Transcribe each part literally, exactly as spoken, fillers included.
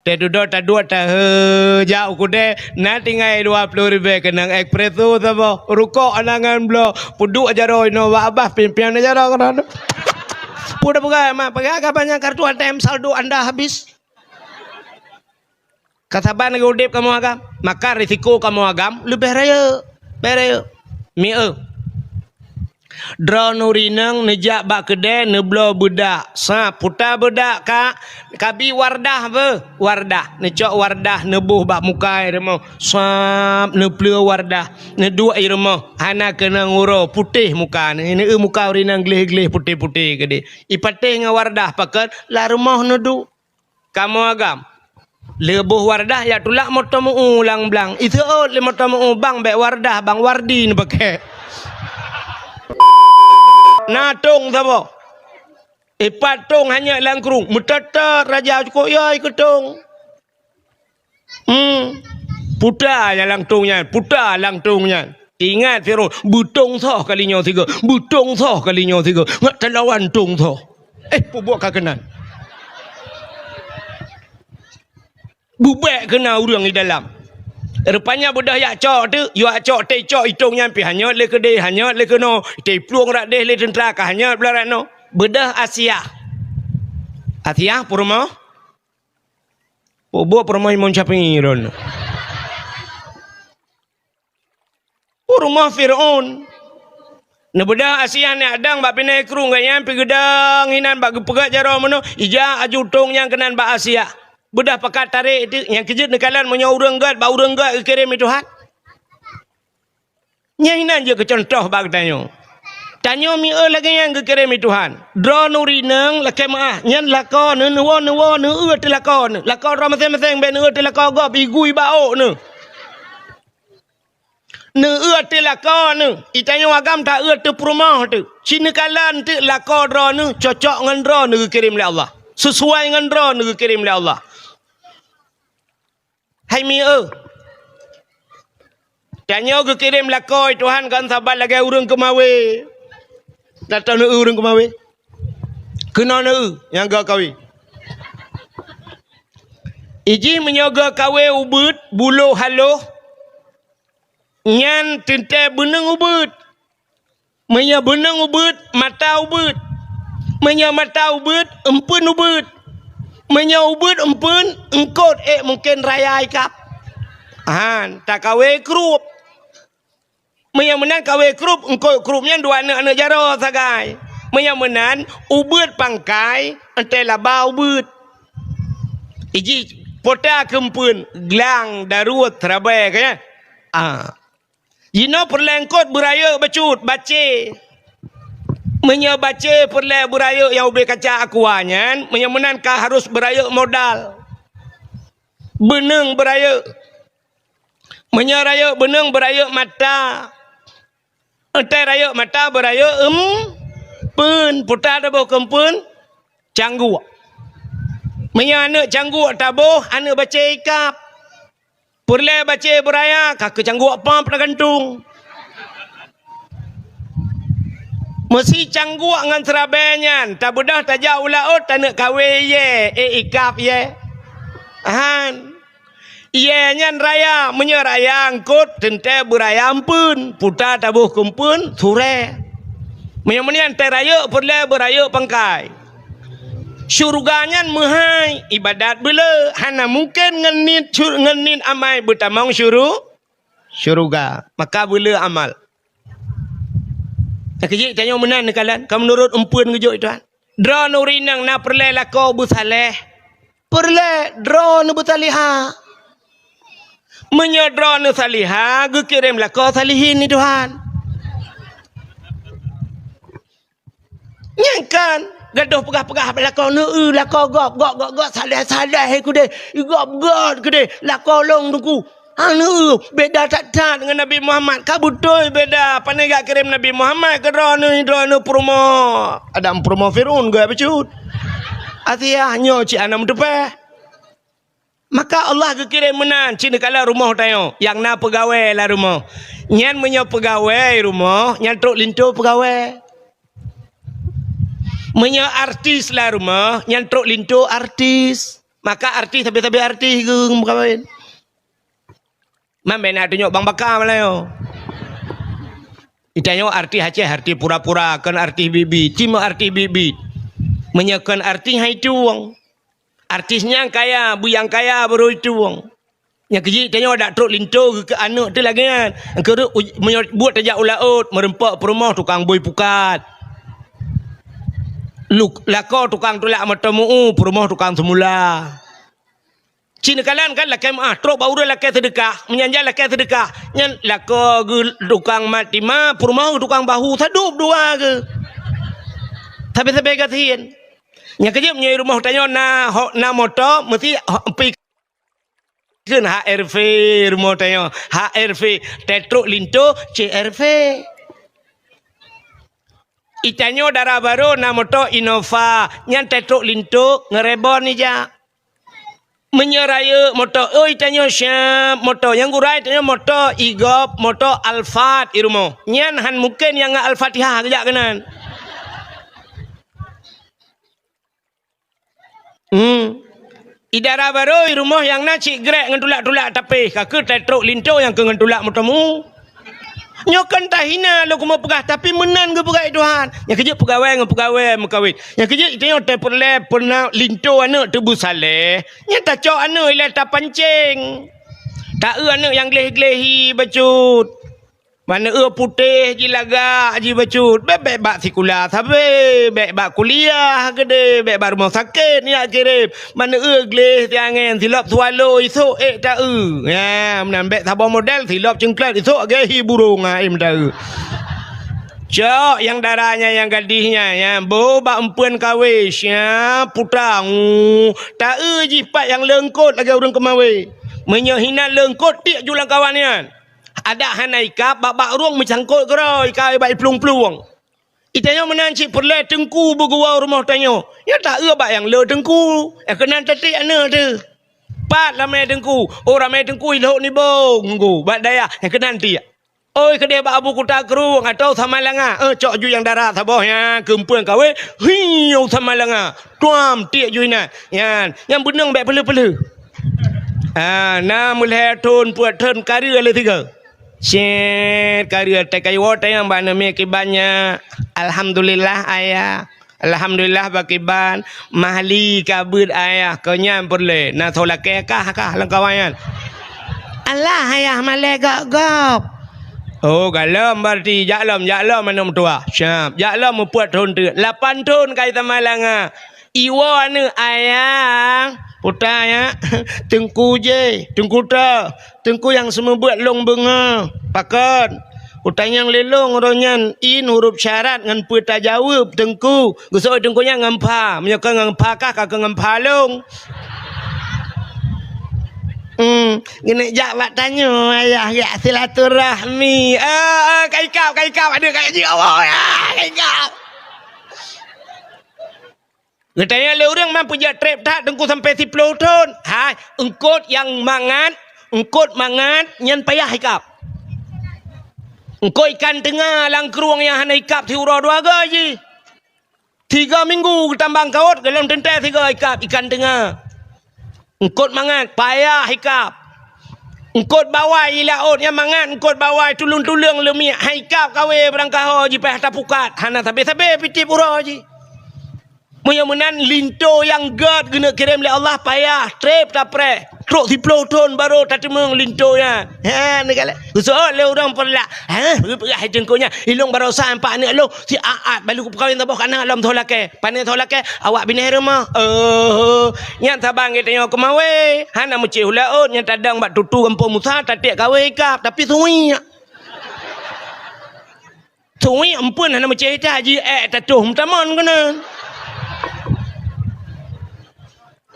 Teududoe taduek tahe jak u keudè, na tinggai dua ploh ribèe keunong espresso saboh. Rukok anangan bloe, peuduek jaroe inoe bak babah, pieng-pieng na jaroe keudroe. Peue tapeugah, mak, peugah ka banyak kartu A T M, saldo anda habis. Ka saban lagèe udép kamoe agam, maka risiko kamoe agam leubeh rayeuk. Leubeh rayeuk. Mieu. Droeneuh rineueng neujak bak keudè neubloe beudak. Sap, puta beudak ka, kabi Wardah beuh. Wardah, neucok Wardah neuboh bak muka i rumoh. Sap, neupleue Wardah, neuduek i rumoh. Hana keunong uroe, putéh muka. Neu-, neu-, muka ureueng inong gleh-gleh putéh-putéh keudéh. Ipatéh ngon Wardah pakon, lam rumoh neuduek. Kamoe agam. Lheueh boh Wardah jak tulak moto meu-eu lam blang. Iseuôt lé moto meu-eu, "Bang, bèk Wardah, Bang, Wardi neupakè." Na tong saboh. Ipat tong hanyot lam krueng. Meutot-tot raja cukôp yôi keu tong. Hmm. Puta nyan lam tong nyan, puta lam tong nyan. Ingat Firaun, beutong soh kali nyoe sigoe, beutong soh kali nyoe sigoe. Ngat talawan tong soh. Eh, peubuet ka keunan. Bubek keuna ureueng di dalam. Rupanya beudôh jak cok teuk, jak cok teucok itong nyan pih hanyot lé keudeh, hanyot lé keunoe, teuiplueng rak deh lé teuntra ka hanyot blah rak noe. Beudôh Asiah. Asiah peurumoh. Peubuet peurumoh Imam Syafi'i lôn. U rumoh Firaun. Neubeudôh Asiah nyak dang bak binéh krueng geuh nyan pih geudang hinan bak geupeugah jaroe meunoe, ijak aju tong nyang keunan bak Asiah. Beudôh pakat tarek teuk, nyang keujeuet neukalon meunyoe ureueng gét bak ureueng gét geukirém lé Tuhan. Nyan hinan jeuet keu cuntoh bak geutanyoe. Tanyoe mieu lagèe nyan geukirém lé Tuhan. Droeneuh rineueng lakèe meu'ah, nyan lakoe neuh, neuwoe, neuwoe, neueu teulakoe neuh. Lakoe droe maséng-maséng bèk neueu teulakoe gob, igui bak ôk neuh. Neueu teulakoe neuh, itanyoe agam taeu teupeurumoh teuk. Ci neukalon teuk lakoe droeneuh cocok ngon droeneuh geukirém lé Allah. Sisuai ngon droeneuh geukirém lé Allah. Hai mieu. Tanyoe geukirém lakoe Tuhan kon saban lagèe ureueng keumawé. Gata neueu ureueng keumawé. Keunoe neueu nyang geukawen. Ijih meunyoe geukawen ubeuet, bulo haloh, nyan teuntèe beuneueng ubeuet. Meunyoe beuneueng ubeuet, mata ubeuet. Meunyoe mata ubeuet, eumpeuen ubeuet. Meunyoe ubeuet eumpeuen, eungkôt ék mungken raya ikab. Han, takawen krup. Meunyoe meunan kawen krup, eungkôt krup nyan dua aneuk-aneuk jaroe sagai. Meunyoe meunan, ubeuet pangkai, eunteuk laba ubeuet. Ijih pota keu eumpeuen, glang, daruet, seurabai, ka nyan? Ah. Jinoe peureulèe eungkôt beurayeuk bacut, bacé. Meunyoe bacé peureulèe beurayeuk nyang ubé kaca aqua nyan, meunyoe meunan ka harôh beurayeuk modal. Beuneueng beurayeuk. Meunyoe rayeuk beuneueng beurayeuk mata. Eunteuk rayeuk mata beurayeuk eumpeuen, puta taboh keu eumpeuen, cangguek. Meunyoe aneuk cangguek taboh, aneuk bacé ikab. Peureulèe bacé beuraya, ka keu cangguek pap tagantung. Meusi cangguek ngon seurabai nyan, tabeudôh tajak u laôt, taneuk kawen yèe, ék ikab yèe. Han. Yèe nyan raya, meunyoe raya eungkôt, teuntèe beuraya eumpeuen, puta taboh keu eumpeuen, surèe. Meunyoe meunan teuh rayeuk, peureulèe beurayeuk pangkai. Syeuruga nyan meuhai, ibadat beuleu, hana mungken ngon niet syur-, ngon niet amai beutamong syuru-, syeuruga. Maka beuleu amal. Nyang keujeuet tanyoe meunan neukalon, ka meunurot eumpeuen geujok Tuhan. Droeneuh ureueng inong na peureulèe lakoe beusaléh. Peureulèe droeneuh beusalihah. Meunyoe droeneuh salihah, geukirém lakoe salihin lé Tuhan. Nyan kan, gadôh peugah-peugah bak lakoe, neueu lakoe gob, gob, gob, gob, saléh, saléh, eh, keudéh, gob, gob, keudéh, lakoe lôn teungku. Aneuk, beda that-that ngon Nabi Muhammad. Ka beutôi beda. Pane geukirém Nabi Muhammad keu droeneuh, droeneuh peurumoh. Adam peurumoh Firaun geuh bacut. Asiah nyoe cit hana meuteupèh. Maka Allah geukirém meunan cit neukalon rumoh tanyoe, nyang na peugawèe lam rumoh. Nyan meunyoe peugawèe rumoh, nyan trok linto peugawèe. Meunyoe artis lam rumoh, nyan trok linto artis. Maka artis sabe-sabe artis geuh meukawen. Man bèk na tunyok bang baka malayo. Itanyoe artis Aceh, artis pura-pura, kon artis biet-biet. Cuma artis biet-biet. Meunyoe kon artis hai tueng. Artis nyang kaya, buyang kaya baru itu wong. Nyang keujeuet tanyoe dak trok linto keu aneuk teuh lagèe nyan. Nyang keureuek uj-, meunyoe buet tajak u laôt, meureumpok peurumoh tukang bui pukat. Luk-, lakoe tukang tulak moto meu-u, peurumoh tukang seumula. Ci neukalon kan lakèe meu'ah, trok bak ureueng lakèe seudeukah, meunyan jak lakèe seudeukah. Nyan lakoe geuh tukang mat tima, peurumoh geuh tukang bahu, sadub dua geuh. Sabe-sabe gasien. Nyang keujeuet meunyoe rumoh tanyoe na ho-, na moto, meusti ho-, pi-, kheun H R V rumoh tanyoe, H R V, teutrok linto, C R V. Itanyoe dara barô na moto Innova, nyan teutrok linto, ngeuribon ija. Meunyoe rayeuk moto, oi, tanyoe siab moto. Nyang gurèe tanyoe moto Igop, moto Alphard i rumoh. Nyan han mungken nyang ngon Al-Fatihah geujak keunan. Hmm. I dara barô i rumoh nyang na cit grek ngon tulak-tulak tapéh, ka keuh teutrok linto nyang keu ngon tulak moto meu. Nyoe kan tahina lôn keumeung peugah, tapi meunan geupeugah lé Tuhan. Nyang keujeuet peugawée ngon peugawée meukawen. Nyang keujeuet tanyoe tapeureulée peureuna linto aneuk teuh beusaléh. Nyan tacok aneuk ilée tapancéng. Ta-eu aneuk nyang gleh-gleh hi bacut. Mana eu putéh jilagak jibacut. Bèk-bèk bak sikula sabe, bèk bak kuliah keudéh, bèk bak rumoh sakét nyak kirém. Mana eu gleh tiangén silop swallow isok ék ta-eu. Nya, meunan bèk saboh model silop ceuklot isok lagèe hi burông, ha, em ta-eu. Cok nyang dara nyan, nyang gadih nyan, nyan bôh bak eumpeuen kawé, sia puta, ngu, ta-eu jih pat nyang leungkot lagèe ureueng keumawé. Meunyoe hinan leungkot tiek ju lam kawan nyan. Adak hana ikab, bak-bak rueng meucangkot keudroe, ikab bak iplueng-plueng. Itanyoe meunan cit peureulée teungku beuguwoe rumoh tanyoe. Nyan ta-eu bak nyang le teungku. Nyang keunan teutik aneuk teuh. Pat ramé teungku. Oh, ramé teungku ilhok nibong teungku. Bak dayah. Nyang keunan tiek. Oi, keudéh bak Abu Kuta Krueng atau Samalanga. Eh, cok ju nyang dara saboh nyan keu eumpeuen kawé. Hi, u Samalanga. Tuam tiek ju inan. Nyan, nyang beuneueng bèk peuleuh-peuleuh. Ah, na meulhèe thon, peuet thon, kareueng lé sigoe. Cit, kareueng teuka iwoe tanyong bak neumé kiban nyan. Alhamdulillah, Ayah. Alhamdulillah, bak kiban. Mahli ka beuet, Ayah. Keu nyan peureulée. Na soe lakée kah, kah lam kawan nyan. Alah, Ayah, malée gop-gop. Oh, galom berarti. Jak lom, jak lom aneuk meutuwah. Siap. Jak lom meupeuet thon teuk. Lapan thon ka i Samalanga. Iwoe aneuk, Ayah, puta nyan, teungku jéh, teungku toh, teungku nyang seumeubeuet lôn beungoh, pakon? Kutanyong lé lôn uroe nyan, in huruf syarat ngon peue tajaweueb, teungku. Geusoe teungku nyan ngon pha, meunyoe kon ngon pha kah, ka keuh ngon pha lôn. Hmm, geuneuk jak bak tanyoe, Ayah, jak silaturahmi. Ah, ah, ka ikab, ka ikab, aduh, ka jeuet Allah, ah, ka ikab. Geutanyong lé ureueng, man peujeuet trép that teungku sampoe siploh thon? Hai, eungkôt nyang mangat, eungkôt mangat nyan payah ikab. Eungkôt ikan teunga lam krueng nyang hana ikab siuroe dua goe jih. Tiga minggu geutambang kawot, golom teuntée sigoe ikab ikan teunga. Eungkôt mangat, payah ikab. Eungkôt bawai i laôt nyang mangat, eungkôt bawai tuleueng-tuleueng leumiek, han ikab kawé barangkaho jipayah tapukat, hana sabe-sabe pitiep uroe jih. Meunyoe meunan linto nyang gét geuneuk kirém lé Allah payah, trép tapreh, trok siploh thon barô tateumeung linto nyan. Ha, neukalon. Geuseuôt lé ureueng peureulah. Ha, peugah-peugah teungku nyan. Ilông barosa nampak aneuk lông, si aat balu kupeukawen saboh kana lom soe lakée. Pane soe lakée, awak binéh rumoh. Oh, nyan saban geutanyoe keumawé. Hana meucéh u laôt, nyan tadong bak tutu gampông Musa, tatiek kawé ikab, tapi suwiek. Suwiek eumpeuen hana meucéh ita, ji ék tatoh meutamon keunan.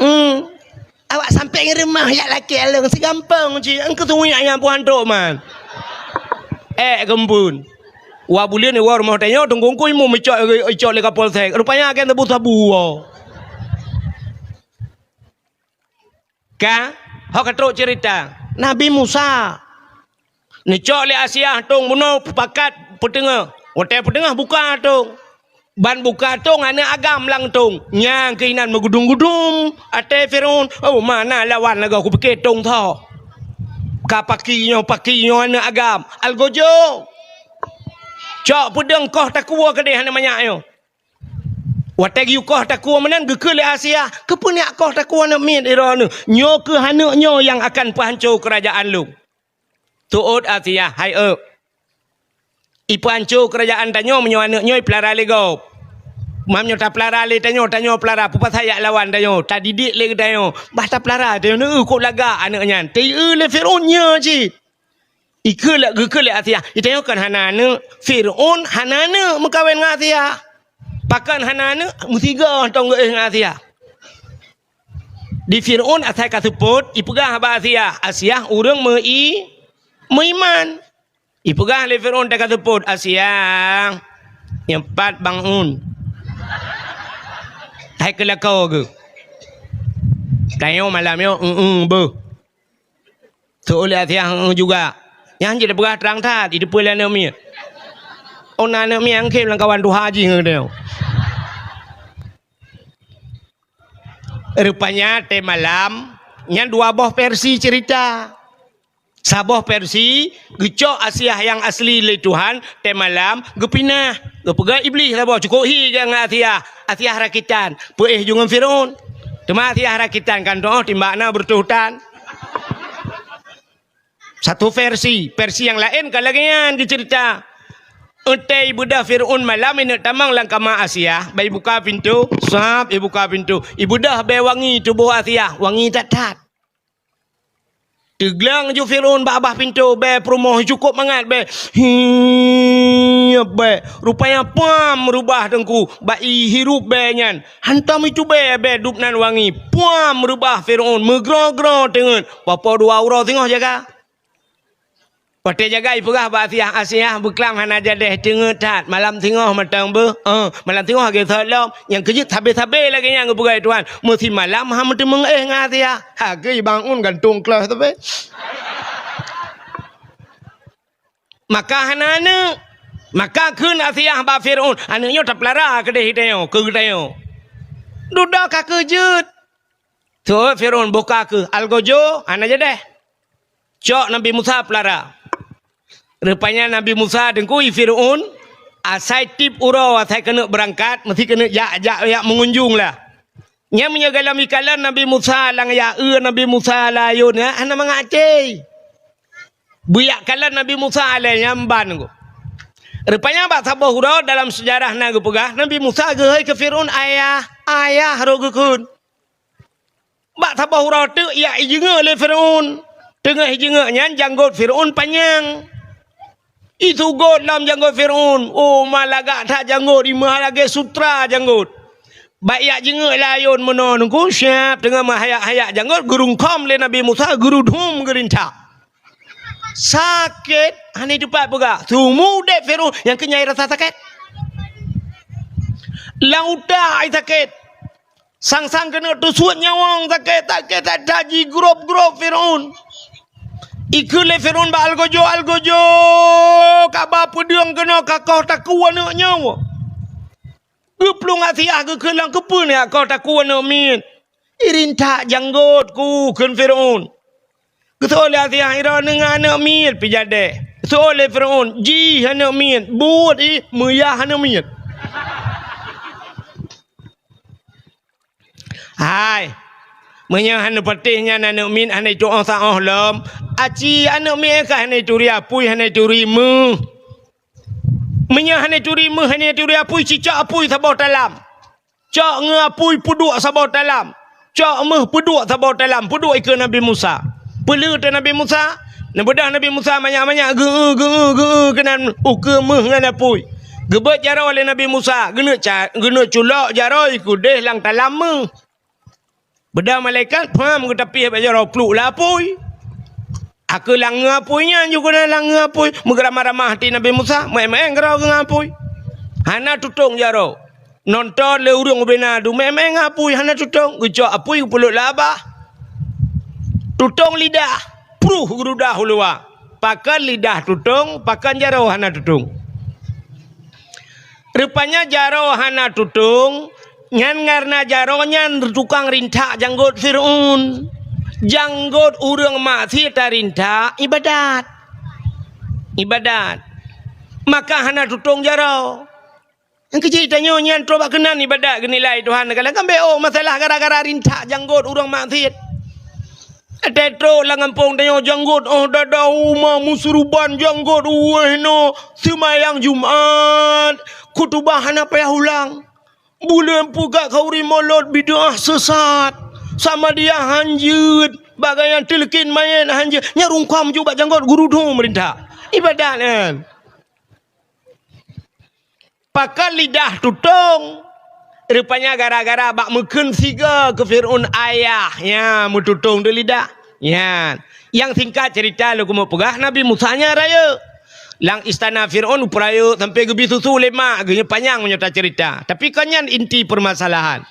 Hmm. Awak sampoe ngon rumoh jak lakée lông sigampông cit, eungkôt suwiek nyang puhan trok man. Ék keumpun. Wa buleuen iwoe rumoh tanyoe teungku-teungku imum icok, icok lé Kapolsek. Rupanya agen sabu-sabu woe. Ka, ho ka trok cerita. Nabi Musa. Neucok lé Asia tong bunoe pakat peuteungoh. Watée peuteungoh buka tong. Ban buka tông aneuk agam lam tông. Nyang keuinan meugudum-gudum até Firaun. Oh, mana lawan lagèe kupike tông tho. Ka paki nyoe, paki nyoe aneuk agam. Algojo. Cok peudeueng koh takue keudeh aneuk manyak nyoe. Watèe geuyue koh takue meunan geukheun lé Asiah, "Keupeue neujak koh takue aneuk miet droeneuh? Nyoe kheueh aneuk nyoe nyang akan peuhanco keurajeuen lôn." Teuôt Asiah, "Hai eu, ipeuhanco keurajeuen tanyoe meunyoe aneuk nyoe ipeulara lé gob. Meunyoe tapeulara lé tanyoe, tanyoe peulara, peue pasai jak lawan tanyoe? Tadidik lé geutanyoe, bah tapeulara tanyoe, neu kok lagak aneuk nyan." Teu-eu lé Firaun nyoe cit. Ikheun lé, geukheun lé Asiah, "Itanyoe kon hana aneuk, Firaun hana aneuk meukawen ngon Asiah. Pakon hana aneuk, meusigoe tông geuéh ngon Asiah." Di Firaun asai ka seupôt, ipeugah bak Asiah, "Asiah ureueng meu-i-, meuiman." Ipeugah lé Firaun teuka seupôt, "Asiah, nyoe pat bangun. Hai keu lakoe geuh. Tanyoe malam nyoe, eu-eu beuh." Teuôt lé Asiah, "Heu, juga." Nyan jeuet peugah trang that, jiteupeue lé aneuk miet. Oh, na aneuk miet nyang khém lam kawan tuha jih ngon geutanyoe. Rupanya teuh malam, nyan dua boh versi cerita. Saboh versi, geucok Asiah nyang asli lé Tuhan, teuh malam, geupinah. Geupeugah Iblih saboh, cukôp hi ngon Asiah. Asiah rakitan, peuéh ju ngon Firaun. Teuma Asiah rakitan kan toh, timbak na beureutoh tan. Satu versi, versi nyang laén ka lagèe nyan geuceurita. Watèe ibeudôh Firaun malam ineuk tamong lam kama Asiah, bah ibuka pintoe, sab ibuka pintoe. Ibeudôh bèe wangi tuboh Asiah, wangi that-that. Teugleng ju Firaun bak babah pintoe bèe peurumoh, cukôp mangat bèe. Hiep bèe. Rupanya puam reubah teungku bak ihirup bèe nyan. Hantom itubèe bèe dub nan wangi. Puam reubah Firaun meugroe-groe teungeut. Papo dua uroe singoh jaga. Watèe jaga ipeugah bak Asiah, "Asiah, beuklam hana jadeh teungeut that. Malam singoh mantong beuh." "Eh, malam singoh lagèe sot lom." Nyang keujeuet sabe-sabe lagèe nyan geupeugah lé Tuhan. "Meusimalam han meuteumèe éh ngon Asiah." Hagèe bangun gantong klah sabe. Maka hana aneuk. Maka kheun Asiah bak Firaun, "Aneuk nyoe tapeulara keudeh geutanyoe, keu geutanyoe." Dudoe ka keujeuet. Teuôt Firaun, "Boh ka kheueh, algojo hana jadeh. Cok Nabi Musa peulara." Rupanya Nabi Musa teungku i Firaun, asai tiep uroe asai keuneuk beurangkat, meusti keuneuk jak, jak, jak meungunjung lah. Nyan meunyoe goh lom ikalon Nabi Musa lam jak eu Nabi Musa lam ayôn nyan, hana mangat até. Beujak kalon Nabi Musa alèh nyan ban. Rupanya bak saboh uroe dalam seujarah na geupeugah, Nabi Musa geuhôi keu Firaun, "Ayah, ayah," rot geukheun. Bak saboh uroe teuk jak ijeungeuk lé Firaun. Teungoh ijeungeuk nyan janggot Firaun panyang. Isugot lom janggot Firaun. Oh, ma lagak that janggot, imeuh lagèe sutra janggot. Bak jak jeungeuk lam ayôn meunoe teungku, siab teungoh meuhayak-hayak janggot, geurungkôm lé Nabi Musa, geurudhom geurintak. Sakét, hana teumpat peugah. Seumeu udép Firaun nyang keunyai rasa sakét. Lam utak ai sakét. Sang-sang keuneuk teusuet nyawöng sakét, sakét that-that jigrob-grob Firaun. Ikheun lé Firaun bak algojo, "Algojo, kaba peudeueng keunoe ka koh takue aneuk nyoe." Geuplueng Asiah geukheun lom, "Keupeue neujak koh takue aneuk miet? Irintak janggot ku," kheun Firaun. Geuseuôt lé Asiah, "Droeneuh ngon aneuk miet pih jadeh." Geuseuôt lé Firaun, "Jih aneuk miet, buet ih meuyah aneuk miet." Hai, meunyoe hana patéh nyan aneuk miet hana itu'oh saôh lom, aci aneuk miet ka hana ituri apui, hana ituri méuh. Meunyoe hana ituri méuh, hana ituri apui, cicok apui saboh talam. Cok ngon apui peuduek saboh talam. Cok méuh peuduek saboh talam. Peuduek ikeue Nabi Musa. Peuleueh teuh Nabi Musa. Neubeudôh Nabi Musa manyak-manyak geu-eu, geu-eu, geu-eu keunan ukeue méuh ngon apui. Geubeuet jaroe lé Nabi Musa. Geuneuk ca-, geuneuk culok jaroe ikeue udeh lam talam méuh. Beudôh malaikat, pham geutapih bak jaroe pluek lam apui. Akeue langue apui nyan ju keunan langue apui. Meugeurama-rama até Nabi Musa, meu'en-meu'en keudroe geuh ngon apui. Hana tutong jaroe. Nonton lé ureuëng ubena dumèe-mèe ngon apui, hana tutong. Geucok apui geupeuleuek lam babah. Tutong lidah, pruh geurudah u luwa. Pakon lidah tutong, pakon jaroe hana tutong. Rupanya jaroe hana tutong, nyan kareuna jaroe nyan tukang rintak janggot Fir'aun. Janggot ureuëng maksiet tarintak ibadat. Ibadat. Maka hana tutong jaroe. Nyang keuji tanyoe nyan troh bak keunan ibadat geunilai Tuhan. Kadang kan beu masalah gara-gara rintak janggot ureuëng maksiet. Watée troh lam gampông tanyoe janggot, oh, dada uma musuruban janggot, wéh no, seumayang Jumat, khutubah hana payah ulang. Buleuen peugah khauri molot bid'ah sesat. Sama dia hanjeuet, bagayan teuleukin mayét hanjeuet. Nya rungkam ju bak janggot guru dum rintak. Ibadat kan. Pakon lidah tutong? Rupanya gara-gara bak meukheun sigoe keu Fir'aun ayah, nya meututong di lidah. Nyan. Nyang singkat cerita lôn keumeung peugah, Nabi Musa nyan rayeuk. Lam istana Fir'aun peurayeuk sampai geubi susu lé mak geuh, nyoe panyang meunyoe tacerita. Tapi kon nyan inti permasalahan.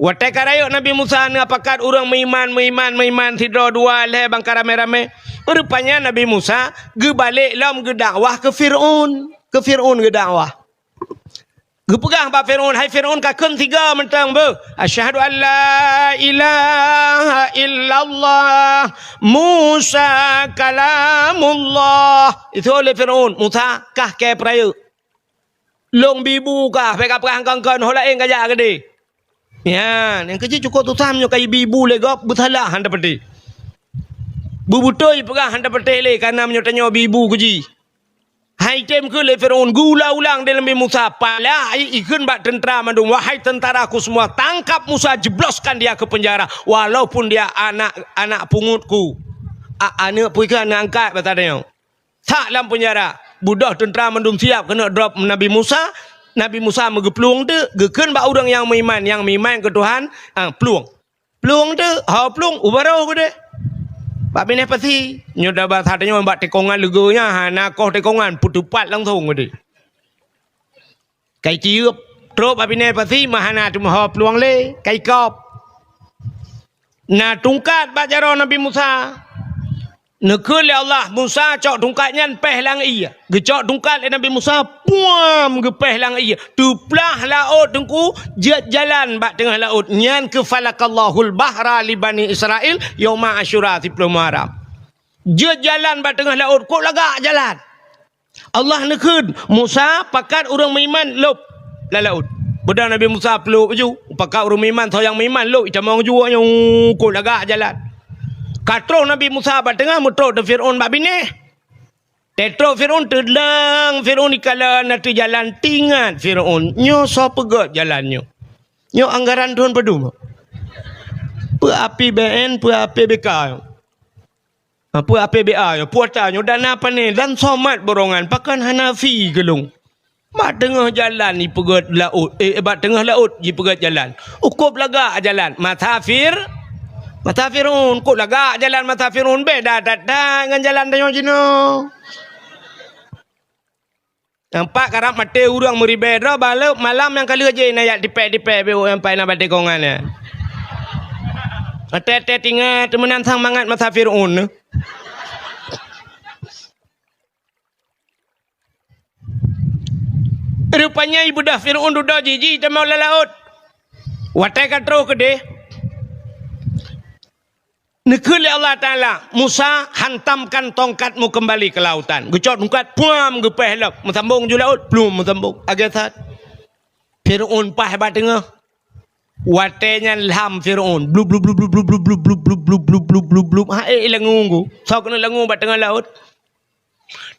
Watée ka rayeuk Nabi Musa neupakat ureuëng meuiman, meuiman, meuiman sidroe dua lhée bangka ramé-ramé. Rupanya Nabi Musa geubalek lom geudakwah keu Fir'aun. Keu Fir'aun geudakwah. Geupeugah bak Fir'aun, "Hai Fir'aun, kakheun sigoe mantong beuh. Asyhadu an la ilaha illallah, Musa kalamullah." Itu oleh Fir'aun, "Musa, kah kée peurayeuk. Lôn bi bu kah, bék kapeugah kon-kon ho laén kajak keudeh." Nyan, nyang keuji cukôp susah meunyoe ka ibi bu lé gob, beusalah hana patéh. Beubeutôi peugah hana patéh lé, kareuna meunyoe tanyoe bi bu keuji. Hai tem keu lé Fir'aun, geuulang-ulang di Nabi Musa, pala ai ikheun bak teuntara mandum, "Wahai teuntaraku semua, tangkap Musa, jebloskan dia ke penjara, walaupun dia anak, anak pungutku." A-, aneuëk peue keu aneuëk angkat basa tanyoe. Sak lam peunjara, beudôh teuntara mandum siap keuneuk drop Nabi Musa. Nabi Musa meugeuplueng teuk, geukheun bak ureuëng nyang meuiman, nyang meuiman keu Tuhan, ah, plueng. Plueng teuk, ho plueng, u barô keudeh. Bak binéh pasi, nyoe da basa tanyoe bak tikongan leugô nyan, hana koh tikongan, peuteupat langsong keudeh. Kai tieup, trok bak binéh pasi, meuhana teumeuho plueng lé, kai kop. Na tungkat bak jaroe Nabi Musa. Neukheun lé Allah, "Musa, cok tungkat nyan péh lam ié." Geucok tungkat lé Nabi Musa, puam, geupéh lam ié. Teuplah laôt teungku, jeuet jalan bak teungoh laôt. Nyan keuh falakallahul bahra li Bani Israil yauma Asyura, siploh Muharram. Jeuet jalan bak teungoh laôt, kok lagak jalan. Allah neukheun, "Musa, pakat ureuëng meuiman lôb lam laôt." Beudôh Nabi Musa peulôb laju, pakat ureuëng meuiman, soe nyang meuiman lôb, itamong laju awaknyan, kok lagak jalan. Ka troh Nabi Musa bak teungoh, meutrok teuk Fir'aun bak binéh. Teutrok Fir'aun, teudong Fir'aun dikalon ateueh jalan, teuingat Fir'aun, "Nyoe soe peugét jalan nyoe? Nyoe anggaran thôn padum? Peue A P B N, peue A P B K?" Ha, peue A P B A nyoe, peue ata nyoe, dana pané dan somat borongan, pakon hana fi geulong. Bak teungoh jalan jipeugét laôt, eh, bak teungoh laôt jipeugét jalan. Ukôb lagak jalan, masa Fir-, masa Fir'aun, kok lagak jalan masa Fir'aun, beda that-that ngon jalan tanyoe jinoe. Nampak karab maté ureuëng meuribée droe, baleue malam nyang ka lheueh jih na jak tipék-tipék beu nyang pai na bak tikongan nyan. Watée-watée tingat meunan sang mangat masa Fir'aun. Rupanya ibeudôh Fir'aun dudoe jih, jih teuma lam laôt. Watée ka troh keudeh, neukheun lé Allah Taala, "Musa, hantamkan tongkatmu kembali ke lautan." Geucok tungkat, puam, geupéh lom, meusambong ju laôt, pluem, meusambong. Agée that. Fir'aun paih bak teungoh. Watée nyan lham Fir'aun, blub, blub, blub, ha, eh, langue. Soe keuneuk langue bak teungoh laôt?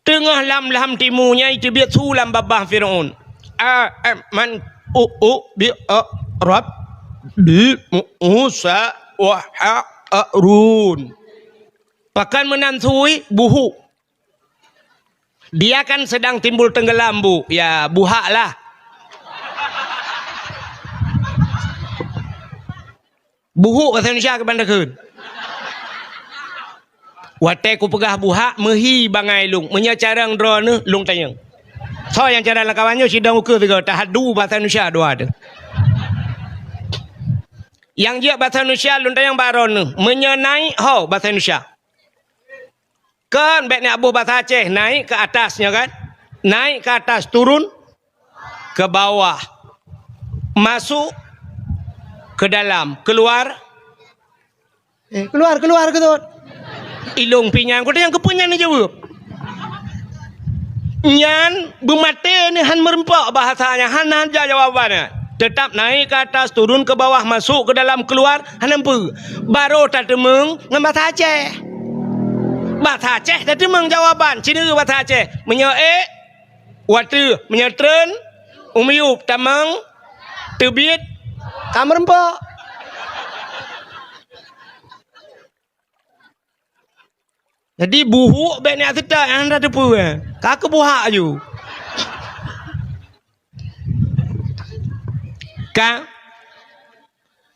Teungoh lam, lam timu nyan teubiet su lam babah Fir'aun. A, eh, man, u, u, bi, a, rab, bi, mu, u, sa, wa, ha, a, run. Pakon meunan sui, buhuk. Dia kan sedang timbul tenggelam, Bu. Ya, buhak lah. Buhuk bahasa Indonesia keu ban takheun. Watée kupeugah buhak, meuhi bangai lôn. Meunyoe carông droeneuh, lôn tanyong. Soe nyang carông lam kawan nyoe sidang ukeue sigoe, tahadu bahasa Indonesia dua tu. Nyang jeuet bahasa Indonesia lôn tanyong bak droeneuh. Meunyoe naik, ho bahasa Indonesia. Kan bék neuboh bahasa Aceh, naik ke atas nyoe kan? Naik ke atas, turun. Ke bawah. Masuk. Ke dalam. Keluar. Eh, keluar, keluar, keudeh. Ilong pih nyan, kata nyang keupeue nyan neujaweueb. Nyan beumaté ni han meureumpok bahasa nyan, han, han ja jawaban nyan. Tetap naik ke atas, turun ke bawah, masuk ke dalam, keluar, hana peue. Barô tateumeung ngon bahasa Aceh. Bahasa Aceh tateumeung jawaban, ci neueu bahasa Aceh. Meunyoe ék, watèe, meunyoe treun, u miyueb, tamong, teubiet, ka meureumpok. Jadi, buhuk bèk neujak seutôt, hana tateupeue. Ka keubuhak aju. Ka.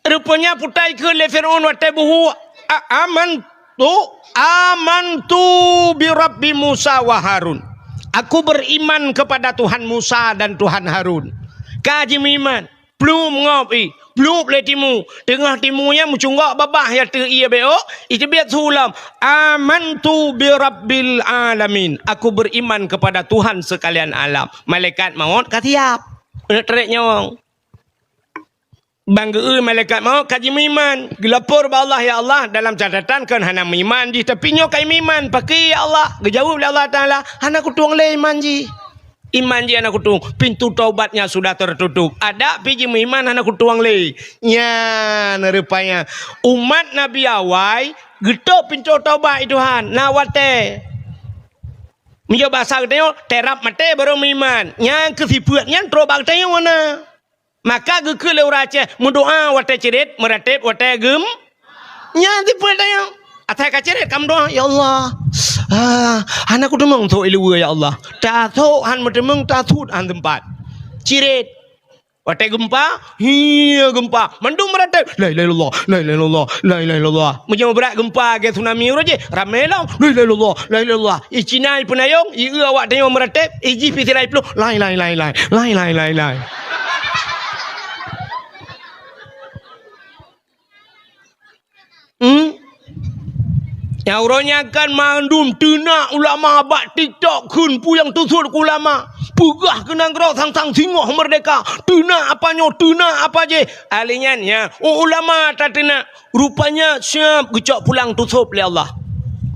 Rupanya putai keu lé Firaun watèe buhuk, "A-, amantu, amantu bi Rabbi Musa wa Harun." Aku beriman kepada Tuhan Musa dan Tuhan Harun. Ka jimeuiman. Plup ngop i, plup lé timu. Teungoh timu nyan meucunggok babah ya teu ie beuôk, iteubiet su lom. "Amantu bi Rabbil Alamin." Aku beriman kepada Tuhan sekalian alam. Malaikat maut ka siap. Neuk trek nyawöng. Ban geu-eu malaikat maut ka jimeuiman. Geulapor bak Allah, "Ya Allah, dalam catatan kon hana meuiman jih, tapi nyoe ka meuiman." "Pakri, ya Allah?" Geujaweueb lé Allah Taala, "Hana kutueng lé iman jih." Iman jih hana kutueng, pintoe taubatnya sudah tertutup. Adak pih jimeuiman hana kutueng lé. Nyan rupanya umat Nabi awai geutôp pintoe taubat, "Ya Tuhan, na watèe." Meunyoe basa geutanyoe, "Teurab maté barô meuiman." Nyan keu sifeuet nyan trôk bak geutanyoe na. Maka geukheun lé ureueng Aceh, meudoa watèe cirét, meuratéb watèe geum-, nyan tipe tanyoe. Asai ka cirét ka meudoa, "Ya Allah, ah, hana kuteumeung sôk i luweue, ya Allah." Tasôk han meuteumeung, tasuet han teumpat. Cirét. Watèe geumpa, hie geumpa. Mandum meuratéb, "La ilaha illallah, la ilaha illallah, la ilaha illallah." Meunyoe brat geumpa lagèe tsunami uroe jih, ramé lom, "La ilaha illallah, la ilaha illallah." I Cina i peunayong, i eu awak tanyoe meuratéb, i jih pih sira i plueng, "Lai, lai, lai, lai, lai, lai, lai, lai." Hmm? Nyang uroe nyan kan mandum teunak ulama bak TikTok kheun peue nyang teusuet keu ulama. Peugah keu nanggroe sang-sang singoh meurdeka. Teunak apa nyoe, teunak apa jéh. Ahli nyan, ya, oh, ulama tateunak. Rupanya siap geucok pulang teusob lé Allah.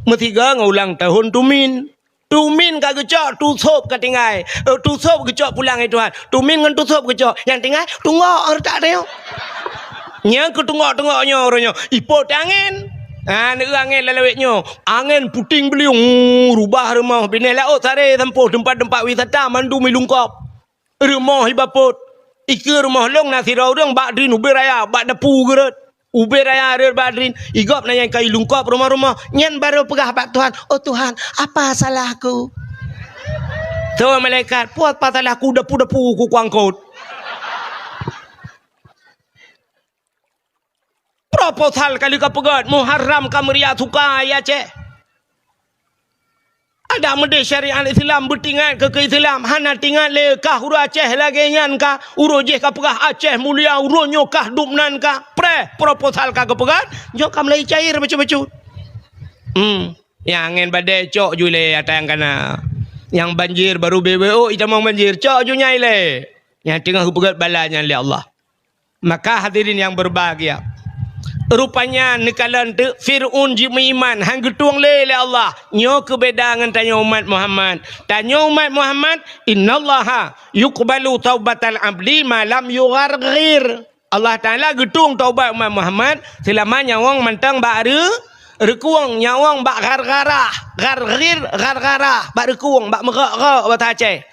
Meusigoe ngon ulang tahun tumin. Tumin ka geucok, teusob ka tinggai. Eh, teusob geucok pulang, "Ya Tuhan." Tumin ngon teusob geucok. Nyang tinggai, tunggok reutak tanyoe. Nyang keu tunggok-tunggok nyoe uroe nyoe, ipot angén. Ha, neu angén lam lawét nyoe. Angén puting beuliung, uh, rubah rumoh, binéh laôt saré sampôh, teumpat-teumpat wisata mandum ilungkop. Rumoh iba pôt. Ikeue rumoh lôn na sidroe ureueng bak drin ubé raya, bak dapu geurot. Ubé raya rot bak drin, i gob na nyang ka ilungkop rumoh-rumoh. Nyan barô peugah bak Tuhan, "Oh Tuhan, apa salahku?" Tho malaikat, "Peue apa salahku, dapu-dapu ku kuangkot?" Proposal ka lheueh ka peugöt, Muharram ka meuria suka i Aceh. Adak meudeh syariat Islam beutingat keu, keu Islam, hana tingat lé kah ureueng Aceh lagèe nyan kah, uroe jih ka peugah Aceh mulia, uroe nyoe kah dum nan kah, preh proposal ka geupeugöt, nyoe ka mulai cair bacut-bacut. Hmm, nyang angén badai cok ju lé ata nyang kana. Nyang banjir baru beu-beu itamong banjir, cok ju nyai lé. Nyang teungoh geupeugöt bala nyan lé Allah. Maka hadirin yang berbahagia, rupanya neukalon teuk Fir'aun jimeuiman, han geutueng lé lé Allah. Nyoe keuh beda ngon tanyoe umat Muhammad. Tanyoe umat Muhammad, "Innallaha yuqbalu taubatal abdi ma lam yugharghir." Allah Taala geutueng taubat umat Muhammad seulama nyawöng mantong bak reu-, reukueng, nyawöng bak ghargharah. Gharghir, ghargharah, bak reukueng, bak meurok-rok basa Aceh.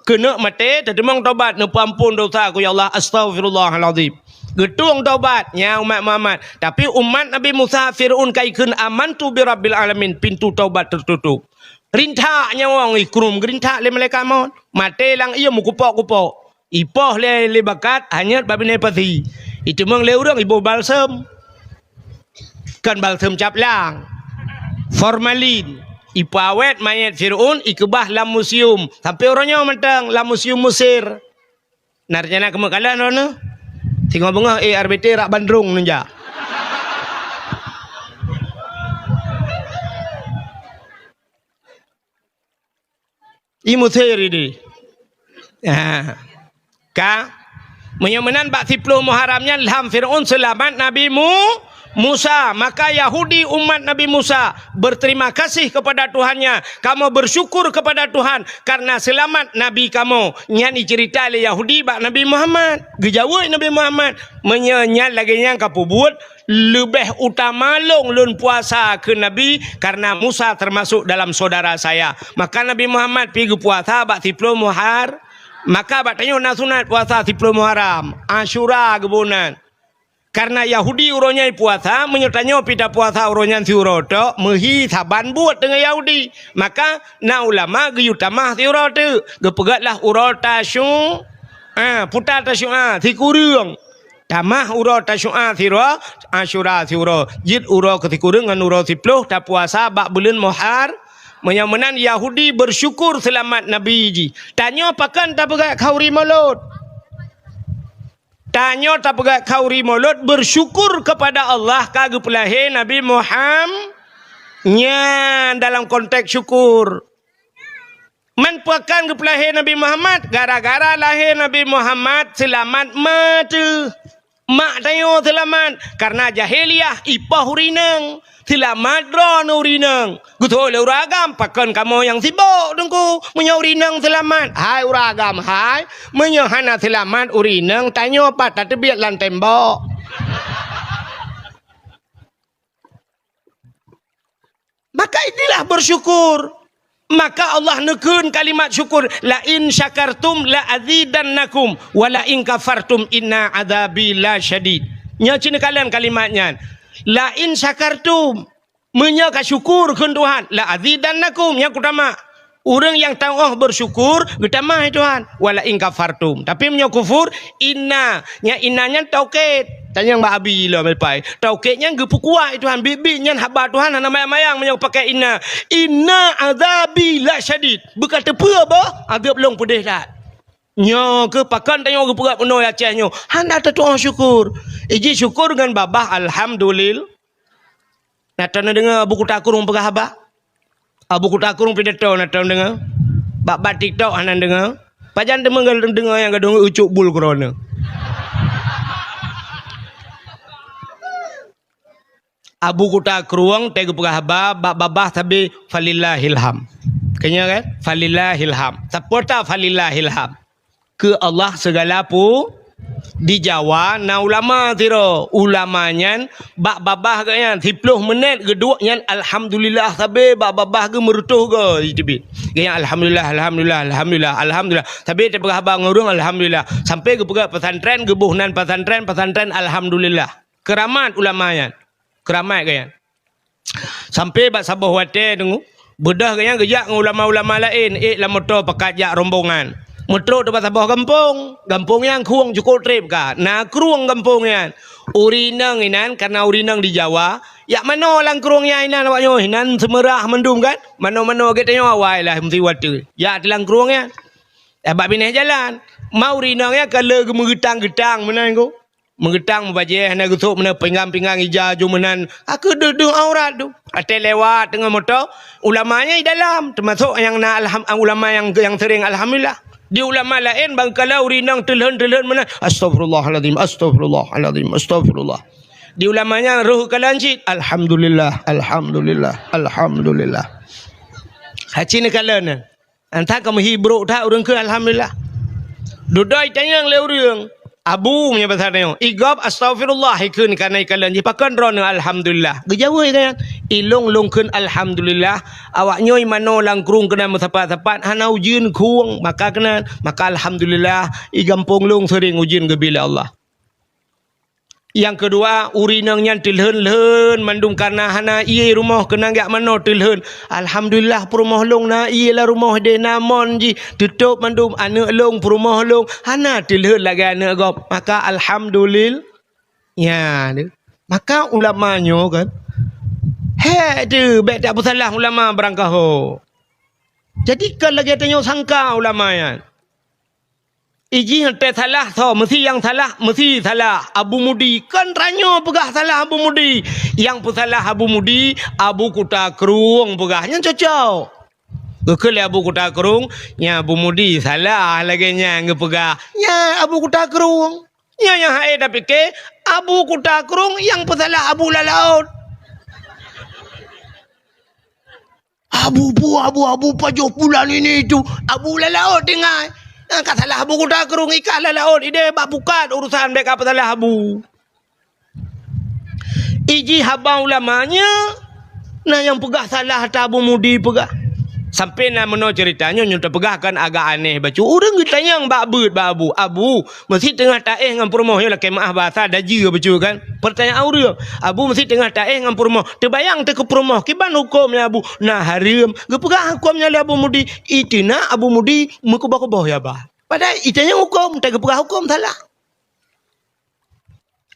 Keuneuk maté, teuteumong tobat, neupeuampon dosa keu, "Ya Allah, astaghfirullahalazim." Geutueng tobat, nyan umat Muhammad. Tapi umat Nabi Musa, Fir'aun ka ikheun, "Amantu bi rabbil alamin," pintoe tobat teututup. Rintak nyawöng, ikrum geurintak lé malaikat maut. Maté lam ié meukupok-kupok. Ipoh lé, lé bakat, hanyot bak binéh pasi. Iteumong lé ureueng iboh balsem. Kon balsem cap lang. Formalin. Ipeuawét manyét Fir'aun, ikeubah lam museum. Sampoe uroe nyoe mantong lam museum Mesir. Na rencana keumeuk kalon droeneuh? Singoh beungoh, eh, R B T rak Bandrong neujak. I Mesir ideh. Ha. Ka? Meunyoe meunan bak siploh Muharram nyan lham Fir'aun seulamat Nabi Mu-, Musa. Maka Yahudi umat Nabi Musa berterima kasih kepada Tuhannya. Kamoe bersyukur kepada Tuhan karena seulamat Nabi kamoe. Nyan iceurita lé Yahudi bak Nabi Muhammad. Geujaweueb Nabi Muhammad, "Meunyoe nyan lagée nyan kapeubuet, leubeh utama lôn lôn puasa keu Nabi, karena Musa termasuk dalam saudara saya." Maka Nabi Muhammad pi geupuasa bak siploh Muhar-, maka bak tanyoe na sunat puasa siploh Muharram, Asyura geuboh nan. Karena Yahudi uroe nyan puasa, meunyoe tanyoe pi tapuasa uroe nyan siuroe tok, meuhi saban buet deungon Yahudi. Maka na ulama geuyue tamah siuroe teuk, geupeugah lah uroe Tasyu-, ah, puta Tasyu'a sikureueng. Tamah uroe Tasyu'a siuroe, Asyura siuroe. Jeuet uroe keu sikureueng ngon uroe siploh tapuasa bak buleuen Muhar-, meunyoe meunan Yahudi bersyukur seulamat Nabi jih. Tanyoe pakon tapeugah khauri Maulud? Tanyoe tapeugah khauri Maulud bersyukur kepada Allah ka geupeulahé Nabi Muham-, nyan dalam konteks syukur. Man pakon geupeulahé Nabi Muhammad? Gara-gara lahé Nabi Muhammad seulamat ma teuh. Mak tanyoe seulamat karena jahiliyah ipoh ureueng inong. Seulamat droeneuh ureueng inong. Geutôi lé ureueng agam, pakon kamoe nyang sibok teungku? Meunyoe ureueng inong seulamat, hai ureueng agam, hai, meunyoe hana seulamat ureueng inong, tanyoe pat tateubiet lam tembok? Maka inilah bersyukur. Maka Allah neukheun kalimat syukur, "La in syakartum la azidannakum, wa la in kafartum inna adzabi la syadid." Nyoe cit neukalon kalimat nyan. "La in syakartum," meunyoe ka syukur kheun Tuhan, "la azidannakum," nyan kutamah. Ureueng nyang tanggoh bersyukur, geutamah Tuhan. "Wa la in kafartum." Tapi meunyoe kufur, inna. Nyan inna nyan taukid. Tanyong bak Abi lom leupah. Taukid nyan geupeukuat Tuhan. Biet-biet nyan haba Tuhan hana mayang-mayang meunyoe pakai inna. "Inna adzabi la syadid." Beuka teupeue boh, azab lôn peudeh that. Nyoe keuh pakon tanyoe geupeugah bunoe Aceh nyoe. Hana tatu'oh syukur. Iji syukur ngon babah alhamdulil-, Na teudeungoe Abu Kuta Krueng peugah haba? Abu Kuta Krueng pidato na teudeungoe? Bak-bak TikTok hana deungoe? Pajan teumeung deungoe nyang gadôh ucok bul keudroe? Abu Kuta Krueng teuh geupeugah haba bak babah sabe falillahil ham. Keunyoe kan? Falillahil ham. Sapeue ta falillahil ham? Keu Allah sigala pu-, di Jawa na ulama sidroe. Ulama nyan bak babah geuh nyan, siploh meunét geuduek nyan alhamdulillah sabe bak babah geuh meureutoh goe jiteubiet. Geuh nyan alhamdulillah, alhamdulillah, alhamdulillah, alhamdulillah. Sabe teupeugah haba ngon ureueng alhamdulillah. Sampai geupeugah pesantren, geuboh nan pesantren, pesantren alhamdulillah. Keuramat ulama nyan. Keuramat geuh nyan. Sampai bak saboh watée teungoh, beudôh geuh nyan geujak ngon ulama-ulama laén, ék lam moto pakat jak rombongan. Meutrok teuma saboh gampông. Gampông nyan krueng cukôp treb ka. Na krueng gampông nyan. Ureueng inong inan, kareuna ureueng inong di Jawa, jak manoe lam krueng nyan inan awak nyoe, inan seumeurah mandum kan? Manoe-manoe geutanyoe awai lah meusiwat tu. Jak lam krueng nyan. Eh, bak binéh jalan. Ma ureueng inong nyan ka le geumeugeutang-geutang meunan ko. Meugeutang mubajée hana geusok meunan pinggang-pinggang ija ju meunan, ka keuh deuh-deuh aurat tu. Watée lewat teungoh moto, ulama nyan di dalam, teumasok nyang na alham-, ulama nyang, nyang seuring alhamdulillah. Di ulama laén bangkala ureueng inong teulhon-teulhon meunan, "Astaghfirullahalazim, astaghfirullahalazim, astaghfirullah." Di ulama nyan roh kalon cit, "Alhamdulillah, alhamdulillah, alhamdulillah." Hana kalon. Entah ka meuhi brok that ureueng keu alhamdulillah. Dudoe itanyong lé ureueng, "Abu," meunyoe basa tanyoe, "Igob astaghfirullah ikheun kana ikalon jih, pakon droeneuh alhamdulillah?" Geujaweueb ikan, "Ilong lôn kheun alhamdulillah, awak nyoe manoe lam krueng keunan meusapat-sapat, hana ujeuen krueng, maka keunan, maka alhamdulillah, i gampông lôn seuring ujeuen geubri lé Allah." Nyang keudua, ureueng inong nyan teulhon-lhon mandum kareuna hana ié rumoh keunan jak manoe teulhon. "Alhamdulillah, peurumoh lôn na ié lam rumoh deh na mon jih, teutôb mandum aneuk lôn peurumoh lôn, hana teulhon lagée aneuk gob." Maka alhamdulil-, nya deh. Maka ulama nyoe kan, hék deh, bék tapeusalah ulama barangkaho. Jadi kon lagée tanyoe sangka ulama nyan. Ijih teusalah soe, meusi nyang salah, meusi salah Abu Mudi. Kon tanyoe peugah salah Abu Mudi. Nyang peusalah Abu Mudi, Abu Kuta Krueng peugah. Nyan cocok. Geukheun lé Abu Kuta Krueng, "Nyan Abu Mudi salah lagée nyan geupeugah." Nyan Abu Kuta Krueng. Nyan nyang hase tapike, Abu Kuta Krueng nyang peusalah Abu Lalaôt. Abu bu, abu, abu pajoh bulan ini itu, Abu Lalaôt tinggai. Nyang ka salah Abu Kuta Krueng, ikah Lalaôt ideh bak pukat urusan, bék ka peusalah Abu. Iji haba ulama nyoe, na nyang peugah salah ata Abu Mudi peugah. Sampai na meunoe cerita nyoe, nyoe tapeugah kan agak aneh bacut. Ureuëng geutanyong bak beuet bak Abu, "Abu, meusi teungoh taéh ngon peurumoh nyoe lakée meuáh basa dajeue bacut kan?" Pertanyaan ureuëng, "Abu, meusi teungoh taéh ngon peurumoh, teubayang teuh keu peurumoh, kiban huköm nyan Abu?" Na hareuem, geupeugah huköm nyan lé Abu Mudi, iteunak Abu Mudi meukeubah-keubah ya bah. Padahai itanyong huköm, tageupeugah huköm salah.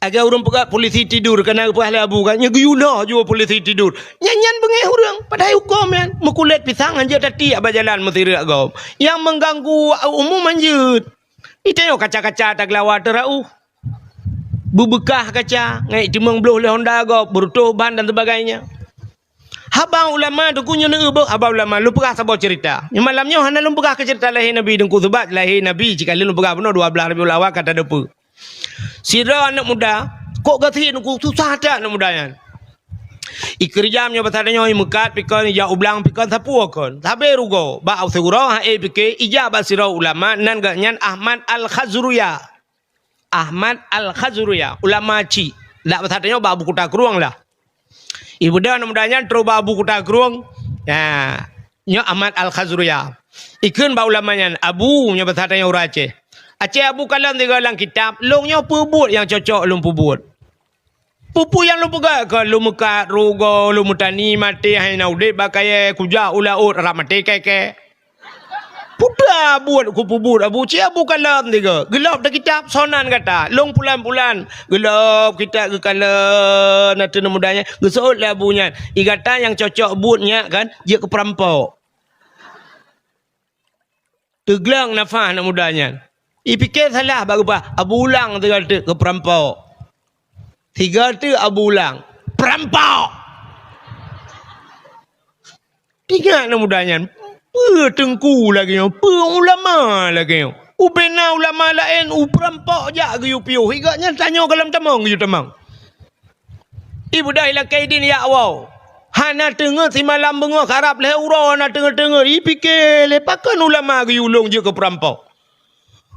Lagée ureuëng peugah polisi tidur, kana geupeugah lé Abu kan, nyan geuyue loh jua polisi tidur. Nyan, nyan beungéh ureuëng, padahai huköm nyan meukulét pisang hanjeuet tatiek bak jalan meusireuek gob. Nyang mengganggu umum hanjeuet. Itanyong kaca-kaca tageulawa teurauh. Beubeukah kaca, ngai timong bloh lé Honda gob, beureutoh ban dan sebagainya. Haba ulama Teungku nyoe neueu beuh haba ulama. Lôn peugah saboh cerita. Nyoe malam nyoe hana lôn peugah keu cerita lahé Nabi Teungku, sabab lahé Nabi cit ka lheueh lôn peugah bunoe dua blaih Rabiul Awal ka tadeue peue. Sidroe aneuëk muda, kok gasien Teungku, susah that aneuëk muda nyan. Ikeureuja meunyoe basa tanyoe imeukat pikon, ija ublang pikon, sapeue kon. Sabe rugoe, bak siuroe hase pike, ija bak sidroe ulama, nan geuhnyan Ahmad Al-Khazruya. Ahmad Al-Khazruya, ulama cit. Dak basa tanyoe bak Abu Kuta Krueng lah. Ibeudôh aneuëk muda nyan trok bak Abu Kuta Krueng. Ya, nyoe Ahmad Al-Khazruya. Ikheun bak ulama nyan, "Abu," nyoe basa tanyoe ureuëng Aceh. "Aceh Abu kalon tiga lam kitab, lôn nyoe peubuet nyang cocok lôn peubuet. Peue-peue nyang lôn peugah ka lôn meukat, rugoe, lôn meutani, maté, hai na udeb bak kayée, kujak u laôt, rab maté kée-kée." Peue buet kupeubuet Abu, cit Abu kalon tiga. Geulôb teuh kitab sonan gata, lôn pulan-pulan. Geulôb kitab geukalon ateueh aneuëk muda nyan. Geuseuôt lé Abu nyan, "I gata nyang cocok buet nyak kan, jeuet keu peurampok." Teugleng nafah aneuëk muda nyan. Ipike salah bak geupeugah, Abu ulang tiga teuk keu peurampok. Tiga teuk Abu ulang, "Peurampok!" Teuingat aneuëk muda nyan, peue teungku lagée nyoe, peue ulama lagée nyoe. Ubena ulama laén u peurampok jak geuyue piôh, i gobnyan tanyoe goh lom tamong geuyue tamong. Ibeudôh ilakée idin jak woe. Hana teungeut simalam beungoh karab lhée uroe hana teungeut-teungeut. Ipike lé pakon ulama geuyue lôn jeuet keu peurampok.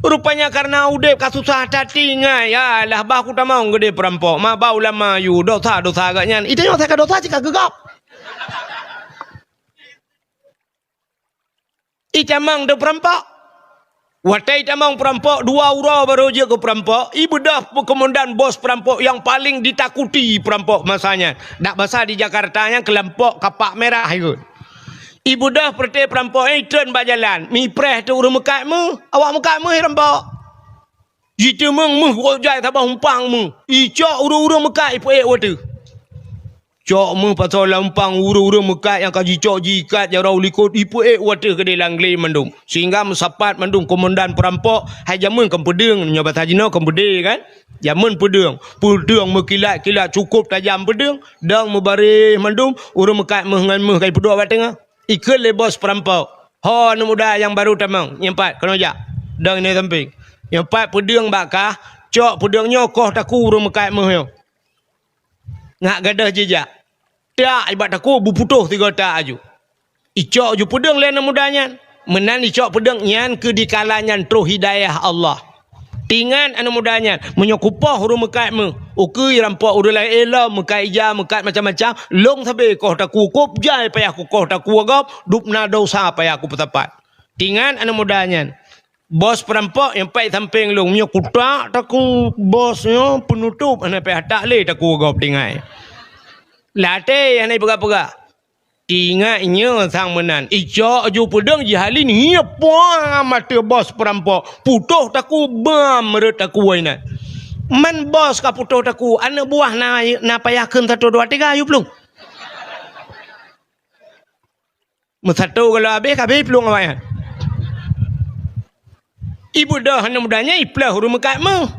Rupanya kareuna udeb ka susah that tinggai, ya lah bah kutamong geudeh peurampok, ma ba ulama yue dosa-dosa gobnyan. Itanyoe saka dosa cit ka keu gob. Itamong teuh peurampok. Watée itamong peurampok, dua uroe barô jeuet keu peurampok, ibeudôh peukomandan bos peurampok nyang paleng ditakuti peurampok masa nyan. Dak basa di Jakarta nyan keulompok kapak merah ikheun. Ibeudôh peureute peurampok nyan itreun bak jalan, mipreh teuh ureuëng meukat méuh, awak meukat méuh irampok. Jiteumeung méuh kok jai saboh umpang méuh. Icok ureuëng-ureuëng meukat ipeuék u ateueh. Cok méuh pasoe lam umpang ureuëng-ureuëng meukat nyang ka jicok jiikat jaroe u likot ipeuék u ateueh keudeh lam glé mandum. Sehingga meusapat mandum komandan peurampok, hai jameun kon peudeueng, nyoe basa jinoe kon peudeueng kan? Jameun peudeueng. Peudeueng meukilat-kilat cukôp tajam peudeueng, dong meubaréh mandum, ureuëng meukat méuh ngon méuh ka ipeuduek bak teungoh. Ikheun lé bos peurampok, "Ho aneuëk muda nyang barô tamong, nyoe pat keunoe jak. Dong inoe sampéng. Nyoe pat peudeueng bak kah, cok peudeueng nyoe koh takue ureuëng meukat méuh nyoe. Ngat gadôh jijak. Tak ibak takue beuputôh sigoe tak aju." Icok ju peudeueng lé aneuëk muda nyan. Meunan icok peudeueng nyan keu dikala nyan troh hidayah Allah. Teuingat aneuëk muda nyan, meunyoe kupoh ureuëng meukat méuh, ukeue irampok ureuëng laén lom, meukat ija, meukat macam-macam, lôn sabe koh takue, kop jai payah kukoh takue gob, dub na dosa payah kupeusapat. Teuingat aneuëk muda nyan, bos peurampok nyang pat sampéng lôn, meunyoe kutak takue bos nyoe peunutôp, hana payah tak lé takue gob tinggai. Latée hana ipeugah-peugah. Ingat nyoe sang meunan, icok ju peudeueng jihali ngiep puang ateueh bos peurampok, putôh takue bam rot takue inan. Man bos ka putôh takue, aneuëk buah na, na payah kheun sato dua tiga yu plueng. Meusato kalau habéh, ka habéh plueng awaknyan. Ibeudôh aneuëk muda nyan iplôh ureuëng meukat méuh.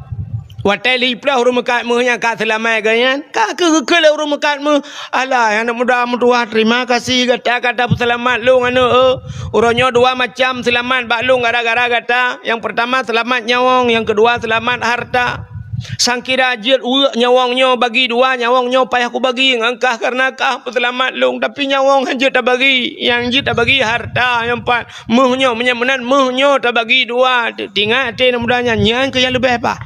Watée lheuh ploh ureuëng meukat méuh nyan ka seulamat geuh nyan, ka keuh geukheun lé ureuëng meukat méuh, "Alah, aneuk muda meutuwah, terima kasih gata ka tapeuseulamat lôn aneuk, eh. Uroe nyoe dua macam seulamat bak lôn gara-gara gata. Nyang peurtama seulamat nyawöng, nyang keudua seulamat hareuta. Sangkira jeuet uek nyawöng nyoe bagi dua, nyawöng nyoe payah kubagi ngon kah kareuna kah peuseulamat lôn, tapi nyawöng han jeuet tabagi, nyang jeuet tabagi hareuta nyang pat." Méuh nyoe, meunyoe meunan, méuh nyoe tabagi dua. Teuingat até aneuk muda nyan, nyan keuh nyang leubeh bah.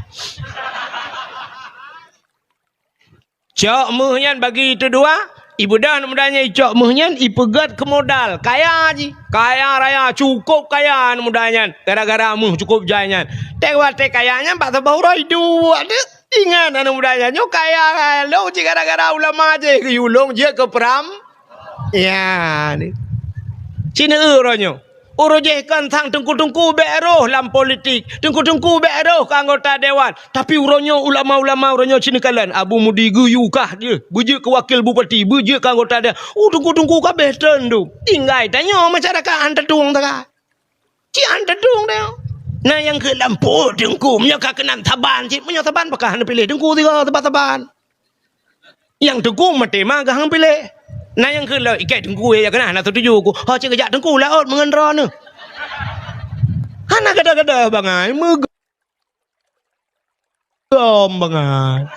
Cok méuh nyan bagi teudua, ibeudôh aneuk muda nyan icok méuh nyan, ipeugét keu modal. Kaya jih, kaya raya, cukôp kaya aneuk muda nyan. Gara-gara méuh cukôp jai nyan. Teuh watée kaya nyan bak saboh uroe iduek deuh. Ingat aneuk muda nyan, nyoe kaya, kaya lôn cit gara-gara ulama jih geuyue lôn jeuet keu pram. Ya, ni. Cina uroe nyoe. Uroe jih kan sang teungku-teungku bék roh lam politik. Teungku-teungku bék roh keu anggota dewan. Tapi uroe nyoe ulama-ulama uroe nyoe cina kalon. Abu Mudi geuyue kah jih. Beujeuet keu wakil bupati, beujeuet keu anggota dewan. Uh, teungku-teungku ka béh teundum. Tinggai tanyoe masyarakat han tatueng tagai. Cit han tatueng tanyoe. Na nyang keu lampôh teungku, meunyoe ka keunan saban cit. Meunyoe saban pakah hana piléh teungku tiga saban-saban. Nyang teungku maté ma geuh han piléh. Na nyang keu lôn ikai teungku ya keunan hana setuju ku. Ho cit geujak teungku laôt meungon droeneuh. Hana gada-gada bangai meugom bangai.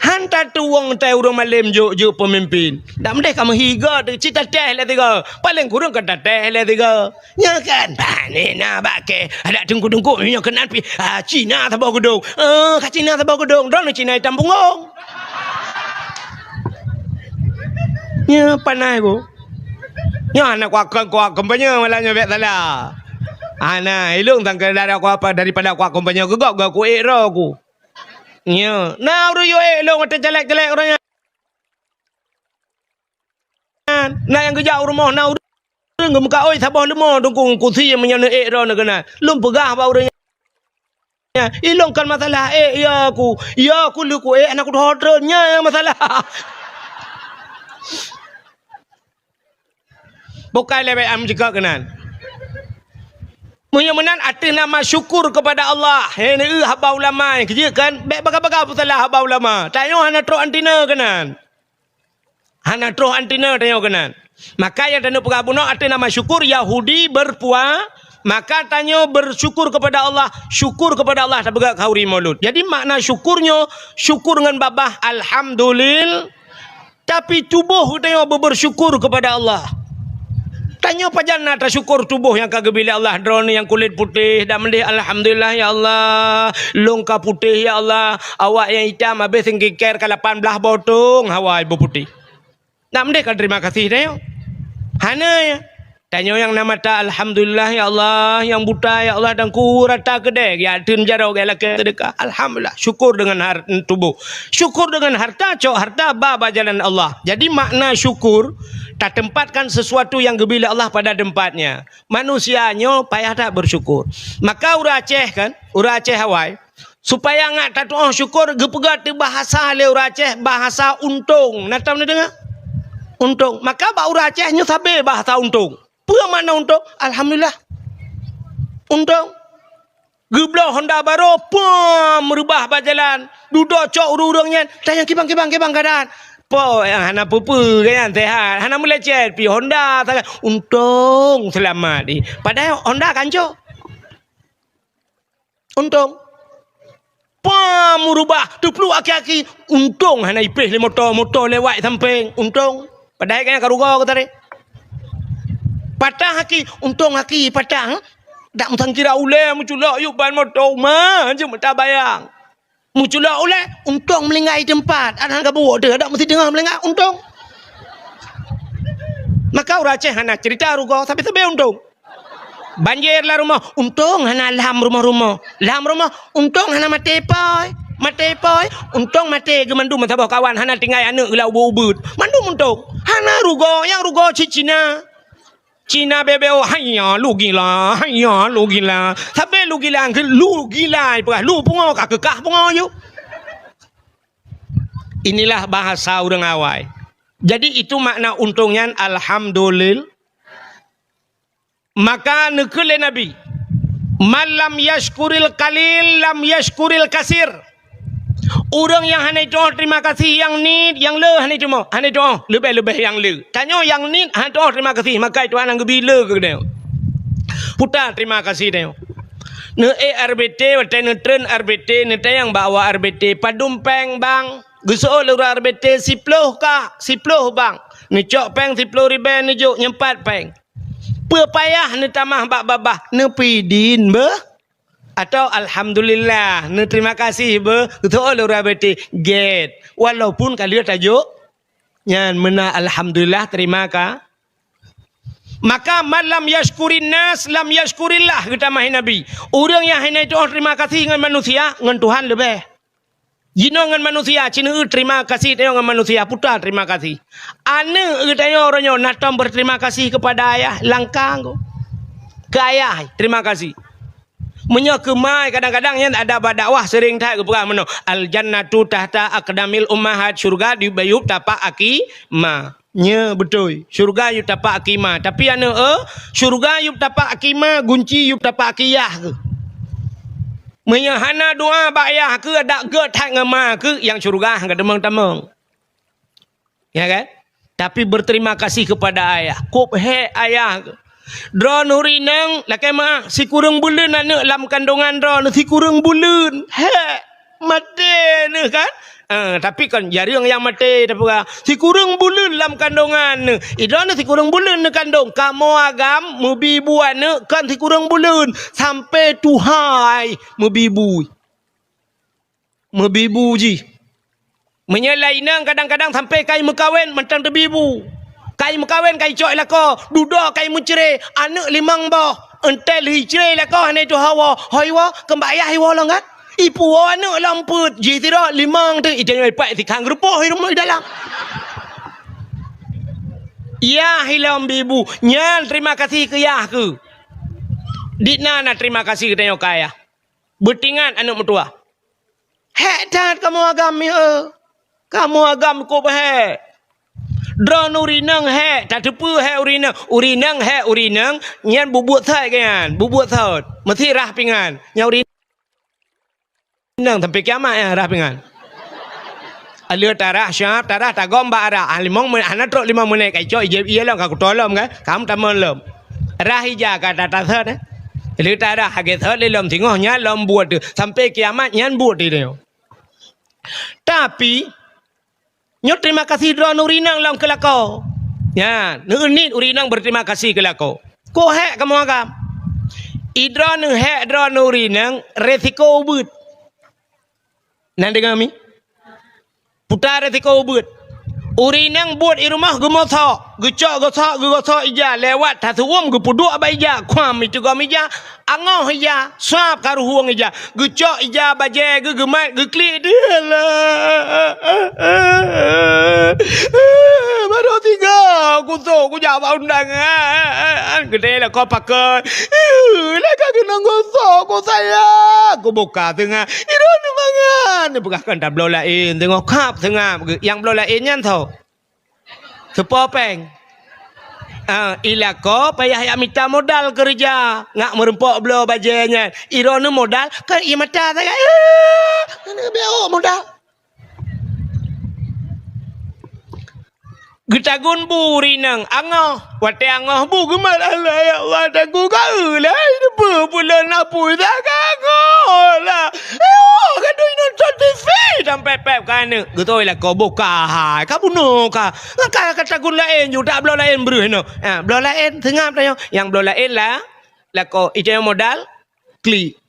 Han tatueng tai ureuëng malém jok-jok peumimpin. Dak meudeh ka meuhiga teuh cit tatéh lé tiga. Paléng kureueng ka tatéh lé tiga. Nyoe kan, bah, ni na bak kèe, adak teungku-teungku nyoe keunan pih, ah, Cina saboh geudong. Eh, ka Cina saboh geudong, droeneuh Cina itam punggong. Nyoe panas ku. Nyoe hana kuakon, kuakon panyang malam nyoe bék salah. Hana, ilong sangka dara ku apa daripada kuakon panyang geugok gak ku ék roh ku. Nyoe, na ureuëng yue ék lôn watée calék-calék uroe nyan. Na nyang geujak u rumoh na ureuëng geumeukaôi saboh leumo teungku ngon kusi meunyoe neuék droeneuh keunan. Lôn peugah bak ureuëng nyan, ilong kon masalah ék ya ku. Ya ku lheueh ku ék hana kudoh treun, nyan nyang masalah. Bukai lé bék am jikak keunan. Meunyoe meunan ateueh nama syukur kepada Allah. He, neueu haba ulama nyang keujeuet kan? Bék baga-baga peusalah haba ulama. Tanyoe hana trok antina keunan. Hana troh antina tanyoe keunan. Maka nyang taneuk peugah bunoe ateueh nama syukur Yahudi berpua, maka tanyoe bersyukur kepada Allah, syukur kepada Allah tapeugah khauri Maulud. Jadi makna syukur nyoe syukur ngon babah alhamdulil. Tapi tuboh tanyoe beubersyukur kepada Allah. Tanyoe pajan na tasyukur tuboh nyang ka geubri lé Allah, droeneuh nyang kulét putéh, dak meudeh alhamdulillah ya Allah, lôn ka putéh ya Allah, awak nyang itam habéh singkiker ka lapan blaih botong hawa beuputéh. Dak meudeh ka terima kasih tanyoe? Hana ya. Tanyoe nyang na mata alhamdulillah ya Allah, nyang buta ya Allah dan ku rata keudée, ya teun jaroe ya lakée seudeukah. Alhamdulillah, syukur dengan har- tuboh. Syukur dengan harta, cok harta ba ba jalan Allah. Jadi makna syukur tatempatkan sesuatu yang geubri lé Allah pada tempatnya. Manusia nyoe payah that bersyukur. Maka ureuëng Aceh kan, ureuëng Aceh awai, supaya ngat tatuoh syukur geupeugah teu bahasa lé ureuëng Aceh, bahasa untông. Na tam neudeungoe? Untông. Maka bak ureuëng Aceh nyoe sabe bahasa untông. Peue makna untông? Alhamdulillah. Untông. Geubloe honda barô, pom, meurubah bak jalan. Dudoe cok ureuëng-ureuëng nyan, tanyong kibang, kibang, kibang keuadaan. Po, nyang hana peue-peue, kan, sehat. Hana meulecet, pi honda sagai. Untông seulamat di. Padahai honda ka ancô. Untông. Pom, meurubah, teupluek aki-aki. Untông hana ipéh lé moto, moto lewat sampéng. Untông. Padahai kan ka rugoe geutarek. Patah aki, untông aki patah. Dak meusangkira ulée meuculok yub ban moto uma, jeuet meuta bayang. Meuculok ulée, untông meulinggai teumpat. Adak ka buok deuh, dak meusideuengah meulinggai, untông. Maka ureuëng Aceh hana cerita rugoe, sabe-sabe untông. Banjir lam rumoh, untông hana lam rumoh-rumoh. Lam rumoh, untông hana maté pôi. Maté pôi, untông maté geumandum meusaboh kawan hana tinggai aneuëk geulah ubeuet-ubeuet. Mandum untông. Hana rugoe, nyang rugoe cit Cina. Cina bebeo, haiya lu gila, haiya lu gila. Sabe lu gila, lu gila, peugah lu pungo ka keukah pungo yuk. Inilah bahasa ureuëng awai. Jadi itu makna untông nyan alhamdulillah. Maka neukheun lé Nabi, "Man lam yashkuril qalil lam yashkuril kasir." Ureuëng nyang hana jituoh terima kasih nyang niet, nyang le hana jituoh, hana jituoh leubeh-leubeh nyang le. Tanyoe nyang niet hana jituoh terima kasih, maka Tuhan nyang geubi le keu geutanyoe. Puta terima kasih tanyoe. Neuék R B T, watée neutreun R B T, neutanyong bak awak R B T, "Padum péng, Bang?" Geuseuôt lé ureuëng R B T, "Siploh, Kak, siploh, Bang." Neucok péng siploh ribée, neujok nyoe pat péng. Peue payah neutamah bak babah, "Neupeudin beuh?" Atau "Alhamdulillah, neuterima kasih beuh." Geuseuôt lé ureuëng R B T, "Gét, walaupun ka lheueh tajok." Nyan meunan alhamdulillah, terima ka. Maka, "Man lam yashkurin nas lam yashkurillah," geutamah Nabi. Ureuëng nyang hana jituoh terima kasih ngon manusia, ngon Tuhan leubeh. Jinoe ngon manusia, ci neueu terima kasih tanyoe ngon manusia, puta terima kasih. Aneuëk geutanyoe uroe nyoe na tom berterima kasih kepada ayah, langkang keu ayah, terima kasih. Meunyoe keu ma, kadang-kadang nyan ada bak dakwah sering that geupeugah meunoe, "Al jannatu tahta aqdamil ummahat," syurga di bayu tapak aki ma. Nyoe beutôi, syurga yub tapak aki ma. Tapi aneuëk, eh, syurga yub tapak aki ma, gunci yub tapak aki yah keuh. Meunyoe hana doa bak yah keuh, adak gét that ngon ma keuh, nyang syurga han ka tamong-tamong. Ya kan? Tapi berterima kasih kepada ayah. Kôb hék ayah keuh. Droeneuh ureuëng inong, lakée meuáh, sikureueng buleuen aneuëk lam kandongan droeneuh, sikureueng buleuen. Hék, maté neuh kan? Ah, tapi kon jareueng nyang maté, tapeugah, sikureueng buleuen lam kandongan neuh. Idroeneuh sikureueng buleuen neukandong. Kamoe agam meubi bu aneuëk kon sikureueng buleuen, sampai tuha meubi bu. Meubi bu jih. Meunyoe lam inong kadang-kadang sampai ka imeukawen mantong teubi bu. Ka imeukawen ka icok i lakoe, dudoe ka imeucré, aneuëk limong boh. Enteuk lheueh icré i lakoe hana ituha woe, hôi woe, keumbak yah iwoe lom kan? Ipuwoe aneuëk lom peuet, jih sidroe limong teuk, itanyong ipat sikhang geurupoh i rumoh i dalam. Yah ilom bi bu, nyan terima kasih keu yah keuh. Di na na terima kasih geutanyoe keu ayah. Beutingat aneuëk meutuwah. Hék that kamoe agam, ya. Kamoe agam kôb hék. Droeneuh ureuëng inong hék, tateupeue hék ureuëng inong. Ureuëng inong hék ureuëng inong, nyan bubuet sot keu nyan, bubuet sot. Meusti rhah pingan. Nyan ureuëng inong sampai kiamat nyan rhah pingan. Aleuh tarhah, siap tarhah, tagom bak arah. Ah, limong menit, hana trok limong menit, ka icok ijép ié lom, ka kuto lom kan. Kam tamong lom. Rhah ija ka tatasot, eh. Lheueh tarhah, hagée sot lé lom singoh nyan lom buet teuh. Sampai kiamat nyan buet teuh. Tapi, nyoe terima kasih droeneuh ureuëng inong lom keu lakoe. Nyan, neueu niet ureuëng inong berterima kasih keu lakoe. Kôb hék kamoe agam. Idroeneuh hék droeneuh ureuëng inong, resiko ubeuet. Na deungoe mi? Puta resiko ubeuet. Ureuëng inong buet i rumoh geumosok, geucok gosok, geugosok ija, lewat taseuuem geupeuduek bak ija, kuam itugom ija, angoh ija, sab ka ruhueng ija, geucok ija bajée geuh geumat geuklik deuh lah. Barô tiga kusok kujak bak undangan. Geude lakoe pakon. Laka keunong gosok ku sayang. Kubuka teungoh. Idroeneuh mangat. Neupeugah kon tabloe laén teungoh kab teungoh. Nyang bloe laén nyan soe? Seupôt péng. Ah, i lakoe payah jak mita modal keureuja, ngat meurumpok bloe bajée nyan. Idroeneuh modal, kan ie mata sagai. Ah, keuneuk beuo modal. Geutagun bu ureuëng inong, angoh. Watée angoh bu geumat, "Allah, ya Allah, tagun ka eu lé, teupeue buleuen apui sagai angoh lah." Eh, oh, ka dui nonton T V sampai pép ka aneuëk. Geutôi lakoe boh ka hai, ka bunoe ka. Ka, ka tagun laén ju, tabloe laén breuh inoe. Ha, bloe laén, seungab tanyoe. Nyang bloe laén lah, lakoe, itanyong modal, klik.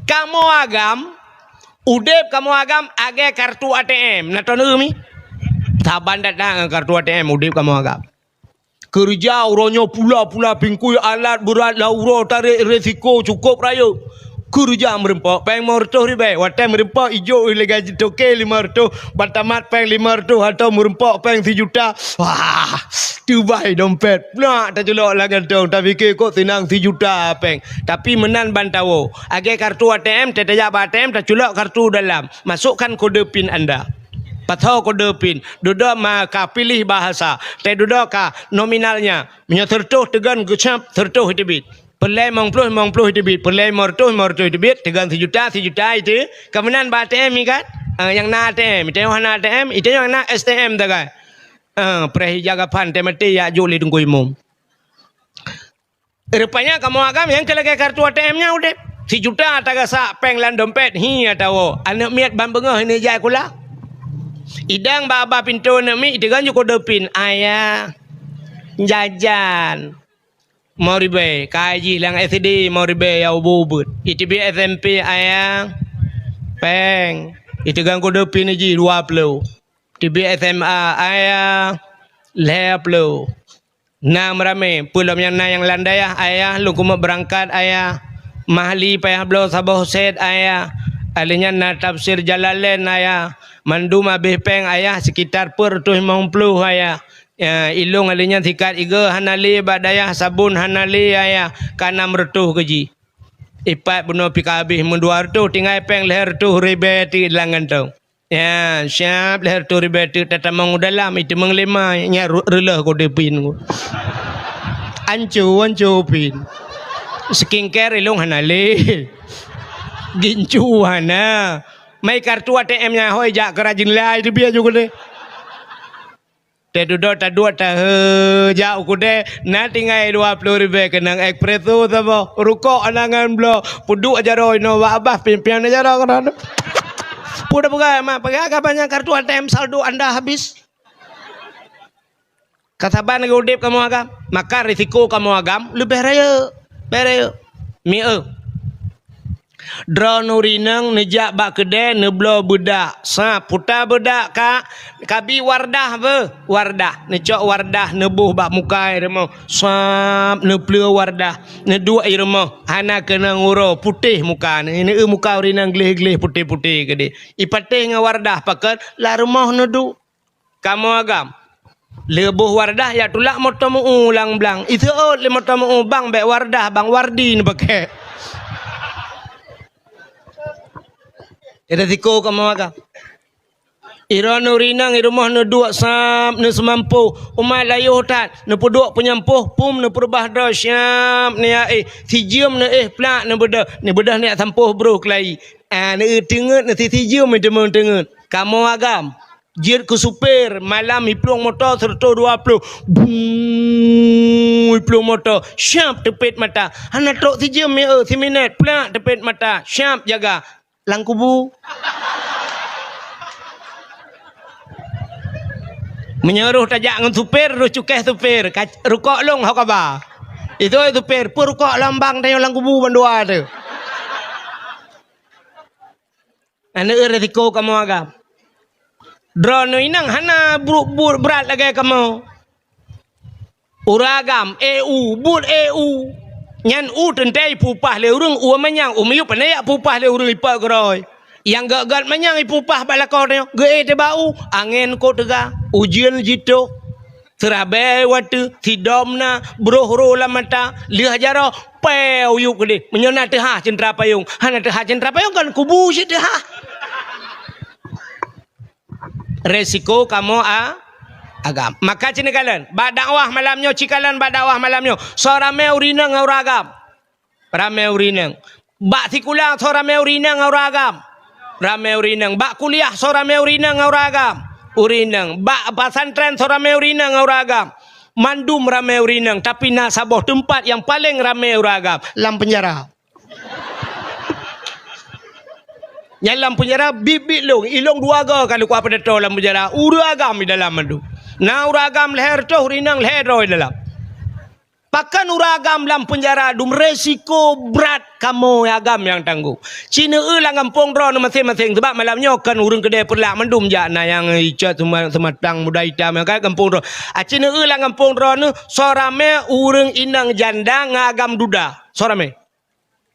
Kamoe agam, udeb kamoe agam lagée kartu A T M. Na taneuk mi? Saban that-that ngon kartu A T M udeb kamoe agam. Keureuja uroe nyoe pula-pula pingkui alat beurat lam uroe tarek resiko cukôp rayeuk. Keureuja meurumpok péng limong reutôh ribée. Watée meurumpok ijok lé gaji toke limong reutôh, ban tamat péng limong reutôh atau meurumpok péng sijuta. Wah, teubai dompet. Nak taculok lam gantong, tapike kok seunang sijuta péng. Tapi meunan ban tawoe. Lagée kartu A T M, tajak bak A T M, taculok kartu dalam. Masukkan kode pin anda. Pasoe kode pin, dudoe ma ka piléh bahasa, teududoe ka nominalnya. Meunyoe sireutôh teugon geucab, sireutôh iteubiet. Peureulée limong ploh, limong ploh iteubiet. Peureulée limong reutôh, limong reutôh iteubiet. Teugon sijuta, sijuta iteubiet. Ka meunan bak A T M ikat. Ah, nyang na A T M, iteubiet nyang na A T M, iteubiet nyang na S T M tagai. Ah, preh ija gapan teumaté yak jok lé Teungku Imum. Rupanya kamoe agam nyang keu lagée kartu A T M nyan udeb. Sijuta tagasak péng lam dompet, hi atawa aneuk miet ban beungoh ini jai kula. Idang bak babah pintoe aneuk miet, iteugon ju kode pin, "Ayah, jajan." Limong ribée, kai jih lam S D limong ribée ya ubé-ubé. Iteubiet S M P, "Ayah, péng." Iteugon kode pin jih dua ploh. Teubiet S M A, "Ayah, lhée ploh." Na meuramé, peue lom nyang na nyang lam dayah, "Ayah, lôn keumeung beurangkat, Ayah. Mahli payah bloe saboh sét, Ayah. Alheuh nyan na tafsir Jalalain, Ayah. Mandum habéh péng, Ayah, sekitar peuet reutôh limong ploh, Ayah. Ya, ilong alheuh nyan sikat igoe hana lé bak dayah, sabon hana lé, Ayah. Ka nam reutôh keu jih." Ipat bunoe pih ka habéh meudua reutôh, tinggai péng lhée reutôh ribée teuk lam gantong. Ya, siab lhée reutôh ribée teuk tatamong u dalam, iteumeung lé ma, nyak ru-, reuleuh kode pin ku. Anco, anco pin. Skincare ilong hana lé. Gincu hana. Mai kartu A T M nyan hôi jak keu rajin lai teubiet ju kudeh. Teududoe taduek tahe jak u kudeh, na tinggai dua ploh ribée keunong espresso saboh, rukok anangan bloe, peuduek jaroe inoe bak babah pimpian jaroe keudroe. Peue tapeugah, "Mak, peugah ka banyak kartu A T M saldo anda habis." Ka saban lagée udeb kamoe agam, maka risiko kamoe agam leubeh rayeuk, leubeh rayeuk. Mieu. Droeneuh ureueng inong neujak bak keudè neubloe beudak. Sab, puta beudak ka, kabi Wardah beuh, Wardah. Neucok Wardah neuboh bak muka i rumoh. Sab, neupleue Wardah. Neuduek i rumoh, hana keunong uroe, putéh muka. Neu-, neu-, muka ureueng inong gleh-gleh, putéh-putéh keudeh. Ipatéh ngon Wardah, pakon lam rumoh neuduek. Kamoe agam. Lheueh boh Wardah jak tulak moto meu-u lam blang. Iseuôt lé moto meu-u, "Bang, bèk Wardah, Bang, Wardi neupakè." Risiko kamoe agam. Droeneuh ureueng inong i rumoh neuduek sab, neuseumampôh. Umat layoh that, neupeuduek peunyampôh, pum neupeureubah droe sab, neuyak éh. Sijeuem neuéh plak neubeudôh. Neubeudôh neujak sampôh broh keulayi. Ah, neuteungeut, neusijeuem, neuteumeung teungeut. Kamoe agam. Jeuet keu supir, malam iplueng moto seureutôh dua ploh. Bung, iplueng moto. Syab teupet mata. Hana trok sijeuem, mieu, siminét. Plak teupet mata. Syab jaga. Lam kubu. Meunyoe roh tajak ngon supir, roh cukéh supir. Ka-, rukok lôn ho kaba. Itu supir, peue rukok lôn bang tanyoe lam kubu bandua tu. Aneuk risiko kamoe agam. Droeneuh inong hana bu-, bu-, brat lagèe kamoe. Ureueng agam, éh u, buet éh u. Nyan u teuntèe ipupah lé ureueng, u manyang, u miyueb pandai jak pupah lé ureueng ipat keudroe. Nyang gèt-gèt manyang ipupah bak lakoe tanyoe, geuéh teuh bak u, angèn kot teuga, ujeuen jitôh. Seurabèe watèe, sidom na, broh roh lam mata, lheueh jaroe, pèe u yup keudeh. Meunyoe na teuhah ceuntra payong, hana teuhah ceuntra payong kan kubu cit teuhah. Resiko kamoe a-, agam. Maka ci neukalon, bak dakwah malam nyoe ci kalon, bak dakwah malam nyoe. Soe ramè ureueng inong ngon ureueng agam. Ramè ureueng inong. Bak sikula soe ramè ureueng inong ngon ureueng agam. Ramè ureueng inong. Bak kuliah soe ramè ureueng inong ngon ureueng agam. Ureueng inong. Bak pesantren soe ramè ureueng inong ngon ureueng agam. Mandum ramè ureueng inong, tapi na saboh teumpat nyang paleng ramè ureueng agam, lam peunjara. Nyan lam peunjara biet-biet lôn, ilôn dua goe ka lôn kuah peudato lam peunjara, ureueng agam di dalam mandum. Na ureueng agam lhèe reutôh, ureueng inong lhèe droe di dalam. Pakon ureueng agam lam peunjara dum, resiko brat kamoe agam nyang tanggong. Ci neueu lam gampông droeneuh maséng-maséng, sabab malam nyoe kon ureueng keudè Peureulak mandum jak, na nyang Icot Suma-, Seumatang, Muda Itam, nyang ka gampông droe. A, ci neueu lam gampông droeneuh, soe ramè ureueng inong janda ngon agam duda. Soe ramè?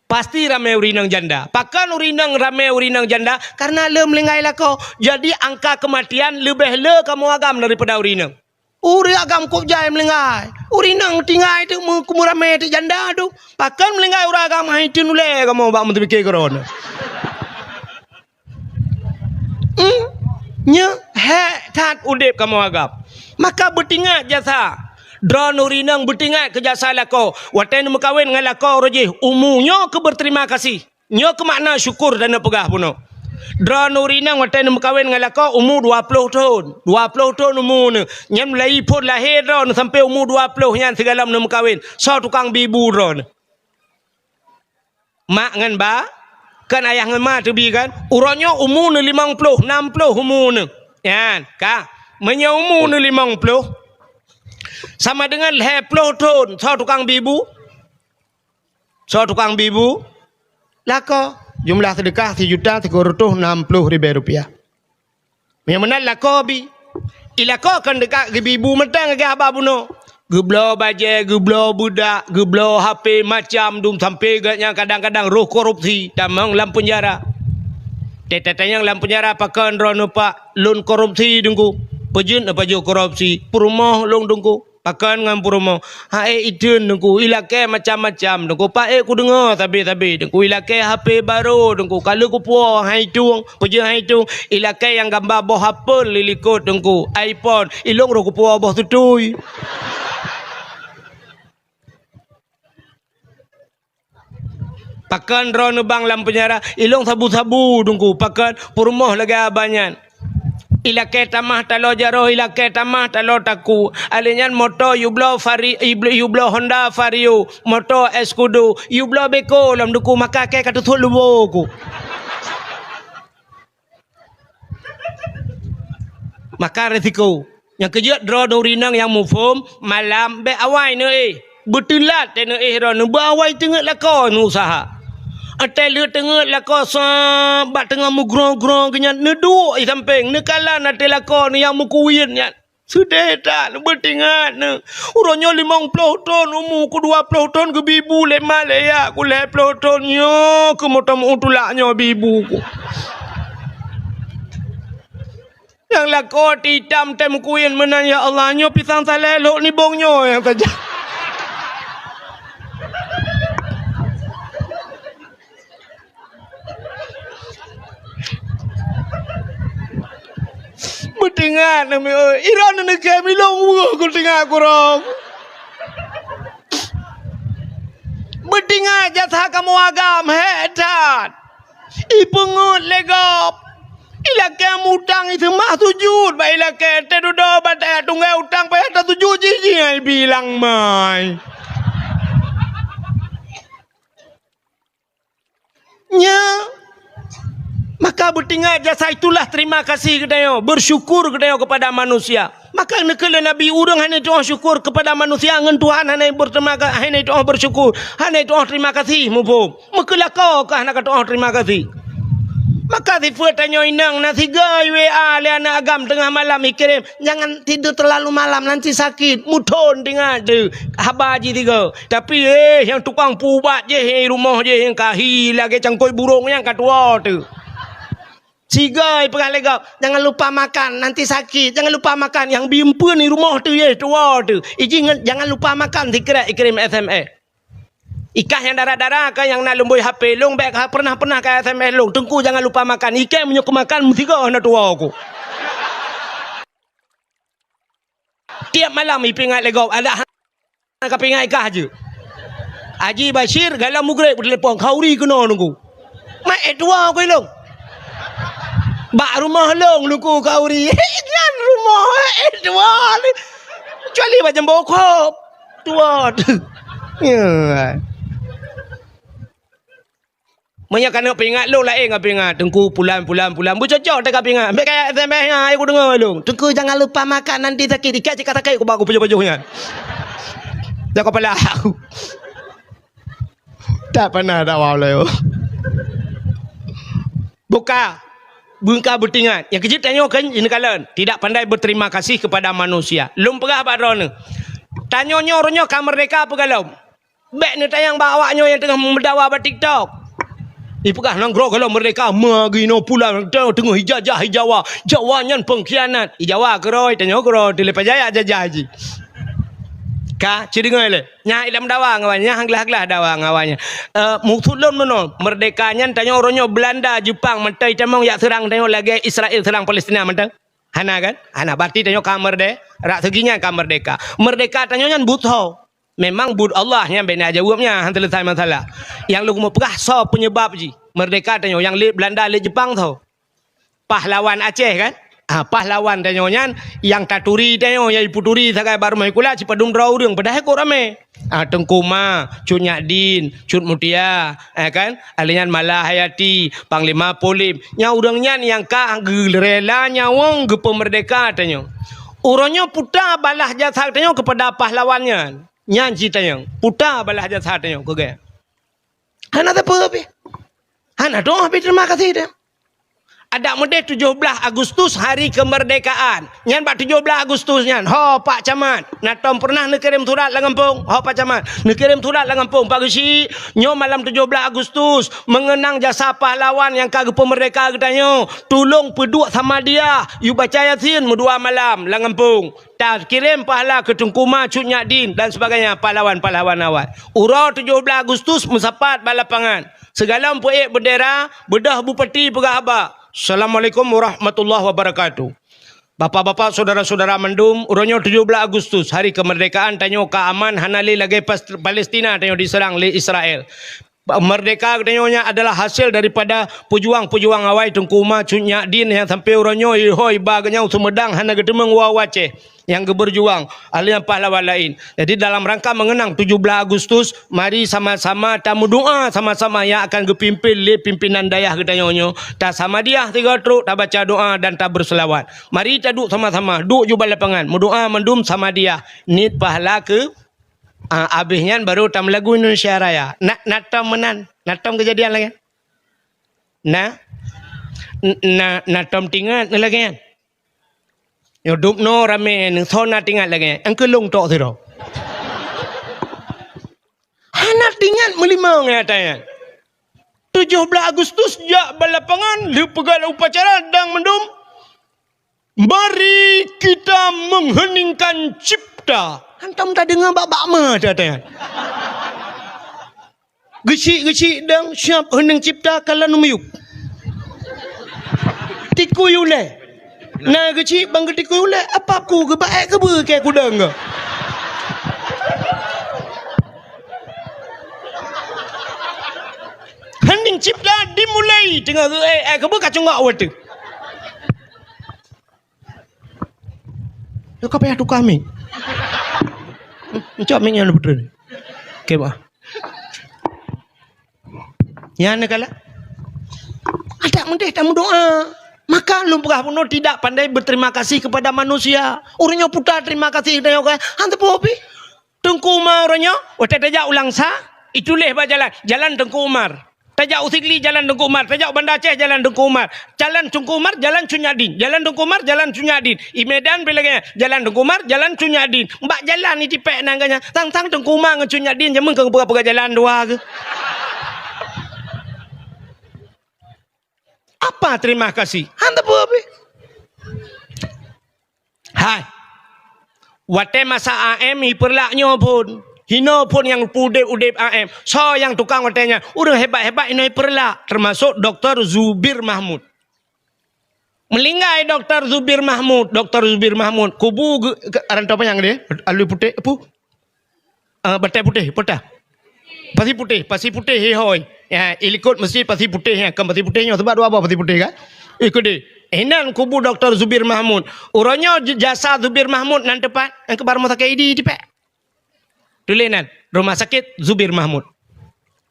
Pasti ramè ureueng inong janda. Pakon ureueng inong ramè ureueng inong janda? Karena le meuninggai lakoe. Jadi angka keumatian leubeh le kamoe agam daripada ureueng inong. Ureueng agam kôb jai meuninggai. Ureueng inong tinggai teuk meu-, meureumeue teuk janda teuk. Pakon meuninggai ureueng agam, hai teun ulèe kamoe bak meuteupiké keu droeneuh. Hmm? Nyoe hék that udeb kamoe agam. Maka beutingat jasa. Droeneuh rinong beutingat keu jasa lakoe. Watée neumeukawen ngon lakoe roh jih, umu nyoe keu beuterima kasih. Nyoe keu makna syukur dan neupeugah bunoe. Droeneuh rinong watée neumeukawen ngon lakoe umu dua ploh thon. Dua ploh thon umu neuh. Nyan mulai phon lahé droeneuh sampoe umu dua ploh nyan sigohlom neumeukawen. Soe tukang bi bu droeneuh? Mak ngon ba, kan ayah ngon ma teubi kan? Uroe nyoe umu neuh limong ploh, nam ploh umu neuh. Nyan, ka. Meunyoe umu neuh limong ploh, sama dengan lhée ploh thon, soe tukang bi bu? Soe tukang bi bu? Lakoe. Jumlah seudeukah sijuta sikureueng reutôh nam ploh ribée rupiah. Meunyoe meunan lakoe bi. I lakoe kon teuka geubi bu mantong lagée haba bunoe. Geubloe bajée, geubloe beudak, geubloe H P macam dum sampoe geuh nyan kadang-kadang roh korupsi tamong lam peunjara. Teutatanyong lam peunjara pakon droeneuh pak lôn korupsi Teungku. Peujeuet neupajoh korupsi, peurumoh lôn Teungku. Pakon ngon peurumoh? Hai iteun Teungku, ilakée macam-macam Teungku. Paék kudeungoe sabe-sabe Teungku. Ilakée H P barô Teungku. Ka lheueh kupuwoe hai tueng, peujeuet hai tueng. Ilakée nyang gamba boh apel di likot Teungku. iPhone, ilôn roh kupuwoe boh tutui. Pakon droeneuh bang lam peunjara, ilôn sabu-sabu Teungku, pakon peurumoh lagée haba nyan. Ilakée tamah taloe jaroe, ilakée tamah taloe takue. Alèh nyan moto yubloe Vari-, yubloe Honda Vario, moto Escudo, yubloe beko lom Teungku, maka kée ka teusot lubô ku. Maka risiko. Nyang keujeuet droeneuh rinong nyang muphom, malam bék awai neuéh. Beuteulat teuh neuéh droeneuh, beuawai teungeut lakoe neuusaha. Watée lheueh teungeut lakoe sa bak teungoh meugrong-grong geuh nyan, neuduek i sampéng, neukalon ateueh lakoe neuh nyang meukuwien nyan. Seudeh that, beutingat neuh. Uroe nyoe limong ploh thon umu ku, dua ploh thon geubi bu lé ma lé ya ku, lhée ploh thon nyoe keuh meuteumé tulak nyoe bi bu ku. Nyang lakoe ti itam tem kuyen meunan, ya Allah, nyoe pisang saleh lhok nibong nyoe nyang saja. Beutingat nami oi, iron neukém ilong weueh ku tingat kurong. Beutingat jasa kamoe agam hék that. Ipeungeut lé gob. Ilakée mutang iseumah sujut bak ilakée, teududoe bak tayah tunggai utang payah tasujut jih-jih ai bilang mai. Nya, maka beutingat jasa itulah terima kasih geutanyoe, bersyukur geutanyoe kepada manusia. Maka neukheun lé Nabi, ureuëng hana tuoh syukur kepada manusia ngon Tuhan hana berterima ka-, hana tuoh bersyukur, hana tuoh terima kasih muphom. Meukeulako kah na katuoh terima kasih. Maka sifeuet tanyoe inong na sigoe W A lé aneuk agam teungoh malam ikirém, "Jangan tidur terlalu malam, nanti sakit." Muthon teuingat teuh haba jih sigoe. Tapi, eh, nyang tukang peuubat jih, eh, rumoh jih nyang kahi lagée cangkôi burông nyang ka tuwoe teuh. Sigoe peugah lé gob, "Jangan lupa makan, nanti sakit. Jangan lupa makan." Nyang bi eumpeuen di rumoh teuh, eh, tuwoe teuh. Ijih ngon, "Jangan lupa makan," sikrek ikirém S M S. Ikah nyang dara-dara ka nyang na lumbôi H P lôn, bék ka pernah-pernah ka S M S lôn, "Teungku jangan lupa makan." Ikée meunyoe keumakan meusigoe na tuwoe ku. Tiep malam ipeuingat lé gob, adak hana kapeuingat ikah jeuet. Haji Bashir galom mugreb beutelepon, "Khauri keunoe Teungku." "Mak, eh, tuwoe ku ilong." "Bak rumoh lôn Teungku Khauri." "Nyan rumoh, eh, tuwoe." Kecuali bak jambo khop. Tuwoe teuh. Ya. Meunyoe keuneuk peuingat lôn laén ngon peuingat, "Teungku pulan, pulan, pulan." Beucocok teuka peuingat. Bék kaya S M S nyan, ayo kudeungoe lôn. "Teungku jangan lupa makan, nanti sakit." Ikah cit ka sakét kubak kupajoh-pajoh nyan. Dak kepala aku. Tak pernah dakwah ulée. Buka. Beungka beutingat. Nyang keujeuet tanyoe kan, jih neukalon. Tidak pandai berterima kasih kepada manusia. Lôn peugah bak droeneuh. Tanyoe nyoe, uroe nyoe ka meurdeka peue gohlom. Bék neutanyong bak awak nyoe nyang teungoh meudawa bak TikTok. Ipeugah nanggroe gohlom meurdeka, ma geunoe pulan teungoh ijajah i Jawa. Jawa nyan pengkhianat. I Jawa keudroe, tanyoe keudroe, teuleupah jaya jajah jih. Ka, ci deungoe lé. Nyan ilom dawa ngon awaknyan, nyan glah-glah dawa ngon awaknyan. Eh, maksud lôn meunoe, merdeka nyan tanyoe uroe nyoe Belanda, Jepang, mantong tamong jak seurang tanyoe lagée Israel seurang Palestina mantong. Hana kan? Hana, berarti tanyoe ka merde-, rak segi nyan ka merdeka. Merdeka tanyoe nyan buet soe? Memang buet Allah nyan bena jaweueb nyan, han seuleusai masalah. Nyang lôn peugah soe penyebab jih? Merdeka tanyoe nyang lé Belanda, lé Jepang soe? Pahlawan Aceh kan? Ah, pahlawan tanyoe nyan nyang taturi tanyoe, nyang iputuri sagai bak rumoh sikula, sipadum droe ureuëng, padahai kok ramé. Ah, Teungku Ma, Cut Nyak Din, Cut Mutia, eh, kan? Alèh nyan Mala Hayati, Panglima Polip. Nyang ureuëng nyan nyang ka geurela nyawöng geupeumeurdeka tanyoe. Uroe nyoe puta balah jasa tanyoe keupada pahlawan nyan. Nyan cit tanyoe. Puta balah jasa tanyoe keu geuh. Hana sapeue pih. Hana doa pih terima kasih dah. Adak meudeh tujoh blaih Agustus hari kemerdekaan. Nyan bak tujoh blaih Agustus nyan. Ho, Pak Camat. Na tom pernah neukirém surat lam gampông? Ho, Pak Camat. Neukirém surat lam gampông. Pak Geuchik, nyoe malam tujoh blaih Agustus, mengenang jasa pahlawan nyang ka geupeumerdeka geutanyoe. Tulông peuduek Samadiyah, yue baca Yasin meudua malam lam gampông. Takirém pahala keu Teungku Ma, Cut Nyak Din dan sebagainya, pahlawan-pahlawan awai. Uroe tujoh blaih Agustus meusapat bak lapangan. Sigohlom peuék beundera, beudôh bupati peugah haba, "Assalamualaikum warahmatullahi wabarakatuh." Bapak-bapak, saudara-saudara mandum, uroe nyoe tujoh blaih Agustus, hari kemerdekaan tanyoe ka aman, hana lé lagée Pas-, Palestina tanyoe diserang lé Israel. Merdeka geutanyoe nyan adalah hasil daripada peujuang-peujuang awai Teungku Ma, Cut Nyak Din nyang sampai uroe nyoe, ihôi ba geutanyoe Sumedang hana geuteumeung woe u Aceh nyang geubeujuang, ahli nyang pahlawan laén. Jadi, dalam rangka mengenang tujoh blaih Agustus, mari sama-sama tameudoa sama-sama nyang akan geupimpin lé pimpinan dayah geutanyoe nyoe. Tasamadiyah sigoe trok, tabaca doa dan tabeuseulawat. Mari taduek sama-sama, duek ju bak lapangan, meudoa mandum samadiyah, niet pahala keu Ah, abéh nyan baru tameulagu Indonesia Raya. Na, na tom meunan, na tom keujadian lagée nyan? Na, n-, na, na tom tingat lagée nyan? Nyoe dubnoe ramé, soe na tingat lagée nyan? Engkeulong tok sidroe. Hana tingat meulimong nyata nyan. Tujoh blaih Agustus jak bak lapangan, lheueh peugah upacara dang mandum. Mari kita mengheningkan cipta. Hantom tadeungoe bak-bak ma that-that nyan. Geuchik-geuchik dang siab heuning cipta kalon meuyueb. Tikui ulée. Na geuchik ban geutikui ulée, apa ku geuba ék keubeue keu kudang geuh. Heuning cipta dimulai teungoh geuék ék keubeue ka cunggok watée. Nyoe ka payah tukang mic. Encok mic nyan, Putri. Oke, bah. Nyan kala. Adak meudeh tameudoa. Maka lôn peugah bunoe tidak pandai berterima kasih kepada manusia. Ureuëng nyoe puta terima kasih, tanyong kan? Han teupeu pih. Teungku Umar uroe nyoe, watée tajak u Langsa, ituléh bak jalan, "Jalan Teungku Umar." Tajak u Sigli, "Jalan Teungku Umar." Tajak u Banda Aceh, "Jalan Teungku Umar." Jalan Teungku Umar, jalan Cut Nyak Din. Jalan Teungku Umar, jalan Cut Nyak Din. I Medan pih lagée nyan, "Jalan Teungku Umar, jalan Cut Nyak Din." Bak jalan itipék nan geuh nyan. Sang-sang Teungku Umar ngon Cut Nyak Din, jameun keu peugah-peugah jalan dua geuh. Apa terima kasih? Han teupeu pih. Hai. Watée masa A M hi Peureulak nyoe phon, hinoe phon nyang peudeb-udeb A M. Soe nyang tukang watée nyan? Ureuëng hebat-hebat hinoe hi Peureulak, teumasok Doktor Zubir Mahmud. Meulinggai Doktor Zubir Mahmud, Doktor Zubir Mahmud, kubu geu-, ke-, aran toh panyang deh, alui putéh, apu? Ah, Batée Putéh, peue tah? Pasi Putéh, Pasi Putéh, hei hôi. Ya, ilikot meuseujid Pasi Putéh, ya, kan Pasi Putéh nyoe, sabab dua boh Pasi Putéh, kan? Ikut deh. Inan kubu Doktor Zubir Mahmud. Uroe nyoe j-, jasa Zubir Mahmud nan teupat, nyang keuba rumoh sakét Idi tipék. Tuléh nan, Rumah Sakit Zubir Mahmud.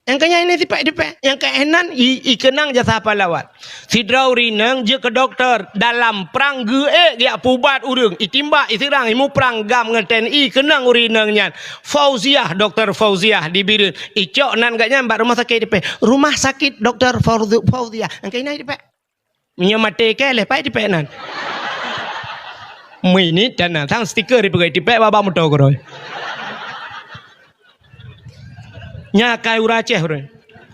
Nyang keu nyan ini tipék-tipék. Nyang keu nyan i, ikeunang jasa pahlawan. Sidroe ureuëng inong jeuet keu dokto, dalam prang geuék geujak peuubat ureuëng, itimbak, iseurang, imuprang GAM ngon T N I, keunong ureuëng inong nyan. Fauziah, Doktor Fauziah di Bireuen. Icok nan geuh nyan bak rumoh sakét tipék. Rumah Sakit Doktor Fauzi-, Fauziah. Nyang keu nyan tipék. Meunyoe maté keu lheueh pai tipék nan. Meuinit dan nang sang stiker dipeugöt tipék bak-bak moto keudroe. Nya kai ureuëng Aceh ureuëng.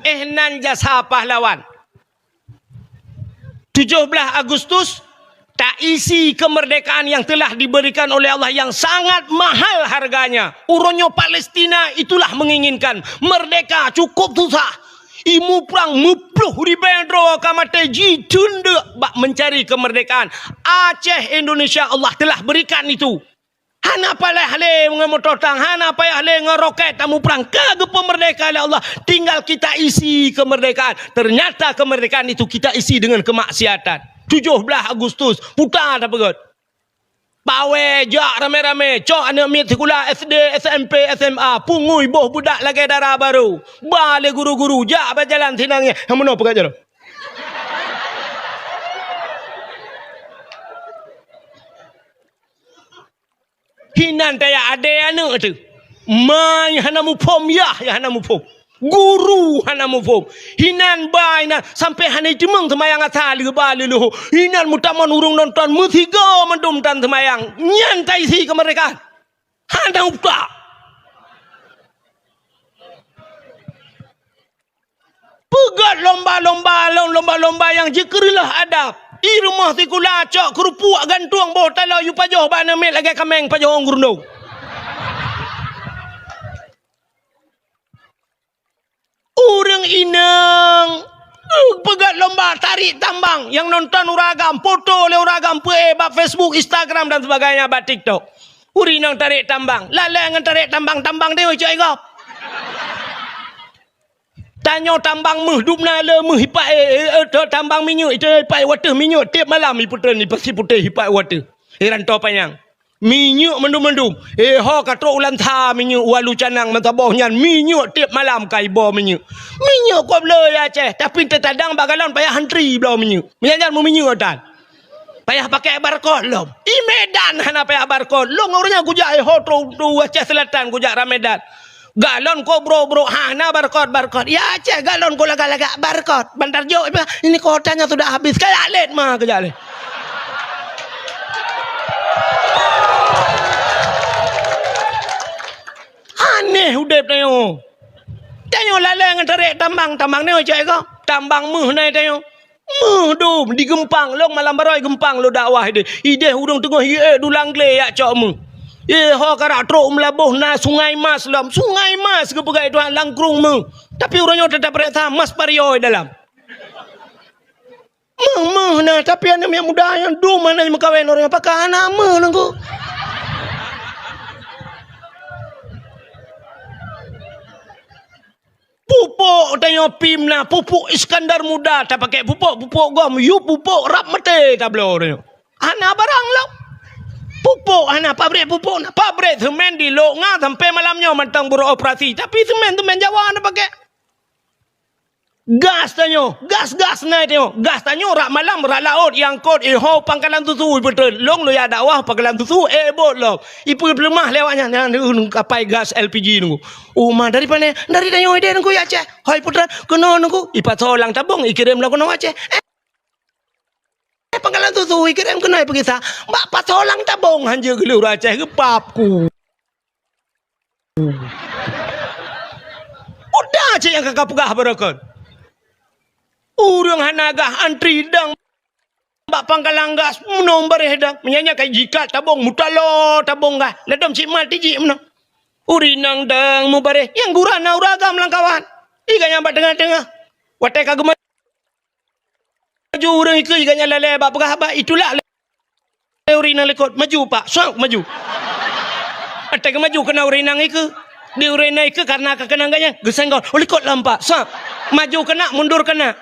Eh, nan jasa pahlawan. Tujoh blaih Agustus, Taisi kemerdekaan yang telah diberikan oleh Allah yang sangat mahal harganya. Uroe nyoe Palestina itulah menginginkan merdeka, cukup susah. Imu prang meuploh ribée droe ka maté jiteun deuk bak mencari kemerdekaan. Aceh, Indonesia, Allah telah berikan itu. Hana payah lé ngon moto tang, hana payah lé ngon roket tamuprang. Ka geupeumeurdeka lé Allah. Tinggal kita isi kemerdekaan. Ternyata kemerdekaan itu kita isi dengan kemaksiatan. Tujoh blaih Agustus, puta tapeugét. Pawé jak ramé-ramé, cok aneuk miet sikula S D, S M P, S M A, pungui boh budak lagée dara barô. Ba lé guru-guru, jak bak jalan sinan nyan. Nyang meunoe peugah jalan. Hinan taya adé aneuk teuh. Ma nyang hana muphom, yah nyang hana muphom. Guru hana muphom. Hinan ba inan sampai hana jiteumeung seumayang asa leuba leuloh. Hinan meutamong ureuëng nonton meusigoe mandum tan seumayang. Nyan taisi keumeurdekaan. Hana utak. Peugét lomba-lomba, lom-, lomba-lomba nyang jikeureuloh adab. I rumoh sikula cok keurupuk gantueng boh taloe yue pajoh bak aneuk miet lagée kaméng pajoh ureuëng gurundong. Ureuëng inong, uh, peugét lomba tarék tambang nyang nonton ureuëng agam, poto lé ureuëng agam peuék bak Facebook, Instagram dan sebagainya, bak TikTok. Ureuëng inong tarék tambang, lalée ngon tarék tambang, tambang deungoe cok i gob. Tanyoe tambang méuh dum na le méuh ipak, eh, eh, eh, tambang minyeuk, itu ipak wateuh minyeuk tiep malam ipeutreun, ipasi putéh ipak wateuh. Eh, ranto panyang. Minyeuk mandum-mandum. Eh, ho ka trok ulan sa minyeuk walu canang meusaboh nyan minyeuk tiep malam ka iboh minyeuk. Minyeuk kok bloe ya Aceh, tapi teutadang bak galon payah antri bloe minyeuk. Meunyan nyan meuminyeuk tan. Payah pakai barcode lom. I Medan hana payah barcode. Lôn ureuëng nyan kujak, eh, ho, tu, tu, Aceh Selatan kujak ra Medan. Galon ko brok-brok, hana barcode, barcode. Ya Aceh, galon ko lagak-lagak barcode. Bantar jok, ini kuotanya sudah habis. Kayak let ma kejak leh. Aneh udeb tanyoe. Tanyoe lalée ngon tarék tambang, tambang ni cok ko. Tambang méuh nai tanyoe. Méuh dum di Geumpang, lôn malam baroe Geumpang lôn dakwah ideh. Ideh ureuëng teungoh hiék dulang glé yak cok méuh. Eh, ho karak trok meulaboh na Sungai Mas lom. Sungai Mas geupeugah Tuhan langkrung méuh. Tapi ureuëng nyoe teutap reksa mas pario dalam. Méuh, méuh na, tapi aneuk miet muda nyang dum hana meukawen ureuëng pakon hana méuh nunggu. Pupuk tanyoe pim na, pupuk Iskandar Muda tapakai pupuk, pupuk gom, yue pupuk rab maté tabloe tanyoe. Hana barang lom. Pupuk hana, pabrik pupuk na, pabrik semen di Lok Nga sampai malam nyoe mantong beroperasi, tapi semen-semen Jawa na pakai. Gas tanyoe, gas-gas na tanyoe, gas tanyoe rak malam rak laôt nyang kot iho pangkalan susu ipeutreun. Lôn lôn jak dakwah pangkalan susu, eh, bot lom. Ipeuleumah lé awaknyan, nyan, uh, kapai gas L P G nunggu. Uma dari pane? Dari tanyoe ideh nunggu ya Aceh. Hoi putra, keunoe nunggu. Ipasoe lam tabong, ikirém lom keunoe Aceh. Eh, pangkalan susu ikirém keunoe peugisa. Bak pasoe lam tabong hanjeuet geuleuh ureuëng Aceh geupap ku. Udah cit nyang ka peugah barokon. Ureuëng hana gah antri dang bak pangkalan gas meunoe bareh dang. Meunyan nyan ka jikat tabong, mutaloe tabong gas. Ladom cit mal tijik meunoe. Ureuëng inong dang mubareh, nyang gura na ureuëng agam lam kawan. Iga nyang bak teungoh-teungoh. Watée ka geumaju ureuëng ikeue, iga nyang lalée bak peugah haba, itulak lé ureuëng inong likot, "Maju, Pak!" Swab, maju. Watée geumaju keunan ureuëng inong ikeue. Di ureuëng inong ikeue karena ka keunan gobnyan, geusenggol, "Oh, likot lom, Pak!" Swab. Maju keunan, mundur keunan.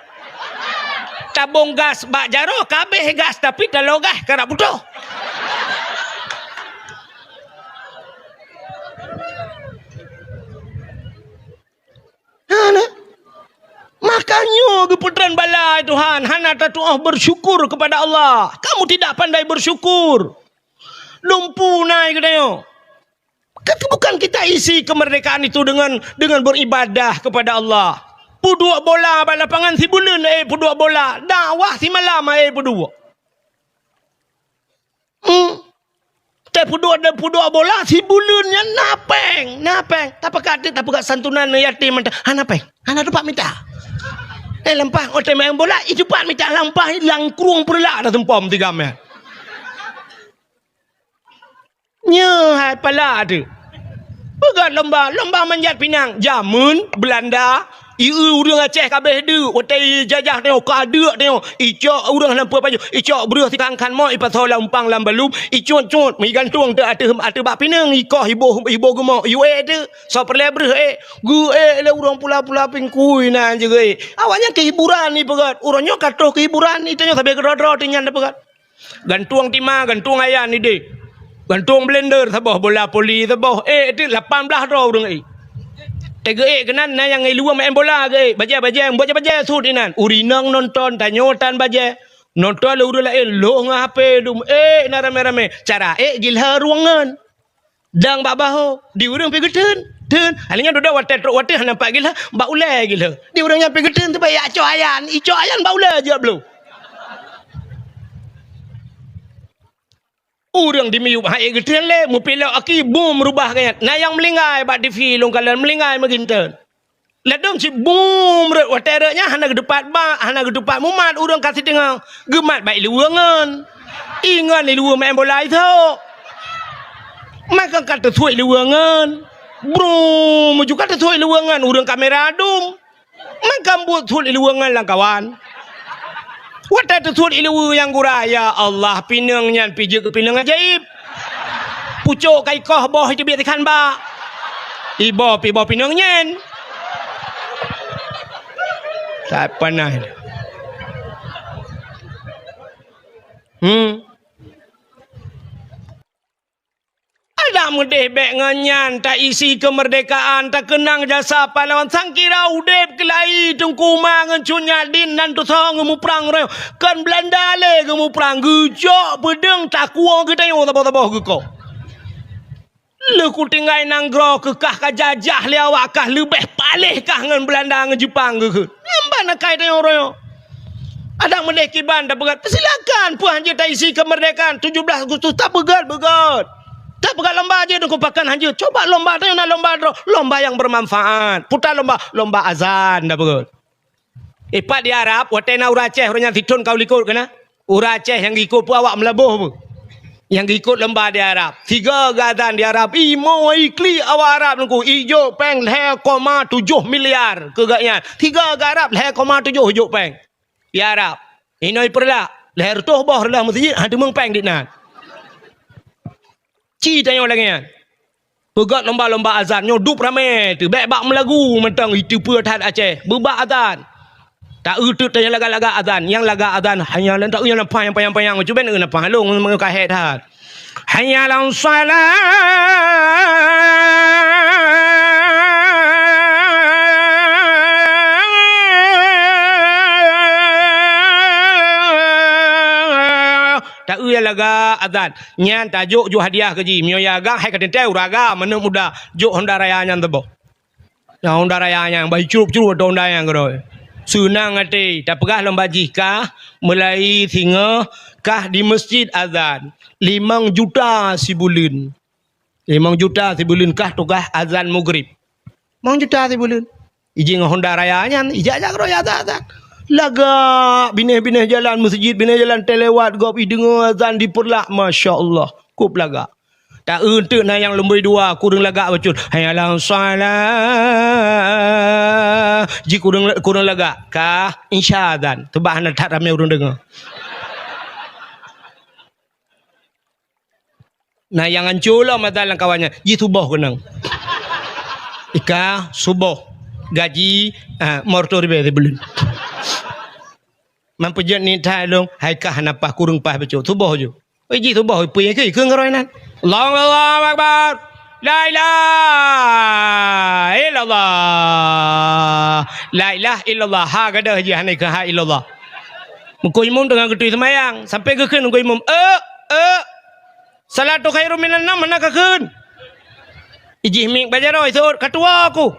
Tabong gas bak jaroe ka habéh gas, tapi taloe gas ka rab putôh. Hana. Makanya geupeutreun bala Tuhan, hana tatuoh bersyukur kepada Allah. Kamu tidak pandai bersyukur. Lumpu nai geutanyoe. Bukan kita isi kemerdekaan itu dengan, dengan beribadah kepada Allah. Peuduek bola bak lapangan sibuleuen, eh, peuduek bola. Dakwah simalam, eh, peuduek. Hmm. Teupeudok, teupeudok bola sibuleuen nyan na péng, na péng. Tapeugah teuk, tapeugah santunan yatim mantong. Hana péng, hana teumpat mita. Eh, lampah, oh, watée main bola, i teumpat mita lampah, langkrueng peureulah dah seumpom tigam nyan. Nyoe hai pala teuh. Peugah lomba, lomba manjat pinang. Jameun Beulanda, i ureuëng Aceh ka abéh deuk, watée jajah tanyoe, ka deuk tanyoe, icok ureuëng hana peue pajoh, icok breueh sikhan-khan mo, ipasoe lam umpang lam balum, icut-cut, meugantung teuh ateueh, ateueh bak pineung, ikoh iboh, iboh geumo, iwée teuh, soe peureulée breueh ék, geuék lé ureuëng pula-pula pingkui na jeuet. Awaknyan keuhiburan ipeugét, uroe nyoe ka troh keuhiburan, i tanyoe sabe keudroe-droe teuh nyan tapeugét. Gantueng tima, gantueng ayan ideh. Gantueng blender saboh, bola poli saboh. Eh, itu lapan belas droe ureuëng eh. Teugeuk keunan na nyang i luwa main bola geuh. Bajée-bajée, bajée-bajée sut inan. Ureuëng inong nonton, tanyoe tan bajée. Nonton lé ureuëng laén, loh ngon H P dum. Eh, na ramé-ramé. Cara eh gila ruangan. Dang bak baho, di ureuëng pi geuteun, teun. Hal nyan dudoe watée trok watée hana pat gila, bak ulée gila. Di ureuëng nyan pi geuteun teuba yak cok ayan, icok ayan bak ulée jeuet bloe. Ureuëng di miyueb hai geuteun lé, mupilok aki bum rubah geuh nyan. Na nyang meulinggai bak T V lôn kalon meulinggai meuginteun. Ladôm cit bum rot, watée rot nyan hana geutupat bak, hana geutupat mumat ureuëng ka sideungoe, geumat bak i luwa ngon. I ngon i luwa main bola isok. Maka ka teusuet i luwa ngon. Brum, muju ka teusuet i luwa ngon ureuëng kamera dum. Maka buet suet i luwa ngon lam kawan. Watée teusuet i luwa nyang gura, ya Allah, pineung nyan pi jeuet keu pineung ajaéb. Pucok ka ikoh boh iteubiet sikhan bak. Iboh pi boh pineung nyan. That panah. Hmm. Adak meudeh bék ngon nyan, taisi keumeurdekaan, takeunang jasa pahlawan, sangkira udeb keulayi Teungku Ma ngon Cut Nyak Dien nan tusoe geumuprang roh. Kon Beulanda lé geumuprang, geujok peudeueng takue geutanyoe saboh-saboh geukoh. Lheueh kutinggai nanggroe keuh kah ka jajah lé awak kah leubeh paléh kah ngon Beulanda ngon Jeupang geukheun. Nyan ban akai tanyoe uroe nyoe. Adak meudeh kiban tapeugét, silakan, peue hanjeuet taisi keumeurdekaan tujuh belas Agustus tapeugét, beugét. Tapeugét lomba jeuet, Teungku, pakon hanjeuet. Coba lomba tanyoe na lomba droe, lomba nyang beumanfaat. Puta lomba, lomba azan tapeugét. Ipat di Arab, watée na ureuëng Aceh, ureuëng nyan sithon ka u likot keunan. Ureuëng Aceh nyang geuikot peue awak meulaboh peue. Nyang geuikot lomba di Arab. Siga geuazan di Arab. Imo iklik awak Arab nungku. Ijok péng lhée koma tujoh miliar keu gobnyan. Siga geuarab lhée koma tujoh ijok péng. Di Arab. Inoe ipeureulah. Lhée reutôh boh reulah meuseujid, han teumeung péng dinan. Ci tanyoe lagée nyan. Peugét lomba-lomba azan nyoe dup ramé teuh, bék bak meulagu mantong iteupeue that Aceh, beubak azan. Taeu teuk tanyoe lagak-lagak azan, nyang lagak azan, hanya lan taeu nyang panyang-panyang, cuba na panyang long meunyoe ka hék that. Hayya 'alas shalah. Taeu nyang lagak azan. Nyan tajok ju hadiah keu jih. Meunyoe ya agam, hai ka teuntée ureuëng agam, manök muda, jok Honda Raya nyan teuboh. Nyang Honda Raya nyan, bah icrup-crup atau Honda nyan keudroe. Seunang até, tapeugah lom bak jih kah, mulai singoh kah di meuseujid azan, limong juta sibuleuen. Limong juta sibuleuen kah tugaih azan Maghrib. Limong juta sibuleuen. Iji ngon Honda Raya nyan, ijak-jak keudroe azan-azan. Lagak binéh-binéh jalan meuseujid, binéh jalan teulewat gob ideungoe azan dipeurlak, masya Allah, kop lagak. Taeu teuk na nyang lumboi dua, kureueng lagak bacut. Hayya 'alas shalah. Ji kureueng, kureueng lagak. Kah, insya azan. Teubak hana that ramé ureueng deungoe. Na nyang anco lom azan lam kawan nyan, jisuboh keunong. Ika suboh gaji, ah, morto ribée sibuleuen. Mampu jeuet ni that lôn, hai kah hana paih kureueng paih bacut. Suboh ju. Oi, jisuboh, peue nyang keu, keu ngeuroi nan. Allahu, Allahu Akbar. La ilaha illallah. La ilaha illallah. Ha gadôh jih hana keu ha illallah. Meukeumum teungoh geutui seumayang, sampai geukheun meukeumum, "Eh, eh." Salatu khairum minan naum hana kakheun. Ijih miek bak jaroe seuôt, "Ka tuwoe ku."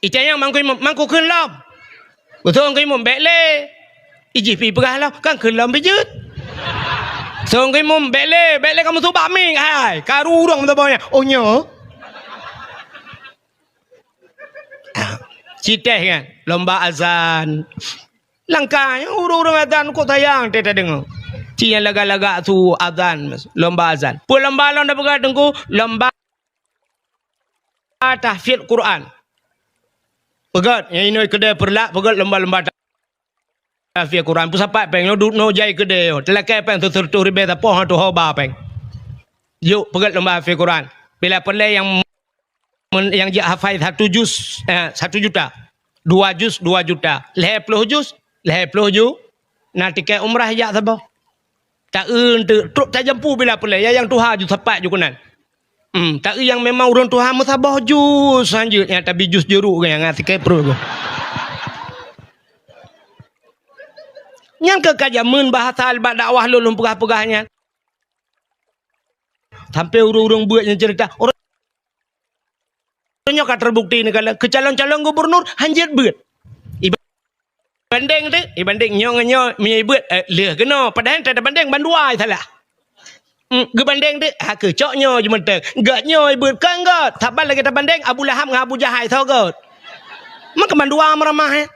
Itanyong mangkui mum, "Mangkui kheun lom?" Beutôi mangkui mum, "Bék lé." Ijih pi peugah lom, "Kan kheun lom bijeuet." Song kui mum, "Bék lé, bék lé kamoe subak miek hai." Karu ureueng meusaboh nyan. Oh nyoe. Citeh kan, lomba azan. Langkah, ureueng-ureueng azan kok sayang teuh tadeungoe. Nyang lagak-lagak su azan, lomba azan. Peue lomba lôn tapeugah Teungku? Lomba tahfiz Quran. Peugét, nyang inong keudè Peureulak, peugét lomba-lomba tahfiz Quran. Peusapat péng, nyoe duek nyoe jai keudè nyoe. Teulakèe péng sireutôh ribèe sapoh, han tuho ba péng. Jok, peugét lomba tahfiz Quran. Bila peureulèe nyang men-, nyang jak hafai satu juz, eh, satu juta. Dua juz, dua juta. Lhèe ploh juz, lhèe ploh ju-, na tikét umrah jak saboh. Ta-eu eunteuk, trok tajampu bila peureulèe, ya nyang tuha ju sapat ju keunan. Hmm, ta-eu nyang memang ureueng tuha meusaboh juz, selanjutnya tabi juz juruk nyang ngat tikét pruet. Nyan keuh ka jameun bahasa bak dakwah lôn, lôn peugah-peugah nyan. Sampai ureueng-ureueng beuet nyang cerita, ureueng nyoe ka terbukti neukalon keu calon-calon gubernur hanjeuet beuet. Ibandeng tu, ibandeng nyoe ngon nyoe meunyoe beuet, eh, lheueh keunoe. Padahai tabandeng bandua salah. Hmm, geubandeng tu, ha keucok nyoe jeumeuteueng. Gét nyoe beuet kan gét. Saban lagèe tabandeng Abu Lahab ngon Abu Jahai soe gét. Maka mandua meuramah, eh.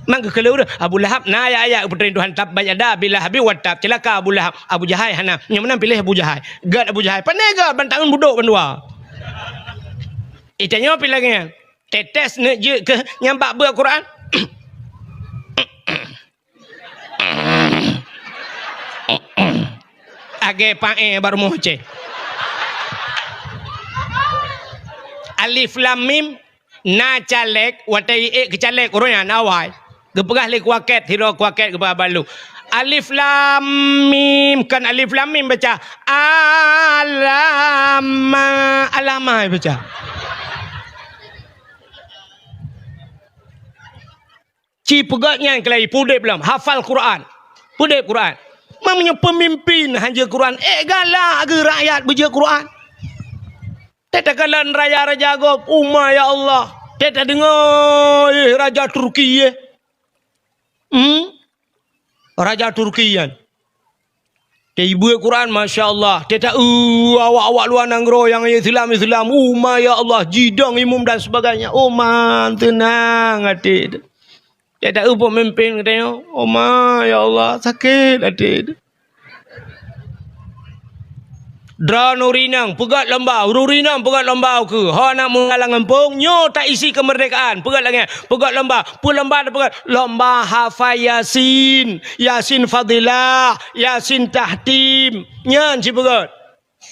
Maka keu lheueh Abu Lahab na ayat-ayat peutren Tuhan, tabbat yada Abi Lahabin wa tab, ceulaka Abu Lahab, Abu Jahai hana. Nyang meunan piléh Abu Jahai. Gét Abu Jahai. Pane gét ban taeun budok bandua. Eh, tanyoe pi lagèe nyan. Tetes neuk jeuet keu nyang bak beuet Quran. Agé paé bak rumoh Aceh. Alif Lam Mim, na caleg, watèe ék keu caleg ureueng nyan awai. Geupeugah lé kuakét, sidroe kuakét geupeugah bak lôn. Alif Lam Mim, kon Alif Lam Mim baca. Alama, alama baca. Ci peugét nyan keulai, peudép lom, hafal Quran. Peudép Quran. Meunyoe peumimpin hanjeuet Quran, ék galak geuh rakyat beujeuet Quran. Teuh takalon raja-raja gob, uma ya Allah. Teuh tadeungoe, eh, raja Turki, eh. Hmm? Raja Turki nyan. Teuh ibeuet Quran, masya Allah. Teuh ta-, eu, awak-awak luwa nanggroe nyang Islam-Islam, uma ya Allah, jidong imum dan sebagainya. Uma, teunang até. Teuh ta-, eu, peumimpin geutanyoe, uma ya Allah, sakét até. Droeneuh ureueng inong peugét lomba, ureueng inong peugét lomba ukeue. Ho na meuhala lam gampông, nyoe ta isi keumeurdekaan, peugét lagèe nyan, peugét lomba. Peue lomba tapeugét? Lomba hafai Yasin, Yasin Fadilah, Yasin Tahtim. Nyan sipeugét.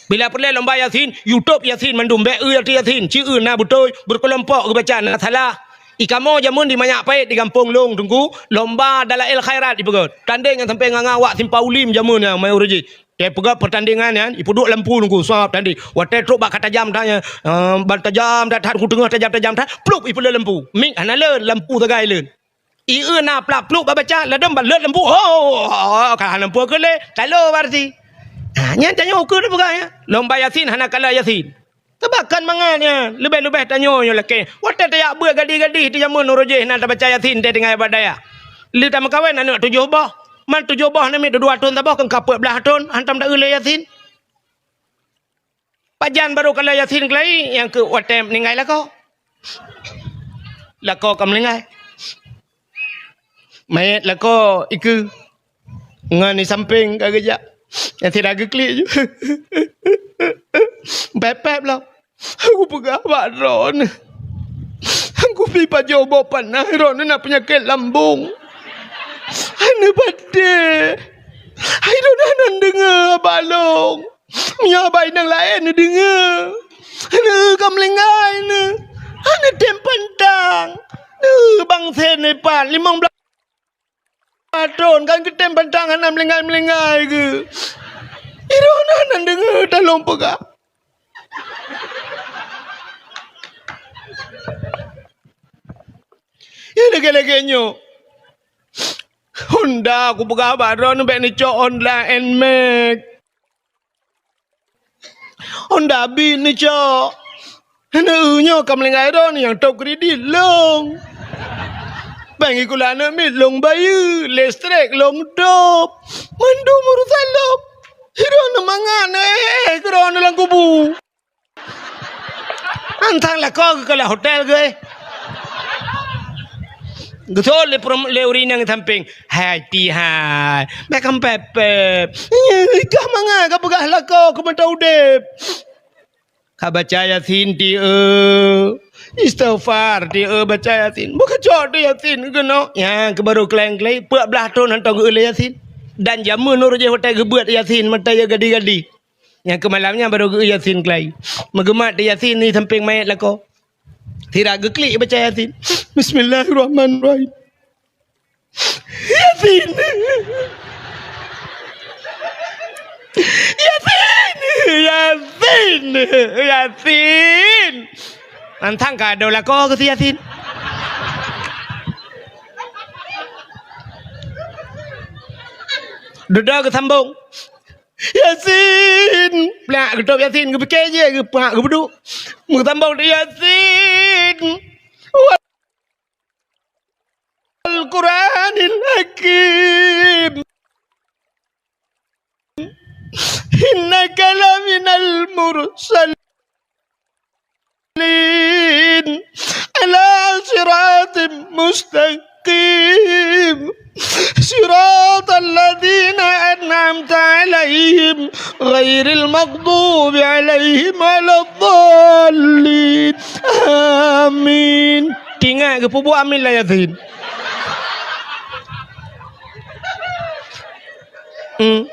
Bila peureulèe lomba Yasin, YouTube Yasin mandum, bèk eu arti Yasin, ci eu na beutôi, beukeulompok geubaca na salah. I kamoe jameun di Manyak Pait di gampông lôn Teungku, lomba Dalail Khairat ipeugét. Tandeng nyang sampai nganga awak Simpang Ulim jameun nyan, mai ureueng jih. Teuh peugét peurtandingan nyan, ipeuduek lampu Teungku, sab tandeng. Watèe trok bak ka tajam that nyan, eh, ban tajam that, that, ku teungoh tajam-tajam that, plup, ipeuleuet lampu. Mik hana leuet, lampu sagai leuet. I eu na plak plup baca, ladôm ban leuet lampu. Oh, ka hana lampu keu lé, talo berarti. Ha, nyan tanyoe ukeue tapeugah nyan. Lomba Yasin hana kala Yasin. Teubakan mangat nyan, leubeh-leubeh tanyoe nyoe lakèe. Watèe tajak beuet gadih-gadih di jameun uroe jih na tabaca Yasin teuh tinggai bak dayah. Lheueh tameukawen aneuk tujoh boh. Man tujoh boh namiet dua thôn saboh keu ka peuet blah thôn, hantom ta-eu lé Yasin. Pajan barô kala Yasin keulai, nyang keu watèe meuninggai lakoe. Lakoe ka meuninggai. Manyét lakoe ikeue. Ngon di sampéng ka geujak. Nyang sira geuklik ju. Pép-pép lom. Aku peugah bak droeneuh. Aku pi pajoh boh panas, droeneuh na peunyakét lambông. Hana patéh. Hai droeneuh hana deungö haba lôn. Meunyoe haba inong laén neudeungö. Hana ka meulinggai neuh. Hana tem pantang. Neuh bang sen ipat limong blaih Patron kan geutem bantang hana meulinggai-meulinggai geuh. Iroh nan deungoe talong peugah. Ya lagèe-lagèe nyoe. Honda kupeugah bak droeneuh bèk neucok Honda Nmax. Honda Beat neucok. Hana nyoe ka meulinggai droeneuh nyang top kredit lôn. Péng sikula aneuk miet lôn bayeue, listrik lôn top. Mandum urusan lôn. Droeneuh mangat neuh, eh, eh, droeneuh lam kubu. Antang lakoe keu keulah hotel geuh. Geusol lé peurum-, lé ureueng inong sampéng. Hai, tihai. Bèk kampèe-pèe. Gah mangat ka peugah lakoe keu mata udép. Ka baca Yasin ti, eu. Istighfar ti, eu, baca Yasin. Beukeucok ti Yasin keunoe. Nyang keu barô keulang-keulang, peuet blah thôn hantom geu-eu lé Yasin. Dan jameun uroe jih watèe geubeuet Yasin, mata ya gadi-gadi. Nyang keu malam nyan barô geu-eu Yasin keulai. Meugeumat ti Yasin di sampéng manyèt lakoe. Sira geuklik baca Yasin. Bismillahirrahmanirrahim. Yasin. Yasin. Yasin. Yasin. Nyan sang ka ado lakoe keu si Yasin. Dudoe geusambong. Yasin. Plak, geutôb Yasin, geupike jih, geupak, geupeuduek. Meusambong di Yasin. Wal Qur'anil Hakim. Innaka laminal mursalin. Ala siratim mustaqim. Siratal ladzina an'amta 'alaihim ghairil maghdubi 'alaihim waladdallin. Amin. Tingat geupeubuet amin lam Yasin. Hmm.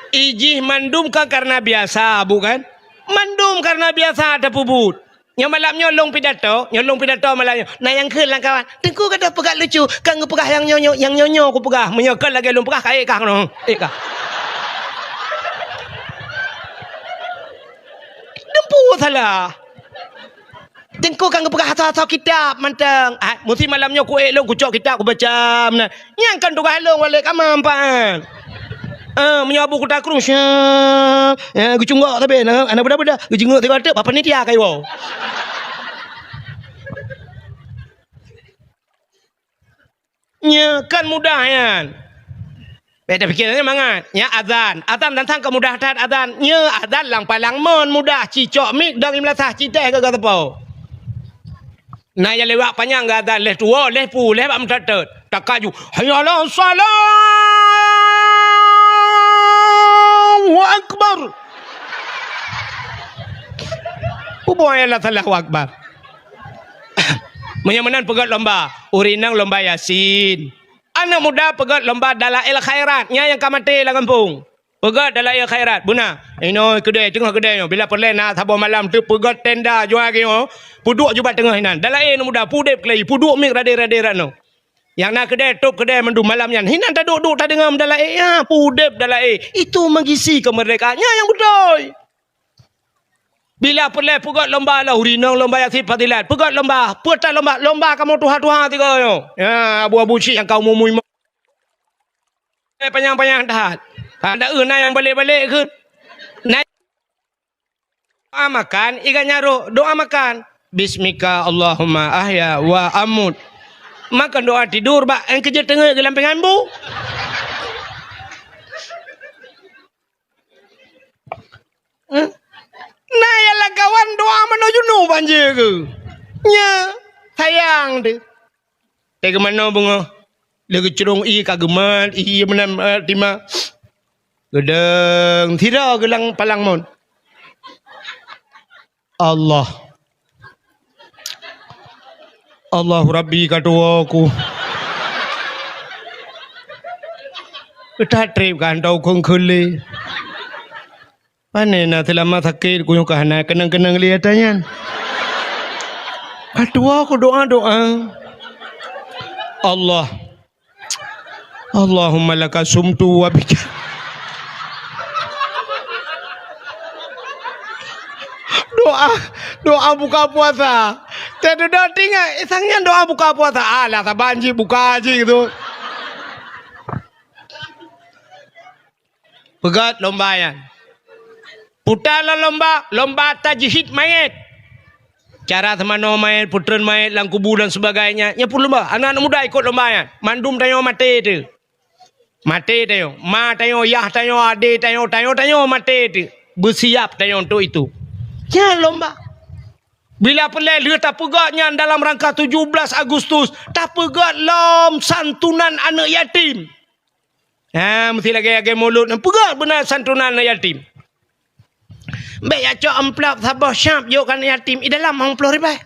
Ijih mandum ka karena biasa, bukan? Mandum karena biasa tapeubuet. Nyoe malam nyoe lôn pidato, nyoe lôn pidato malam nyoe. Na nyang kheun lam kawan, "Teungku, gata peugah lucu, kan geupeugah nyang nyoe nyoe, nyang nyoe nyoe kupeugah. Meunyoe kon lagèe lôn peugah, ka ék kah keunoe. Ék kah." Teungku salah. Teungku kan geupeugah asoe-asoe kitab mantong. Ah, musti malam nyoe kuék lôn kucok kitab kubaca meunan. Nyan kan tugaih lôn walek kama empat. Ah, meunyoe Abu Kuta Krueng, syah, ya, geucunggok sabe, na, hana beuda-beuda. Geucunggok sabe teuk, panitia kayu. Nyoe kan mudah nyan. Bèk tapike nyan mangat. Nyan azan. Azan tantang keu mudah that azan. Nyoe azan lam palang mon mudah. Cicok mik dong imlasah citeh keu gata po. Na nyang lewat panyang geu azan leh tuwoe, leh pu, leh bak meuteut-teut. Takaju. Hayya 'alas shalah. Allahu akbar. Pubuet ayat Allahu akbar. Meunyoe meunan peugöt lomba, ureueng inong lomba Yasin. Aneuk muda peugöt lomba dalail khairat, nyan nyang ka maté lam gampông. Peugöt dalail khairat, beuna. Inoe keudè, teungoh keudè nyoe, bila peureulèe na saboh malam teuh peugöt tenda juai nyoe, peuduek ju bak teungoh inan. Dalail aneuk muda, peudép keulayi, peuduek miek radé-radé rot nyoe. Nyang na keudè, tôb keudè mandum malam nyan. Hinan taduek-duek tadeungoe meudalail, ya, peudép dalail. Itu mengisi kemerdekaan. Nyan nyang beutôi. Bila peureulèe peugöt lomba lah, ureueng inong lomba Yasin fadilat. Peugöt lomba, peue that lomba, lomba kamoe tuha-tuha tiga nyoe. Ya, abu-abu cit nyang ka umu-umu limong. Eh, panyang-panyang that. Hana eu na nyang balek-balek kheun. Na doa makan, igat nyarok, doa makan. Bismika Allahumma ahya wa amut. Makan doa tidur bak, eh, keujeuet teungeut geulam pingan bu. Eh? Na nyang lakawan doa manoe junub ban jih keu. Nya, sayang deh. Teuka manoe beungoh. Lé geucurong ié ka geumat, ié meunan, eh, tima. Geudong, sira geulang palang mon. Allah. Allahu Rabbi ka tuwoe ku. That trép ka hantom kheun-kheun lé. Pane na seulama sakét ku nyoe ka hana keunong-keunong lé ata nyan. Ka tuwoe ku doa-doa. Allah. Allahumma laka sumtu wa bika. Doa, doa buka puasa. Teududoe tingat, sang nyan doa buka puasa. Alah, saban jih buka jih tu. Peugöt lomba nyan. Puta lom lomba, lomba tajhid mayét. Cara seumanoe mayét, peutreun mayét lam kubu dan sebagainya. Nyan pun lomba. Aneuk-aneuk muda ikot lomba nyan. Mandum tanyoe maté teuh. Maté tanyoe. Ma tanyoe, yah tanyoe, adé tanyoe, tanyoe, tanyoe maté teuh. Beusiap tanyoe untuk itu. Nyan lomba. Bila peureulée lheueh tapeugét nyan dalam rangka tujuh belas Agustus, tapeugét lom santunan aneuëk yatim. Ha, meusti lagée-lagée mulod, peugét beuna santunan aneuëk yatim. Bék jak cok amplop saboh syap jok keu aneuëk yatim, i dalam limong ploh ribée.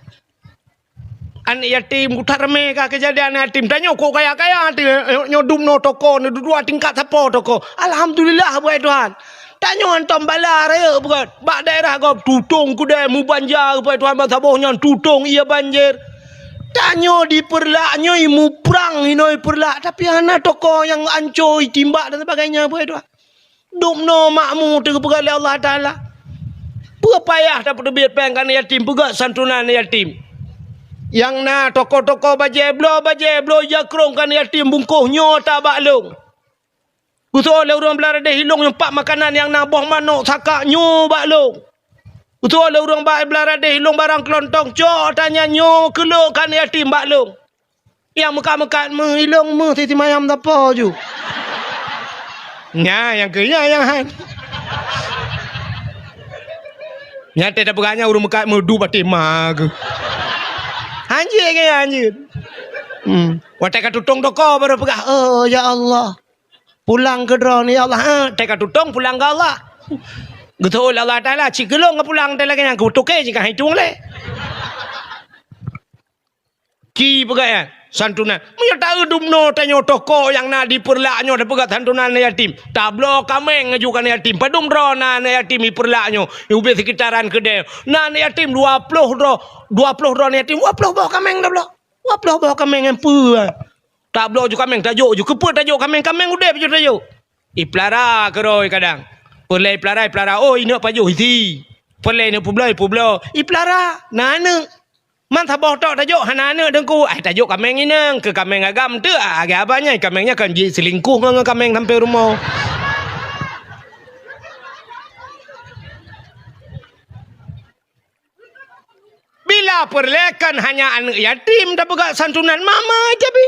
Aneuëk yatim, kuthat ramé ka keujadian aneuëk yatim. Tanyoe kok kaya-kaya, nyoe dum noe toko, nyoe dudoe tingkat sapo toko. Alhamdulillah, buet Tuhan. Tanyoe hantom bala rayeuk buet. Bak daerah gob tutong keudée mubanja, buet Tuhan, ban saboh nyan tutong ié banjir. Tanyoe di Peureulak nyoe muprang inoe Peureulak, tapi hana toko nyang anco, itimbak dan sebagainya, buet Tuhan. Dum noe makmu teupeugah lé Allah Taala. Peue payah tapeuteubiet péng keu aneuëk yatim, peugét santunan aneuëk yatim. Nyang na toko-toko bajée, bloe bajée, bloe jakrong keu aneuëk yatim, bungkôh nyoe ata bak lôn. Geusoe lé ureuëng Beuladeh Ilong nyoe pat makanan nyang na boh manok sakak nyoe bak lôn. Geusoe lé ureuëng ba-, Beuladeh Ilong barang keulontong, cok ata nyan nyoe keu lôn keu aneuëk yatim bak lôn. Nyang meukat-meukat meuh, ilong meuh, siti mayam sapo ju. Nya, nyang keu nya, nyang han. Nya teuh tapeugah nyan ureuëng meukat meuh duek até ma geuh. Hanjeuet keu nyan, hanjeuet. Hmm. Watée ka tutong toko baru peugah, "Oh, ya Allah. Pulang keu droeneuh, ya Allah." Ha, teuh ka tutong pulang keu Allah. Geuteuôt lé Allah Taala, cit keu lôn geupulang teuh lagée nyan, keu tuké jih ka hitung lé. Ci peugah nyan, santunan. Meunyoe taeu dumnoe tanyoe toko nyang na di Peureulak nyoe tapeugah santunan yatim. Tabloe kaméng laju keu aneuëk yatim. Padum droe na aneuëk yatim di Peureulak nyoe, ubé sekitaran keudée. Na aneuëk yatim dua ploh droe, dua ploh droe aneuëk yatim, dua ploh boh kaméng tabloe. Dua ploh boh kaméng nyan peue? Tabloe ju kaméng tajok ju. Keupeue tajok kaméng? Kaméng udeb ju tajok. Ipeulara keudroe kadang. Peureulée ipeulara, ipeulara. Oh, ineuk pajoh isi. Peureulée ineuk peubloe, ipeubloe. Ipeulara. Na aneuëk. Man saboh tok tajok hana aneuëk teungku, ai tajok kaméng inong, keu kaméng agam teuk, ah, agam abah nyan, kaméng nyan kan jiselingkuh ngon, ngon kaméng sampai rumoh. Bila peureulée kan hanya aneuëk yatim tapeugah santunan mama tapi.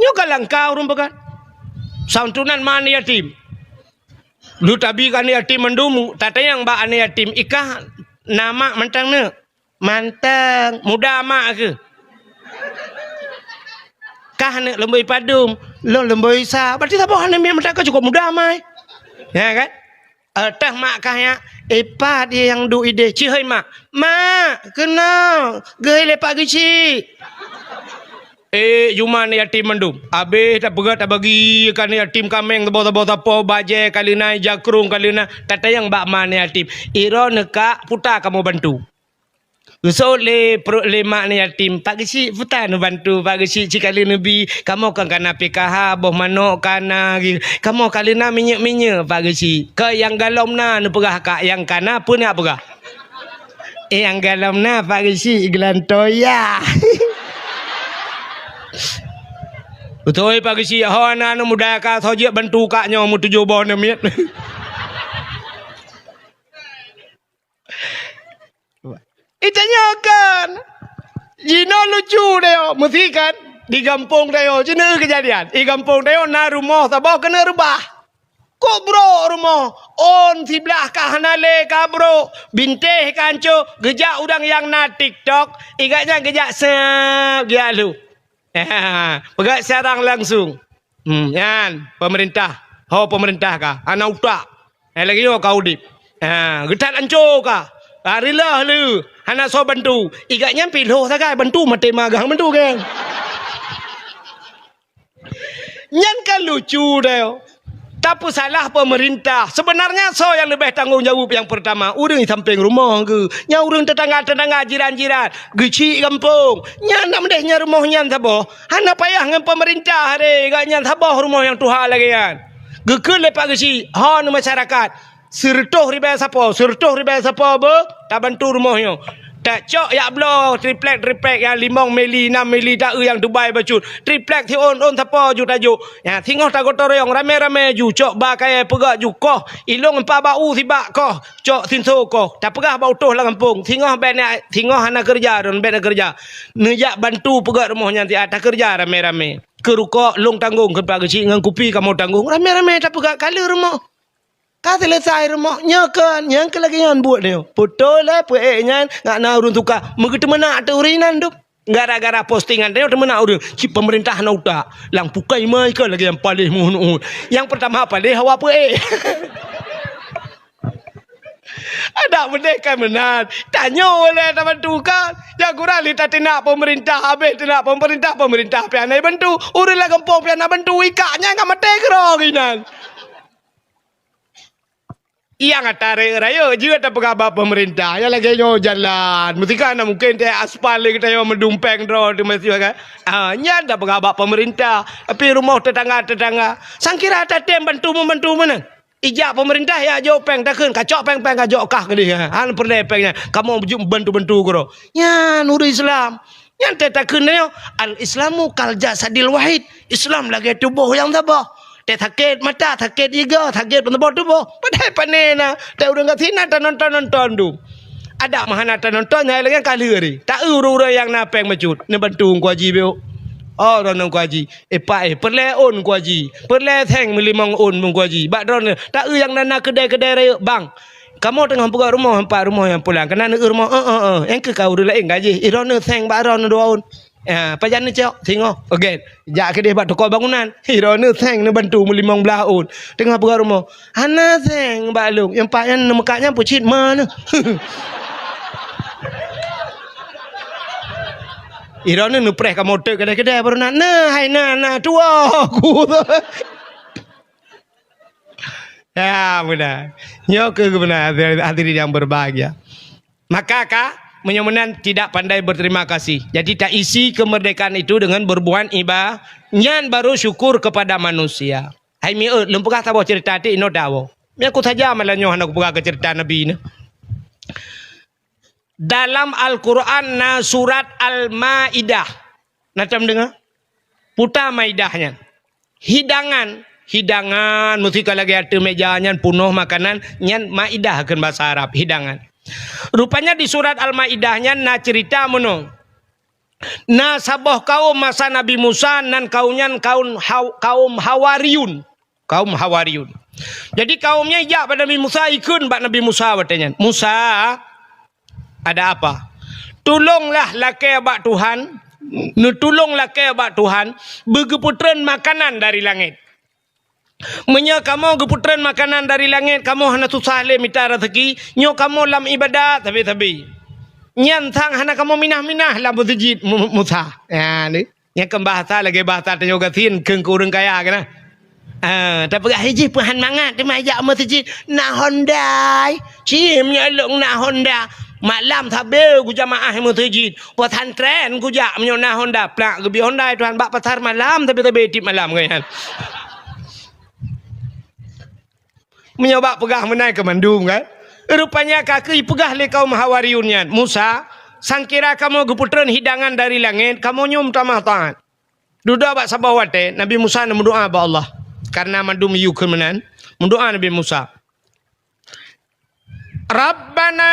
Nyoe ka langka ureuëng peugah. Santunan ma aneuëk yatim. Lu tabi keu aneuëk yatim mandum, tatanyong bak aneuëk yatim, "Ikah na mak mantong neuk?" "Mantong." "Muda mak keuh?" "Kah neuk leumboi padum?" "Lôn leumboi sa." Berarti saboh aneuëk miet mantong ka cukup muda mai. Ya kan? "Eh, tah mak kah nyak?" "Eh, pat nyang duek ideh?" "Cihoi mak." "Mak, keunoe, geuhôi lé Pak Geuchik." Eh, juma aneuëk yatim mandum. Abéh tapeugah tabagi keu aneuëk yatim kaméng saboh-saboh sapo, bajée ka leuna, jakrong ka leuna, tatanyong bak ma aneuëk yatim, "Iroe neukak puta kamoe bantu?" Geusot lé pruet lé mak aneuëk yatim, "Pak Geuchik, puta neubantu, Pak Geuchik, cit ka lheueh neubi, kamoe kan kana P K H, boh manok kana, kamoe ka leuna minyeuk-minyeuk, Pak Geuchik." Keu nyang galom na neupeugah kak nyang kana peue neuk peugah? Eh, nyang galom na, Pak Geuchik, geulantoe ya. Beutôi, Pak Geuchik, ho na aneuk muda ka soe jeuet bantu kak nyoe meutujoh boh neumiet. Itanyoe kan, jinoe lucu dayok, meusi kan, di gampông dayok, jinoe keujadian. Di gampông dayok na rumoh saboh keuneuk reubah. Kok brok rumoh, ôn siblah ka hana lé ka brok, bintéh ka ancô, geujak ureuëng nyang na TikTok, igat nyan geujak sab geujak lheueh. Peugah siarang langsung. Hmm, nyan, peumeurintah. Ho peumeurintah ka, hana utak. Eh, lagée nyoe ka udeb. Ha, geuthat ancô ka. Ha, rilah lé, hana soe bantu. Igat nyan pih lhoh sagai bantu maté magang bantu kan. Nyan kan lucu deh. Tapeusalah peumeurintah. Seubeunarnya soe nyang leubeh tanggong jaweueb nyang peurtama? Ureuëng sampéng rumoh geuh. Nyan ureuëng teutangga-teutangga, jiran-jiran, geuchik gampông. Nyan nak meudeh nyan rumoh nyan saboh. Hana payah ngon peumeurintah re, gobnyan saboh rumoh nyang tuha lagée nyan. Geukheun lé Pak Geuchik, ho ngon masyarakat, sireutôh ribée sapo, sireutôh ribée sapo beu tabantu rumoh nyoe. Tacok jak bloe triplek-triplek nyang limong mili, nam mili, taeu nyang Dubai bacut. Triplek siôn-ôn sapo ju tajok. Nyan singoh tagotong royong ramé-ramé ju cok ba kayée peugah ju koh. Ilong empat bak u sibak koh, cok sinso koh. Tapeugah bak utôh lam gampông, singoh bék na, singoh hana keureuja, droen bék na keureuja. Neujak bantu peugét rumoh nyan siat, takeureuja ramé-ramé. Keu rukok lôn tanggong, keu Pak Geuchik ngon kupi kamoe tanggong, ramé-ramé tapeugét ka lheueh rumoh. Ka seuleusai rumoh nyoe kon, nyang keu lagèe nyan buet nyoe. Putôh lé peuék nyan, ngat na ureueng tuka. Meugeuteumeuna ateueh ureueng inan dum. Gara-gara postingan nyoe teumeunak ureueng. Cit pemerintah na utak. Lam pukai mai kon lagèe nyang paléh muhun-uhun. Nyang peurtama paléh hawa peuék. Adak beudeh kan meunan. Tanyoe lé tabantu kan. Nyang kurang lé tateunak pemerintah, habéh teunak pemerintah, pemerintah pih hana bantu. Ureueng lam gampông pih hana bantu, ikak nyan ka maté keudroe inan. Nyang ata rayeuk-rayeuk jeuet tapeugah bak pemerintah. Nyang lagèe nyoe jalan. Meutika na mungken teuh aspal lé geutanyoe meudum pèng droe teuh meusiwa kan. Ah, nyan tapeugah bak pemerintah. Tapi rumoh tetangga-tetangga. Sangkira tatem bantu-membantu meunan. Ijak pemerintah ya jok pèng takheun, kacok pèng-pèng kajok kah keudeh. Han peureulèe pèng nyan. Kamoe jeuet bantu-bantu keudroe. Nyan ureueng Islam. Nyan teuh takheun nyoe, "Al-Islamu kal jasadil wahid." Islam lagèe tuboh nyang saboh. Teuh sakét mata, sakét iga, sakét saboh tuboh. Padahai pané na, teuh ureueng gasien na tanonton-nonton dum. Adak meuhana tanonton, hai lagèe ka lheueh. Taeu ureueng-ureueng nyang na pèng bacut, neubantu Teungku Haji beu. Oh, droeneuh Teungku Haji. Eh, pak, eh, peureulèe ôn Teungku Haji. Peureulèe seng meulimong ôn Teungku Haji. Bak droeneuh, taeu nyang na, na keudè-keudè rayeuk bang. Kamoe teungoh peugöt rumoh, empat rumoh nyang pulang. Keunan eu rumoh, eh, eh, eh. Nyang keu ka ureueng laén gaji. Droeneuh seng bak droeneuh dua ôn. Ya, pajan neucok, singoh. Oke. Jak keudeh bak toko bangunan. Droeneuh seng neubantu meulimong blah ôn. Teungoh peugöt rumoh. Hana seng bak lôn. Nyang pat nyan neumeukat nyan peucit ma neuh. Droeneuh neupreh kamoe teuk keudè-keudè baru na. Nah, hai na, na tuwoe ku. Ya, beuna. Nyoe keuh beuna, hadirin yang berbahagia. Maka ka, meunyoe meunan tidak pandai berterima kasih. Jadi, taisi kemerdekaan itu dengan berbuat iba-, nyan baru syukur kepada manusia. Hai miet, lôn peugah saboh cerita ti inoe dawoe. Meunyoe ku saja malam nyoe hana kupeugah keu cerita Nabi nyoe. Dalam Al-Quran na surat Al-Maidah. Na tom deungoe? Peue ta maidah nyan? Hidangan. Hidangan, meusti ka lagèe ateueh meja nyan peunoh makanan, nyan maidah kheun basa Arab, hidangan. Rupanya di surat Al-Maidah nyan na cerita meunoe. Na saboh kaum masa Nabi Musa, nan kaum nyan kaum Haw-, kaum Hawariyun. Kaum Hawariyun. Jadi, kaum nyan ijak bak Nabi Musa, ikheun bak Nabi Musa watèe nyan, "Musa, ada apa? Tulonglah lakèe bak Tuhan, neutulông lakèe bak Tuhan, beugeupeutreun makanan dari langèt. Meunyoe kamoe geupeutreun makanan dari langèt, kamoe hana susah lé mita raseuki, nyoe kamoe lam iébadat sabe-sabe." Nyan sang hana kamoe minah-minah lam meuseujid Mu-, Musa. Nyan. Nyang keu bahasa lagèe bahasa tanyoe gasien kheun keu ureueng kaya keunan. Ah, tapeugah, "Hai jih peuhan mangat teuma jak meuseujid na Honda. Cim nyoe lôn na Honda. Malam sabe kujamaah meuseujid. Pesantren kujak meunyoe na Honda." Plak geubri Honda Tuhan bak pasar malam sabe-sabe tiep malam keunan. Meunyoe bak peugah meunan keu mandum kan. Rupanya ka keuh ipeugah lé kaum Hawariyun nyan, "Musa, sangkira kamoe geupeutreun hidangan dari langèt, kamoe nyoe meutamah taat." Dudoe bak saboh watèe, Nabi Musa neumeudoa bak Allah. Karena mandum yue kheun meunan, meudoa Nabi Musa. "Rabbana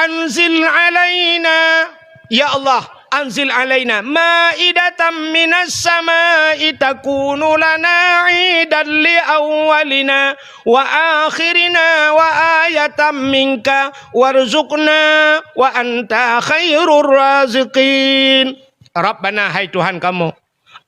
anzil alaina," ya Allah, "anzil alaina ma'idatan minas sama'i takunu lana 'idan li awwalina wa akhirina wa ayatan minka warzuqna wa anta khairur raziqin." Rabbana, hai Tuhan kamoe,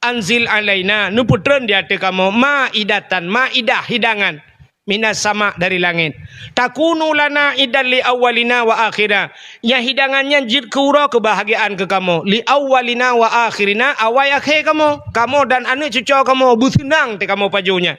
"anzil alaina," neupeutreun di ateueh kamoe, "ma'idatan," ma'idah, hidangan, "minas sama," dari langèt, "takunu lana 'idan li awwalina wa akhirina," nyang hidangan nyan jeuet keu uroe keubahgiaan keu kamoe, "li awwalina wa akhirina," awai akhé kamoe, kamoe dan aneuk cucoe kamoe beuseunang teuh kamoe pajoh nyan,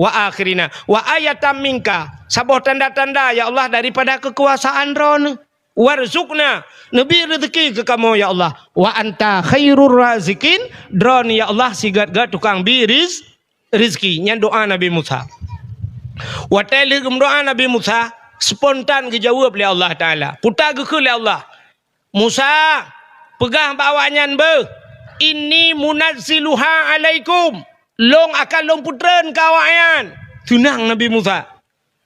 "wa akhirina," "wa ayatan minka," saboh tanda-tanda, ya Allah, daripada keukuasaan Droeneuh. "Warzuqna," neubi reuzeki keu kamoe, ya Allah. "Wa anta khairur raziqin," Droeneuh, ya Allah, sigét-gét tukang bi riz-, rizki. Nyan doa Nabi Musa. Watèe lheueh geumeudoa Nabi Musa, spontan geujaweueb lé Allah Taala. Peue ta geukheun lé Allah, "Musa, peugah bak awaknyan beuh, 'Inni munazziluha 'alaikum,' lôn akan lôn peutreun keu awaknyan." Seunang Nabi Musa.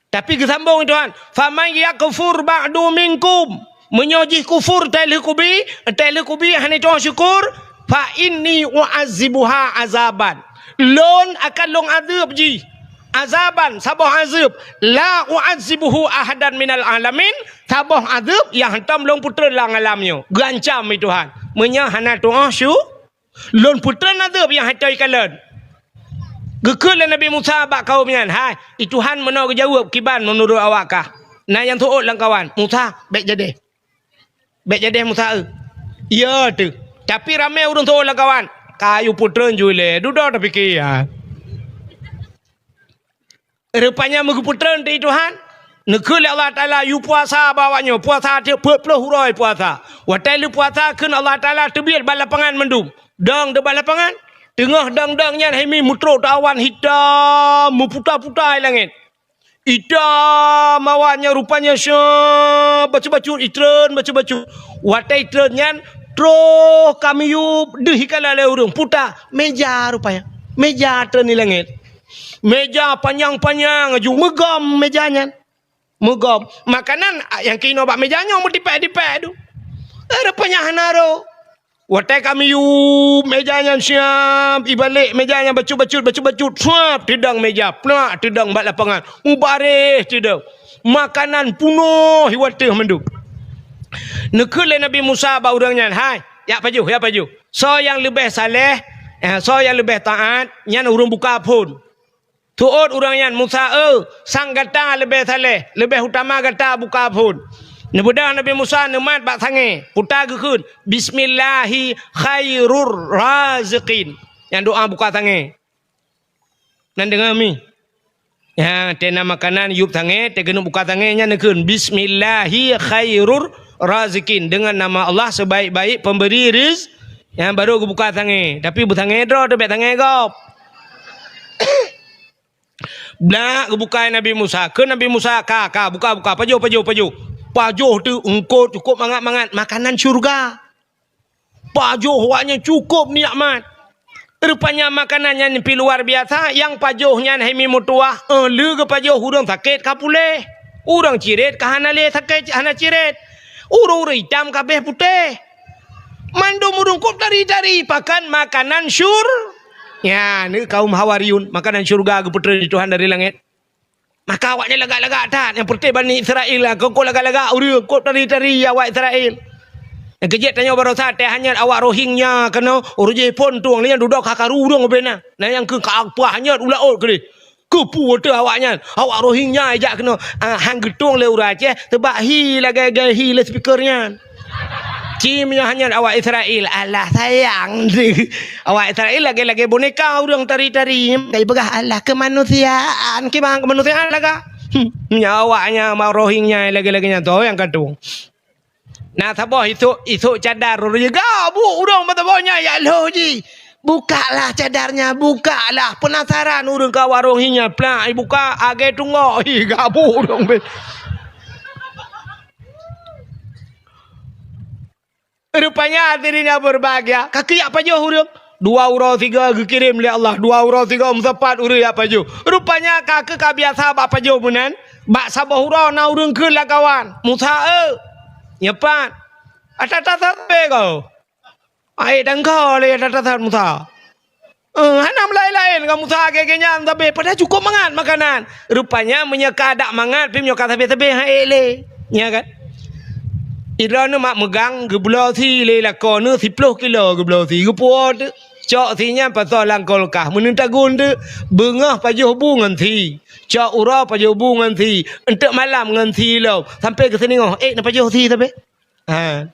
Tapi geusambông Tuhan, "Faman yakfur ba'du minkum," meunyoe jih kufur teuh lheueh kubi, teuh lheueh kubi hana tu'oh syukur, "fa inni u'adzibuha azaban," lôn akan lôn azeueb jih azaban, saboh azeueb, la u'adzibuhu ahadan minal alamin, saboh azeueb nyang hantom lôn peutreun lam alam nyoe. Geuancam lé Tuhan. Meunyoe hana tu'oh syu-, Lôn peutreun azeueb nyang hana ikalon. Geukheun lé Nabi Musa bak kawöm nyan, "Hai, i Tuhan meunoe geujaweueb kiban meunurot awak kah?" Na nyang teuôt lam kawan, "Musa, bék jadeh. Bék jadeh Musa, eu." "Iya teuh." Tapi ramé ureuëng teuôt lam kawan, "Ka yue peutreun ju ilée, dudoe tapike, ya." Rupanya meugeupeutreun di Tuhan, neukheun lé Allah Taala yue puasa bak awak nyoe, puasa tiep peuet ploh uroe puasa. Watée lheueh puasa kheun Allah Taala teubiet bak lapangan mandum. Dong di bak lapangan, teungoh dong-dong nyan hai mi meutrok awan hitam meuputa-puta i langét. Hitam awak nyan rupanya syeuh bacut-bacut, itreun bacut-bacut. Watée itreun nyan troh ka miyueb deuh ikala lé ureuëng puta méja rupanya. Méja treun i langét. Méja panyang-panyang aju meugom méja nyan. Meugom. Makanan, ah, nyang keunoe bak méja nyoe meutipék-tipék tu. Eh, rupanya hana rôh. Watée ka miyueb méja nyan siab, ibalek méja nyan bacut-bacut, bacut-bacut, suab teudong méja, plak teudong bak lapangan. Mubareh teudong. Makanan punoh i wateuh mandum. Neukheun lé Nabi Musa bak ureuëng nyan, "Hai, jak pajoh, jak pajoh. Soe nyang leubeh saleh, eh, soe nyang leubeh taát, nyan ureuëng buka phon." Teuôt ureuëng nyan, "Musa, eu, sang gata leubeh saleh, leubeh utama gata buka phon." Neubeudôh Nabi Musa neumat bak sangée, puta geukheun, "Bismillahi khairur raziqin." Nyang doá buka sangée. Nan deungoe mi? Ya, tena makanan yueb sangée, teugeuneuek buka sangée nyan neukheun, "Bismillahi khairur raziqin." Dengan nama Allah sebaik-baik pemberi riz-, nyan baru geubuka sangée. Tapi beusangée droe teuh, bék sangée gob. Blak geubuka Nabi Musa. Kheun Nabi Musa, "Ka, ka, buka, buka. Pajoh, pajoh, pajoh." Pajoh teuh eungkôt cukôp mangat-mangat. Makanan syurga. Pajoh awak nyan cukôp nikmat. Rupanya makanan nyan pih luar biasa. Nyang pajoh nyan hai mi meutuwah. Eh, lé geupajoh ureuëng sakét ka puléh. Ureuëng cirét ka hana lé sakét, hana cirét. Ureuëng-ureuëng itam ka béh putéh. Mandum ureuëng kôb tari-tari pakan makanan syur-, ya, ni kaum Hawariyun, makanan syurga geupeutreun lé Tuhan dari langét. Maka awaknyan lagak-lagak that, nyang peureté Bani Israel lah, keu-keu lagak-lagak ureuëng kôb tari-tari awak Israel. Nyang keujeuet tanyoe barosa teuh hanyot awak Rohingya keunoe, ureuëng jih phon tueng lé nyan dudoe ka karu ureuëng ubena. Nah nyang keu ka apa hanyot u laôt keudeh. Keupeue teuh awaknyan? Awak Rohingya jak keunoe, ah, han geutueng lé ureuëng Aceh, teubak hi lagée-lagée hi lé speaker nyan. Ci meunyoe hanyot awak Israel, alah sayang. Awak Israel lagée-lagée boneka ureuëng tari-tari. Kai peugah alah kemanusiaan, kiban kemanusiaan laga. Hmm, nyan awaknyan ma Rohingya lagée-lagée nyan tu nyang ka tueng. Na saboh isok, isok cadar ureuëng gabuek ureuëng meusaboh nyan jak lhôh jih. "Bukaklah cadarnya, bukaklah." Penasaran ureuëng ka warong hi nyan, plak ibuka, agée tunggok, hi gabuek ureuëng beh. Rupanya hadirin yang berbahagia, ka keuyak pajoh ureuëng. Dua uroe sigoe geukirém lé Allah, dua uroe sigoe meusapat ureuëng yak pajoh. Rupanya ka keu ka biasa bak pajoh meunan, bak saboh uroe na ureuëng kheun lakawan, "Musa, eu, nyoe pat, ata-ata sabe kau." Ai dangka lé ata-ata Musa. Eh, hana meulaén-laén ngon Musa lagée nyan sabe, padahai cukôp mangat makanan. Rupanya meunyoe ka adak mangat, pih meunyoe ka sabe-sabe, han ék lé. Nya kan? Idroeneuh mak meugang geubloe sie lé lakoe neuh siploh kilo geubloe sie geupuwoe teuk. Cok sie nyan pasoe lam kulkas meuneutagun teuk, beungoh pajoh bu ngon sie. Cok uroe pajoh bu ngon sie, eunteuk malam ngon sie lom, sampoe keu seuningoh ék neupajoh sie sabe. Ha.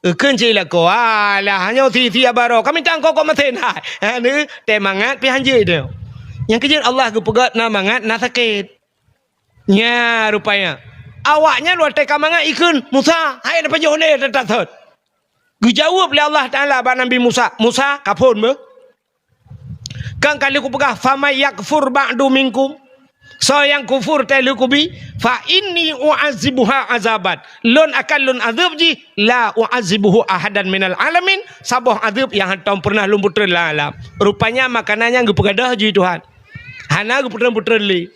Eukheun cit lakoe, "Alah, nyoe sie-sie baroe, kami tangkok kok meusén hai." Ha, neuh, tée mangat pih han jeuet nyoe. Nyang keujeuet Allah geupeugét na mangat na sakét. Nya rupanya. Awaknyan watée ka mangat ikheun, "Musa, hai neupajoh lé teutat thot." Geujaweueb lé Allah Taala bak Nabi Musa, "Musa, ka phon beuh? Kan ka lheueh kupeugah, 'Faman yakfur ba'du minkum,' soe nyang kufur tée lheueh kubi, 'fa inni u'adzibuha azaban,' lôn akan lôn azeueb jih, 'la u'adzibuhu ahadan minal alamin,' saboh azeueb nyang hantom peureunah lôn peutreun lam alam." Rupanya makanan nyan geupeugadôh jih Tuhan. Hana geupeutreun-peutreun lé.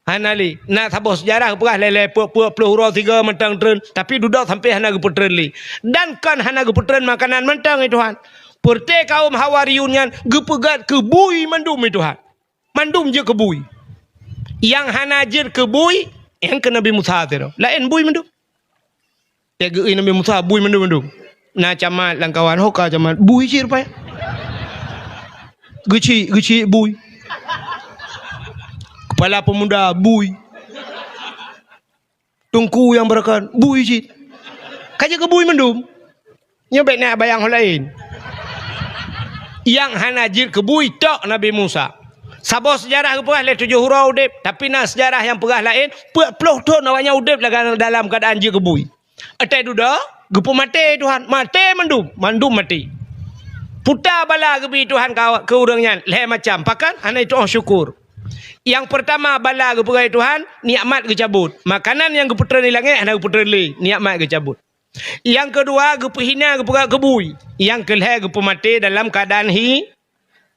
Hana lé. Na saboh seujarah geupeugah lé-lé peuet-peuet ploh uroe sigoe mantong treun, tapi dudoe sampoe hana geupeutreun lé. Dan kon hana geupeutreun makanan mantong, ya Tuhan. Peureuté kawöm Hawariyun nyan geupeugét keu bui mandum, ya Tuhan. Mandum jeuet keu bui. Nyang hana jeuet keu bui, nyang keu Nabi Musa sidroe. Laén bui mandum. Teugeui Nabi Musa bui mandum-mandum. Na camat lam kawan, ho ka camat, bui cit rupanya. Geuchik, geuchik bui. Kepala pemuda bui. Teungku nyang beurakan, bui cit. Ka jeuet keu bui mandum. Nyoe bék na bayang ho laén. Nyang hana jeuet keu bui tok Nabi Musa. Saboh seujarah geupeugah lé tujoh uroe udeb, tapi na seujarah nyang peugah laén, peuet ploh thon awaknyan udeb lam, dalam keuadaan jeuet keu bui. Watèe dudoe, geupeumaté Tuhan, maté mandum, mandum maté. Puta bala geubri Tuhan ka, keu ureueng nyan, lhèe macam. Pakon? Hana jitu'oh syukur. Nyang peurtama bala geupeugah Tuhan, nikmat geucabot. Makanan nyang geupeutreun di langèt hana geupeutreun lé, nikmat geucabot. Nyang keudua geupeuhina, geupeugah keu bui. Nyang keulhèe geupeumaté dalam keuadaan hi,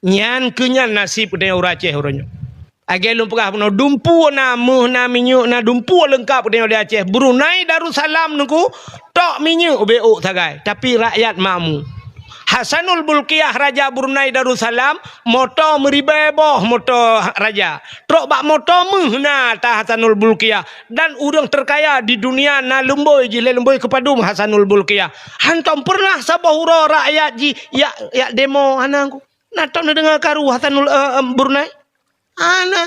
nyan keuh nyan naseb geutanyoe ureueng Aceh uroe nyoe. Lagèe lôn peugah bunoe, dumpeue na, méuh na, minyeuk na, dumpeue leungkap geutanyoe di Aceh. Brunei Darussalam Teungku, tok minyeuk ubé ôk sagai, tapi rakyat makmu. Hasanul Bolkiah raja Brunei Darussalam, moto meuribèe boh moto raja. Trok bak moto méuh na ata Hasanul Bolkiah. Dan ureueng teukaya di dunia na lumbôi jih lé lumbôi keupadum Hasanul Bolkiah. Hantom peureunah saboh uroe rakyat jih jak, jak demo hana. Na tom neudeungoe karu Hasanul, eh, eh, Brunei? Hana.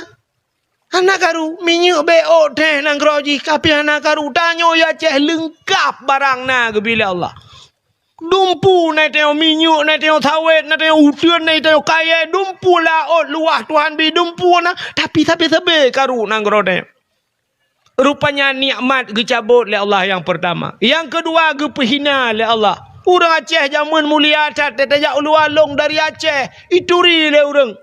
Hana karu. Minyeuk bék ôk teuh nanggroe jih, tapi hana karu. Tanyoe Aceh leungkap barang na geubri lé Allah. Dumpeue na tanyoe, minyeuk na tanyoe, sawét na tanyoe, uteuen na tanyoe, kayèe, dumpeue laôt luwah Tuhan bri, dumpeue na, tapi sabé-sabé karu nanggroe tanyoe. Rupanya nikmat geucabot lé Allah nyang peurtama. Nyang keudua geupeuhina lé Allah. Ureueng Aceh jameun mulia that, tajak u luwa lôn dari Aceh, ituri lé ureueng.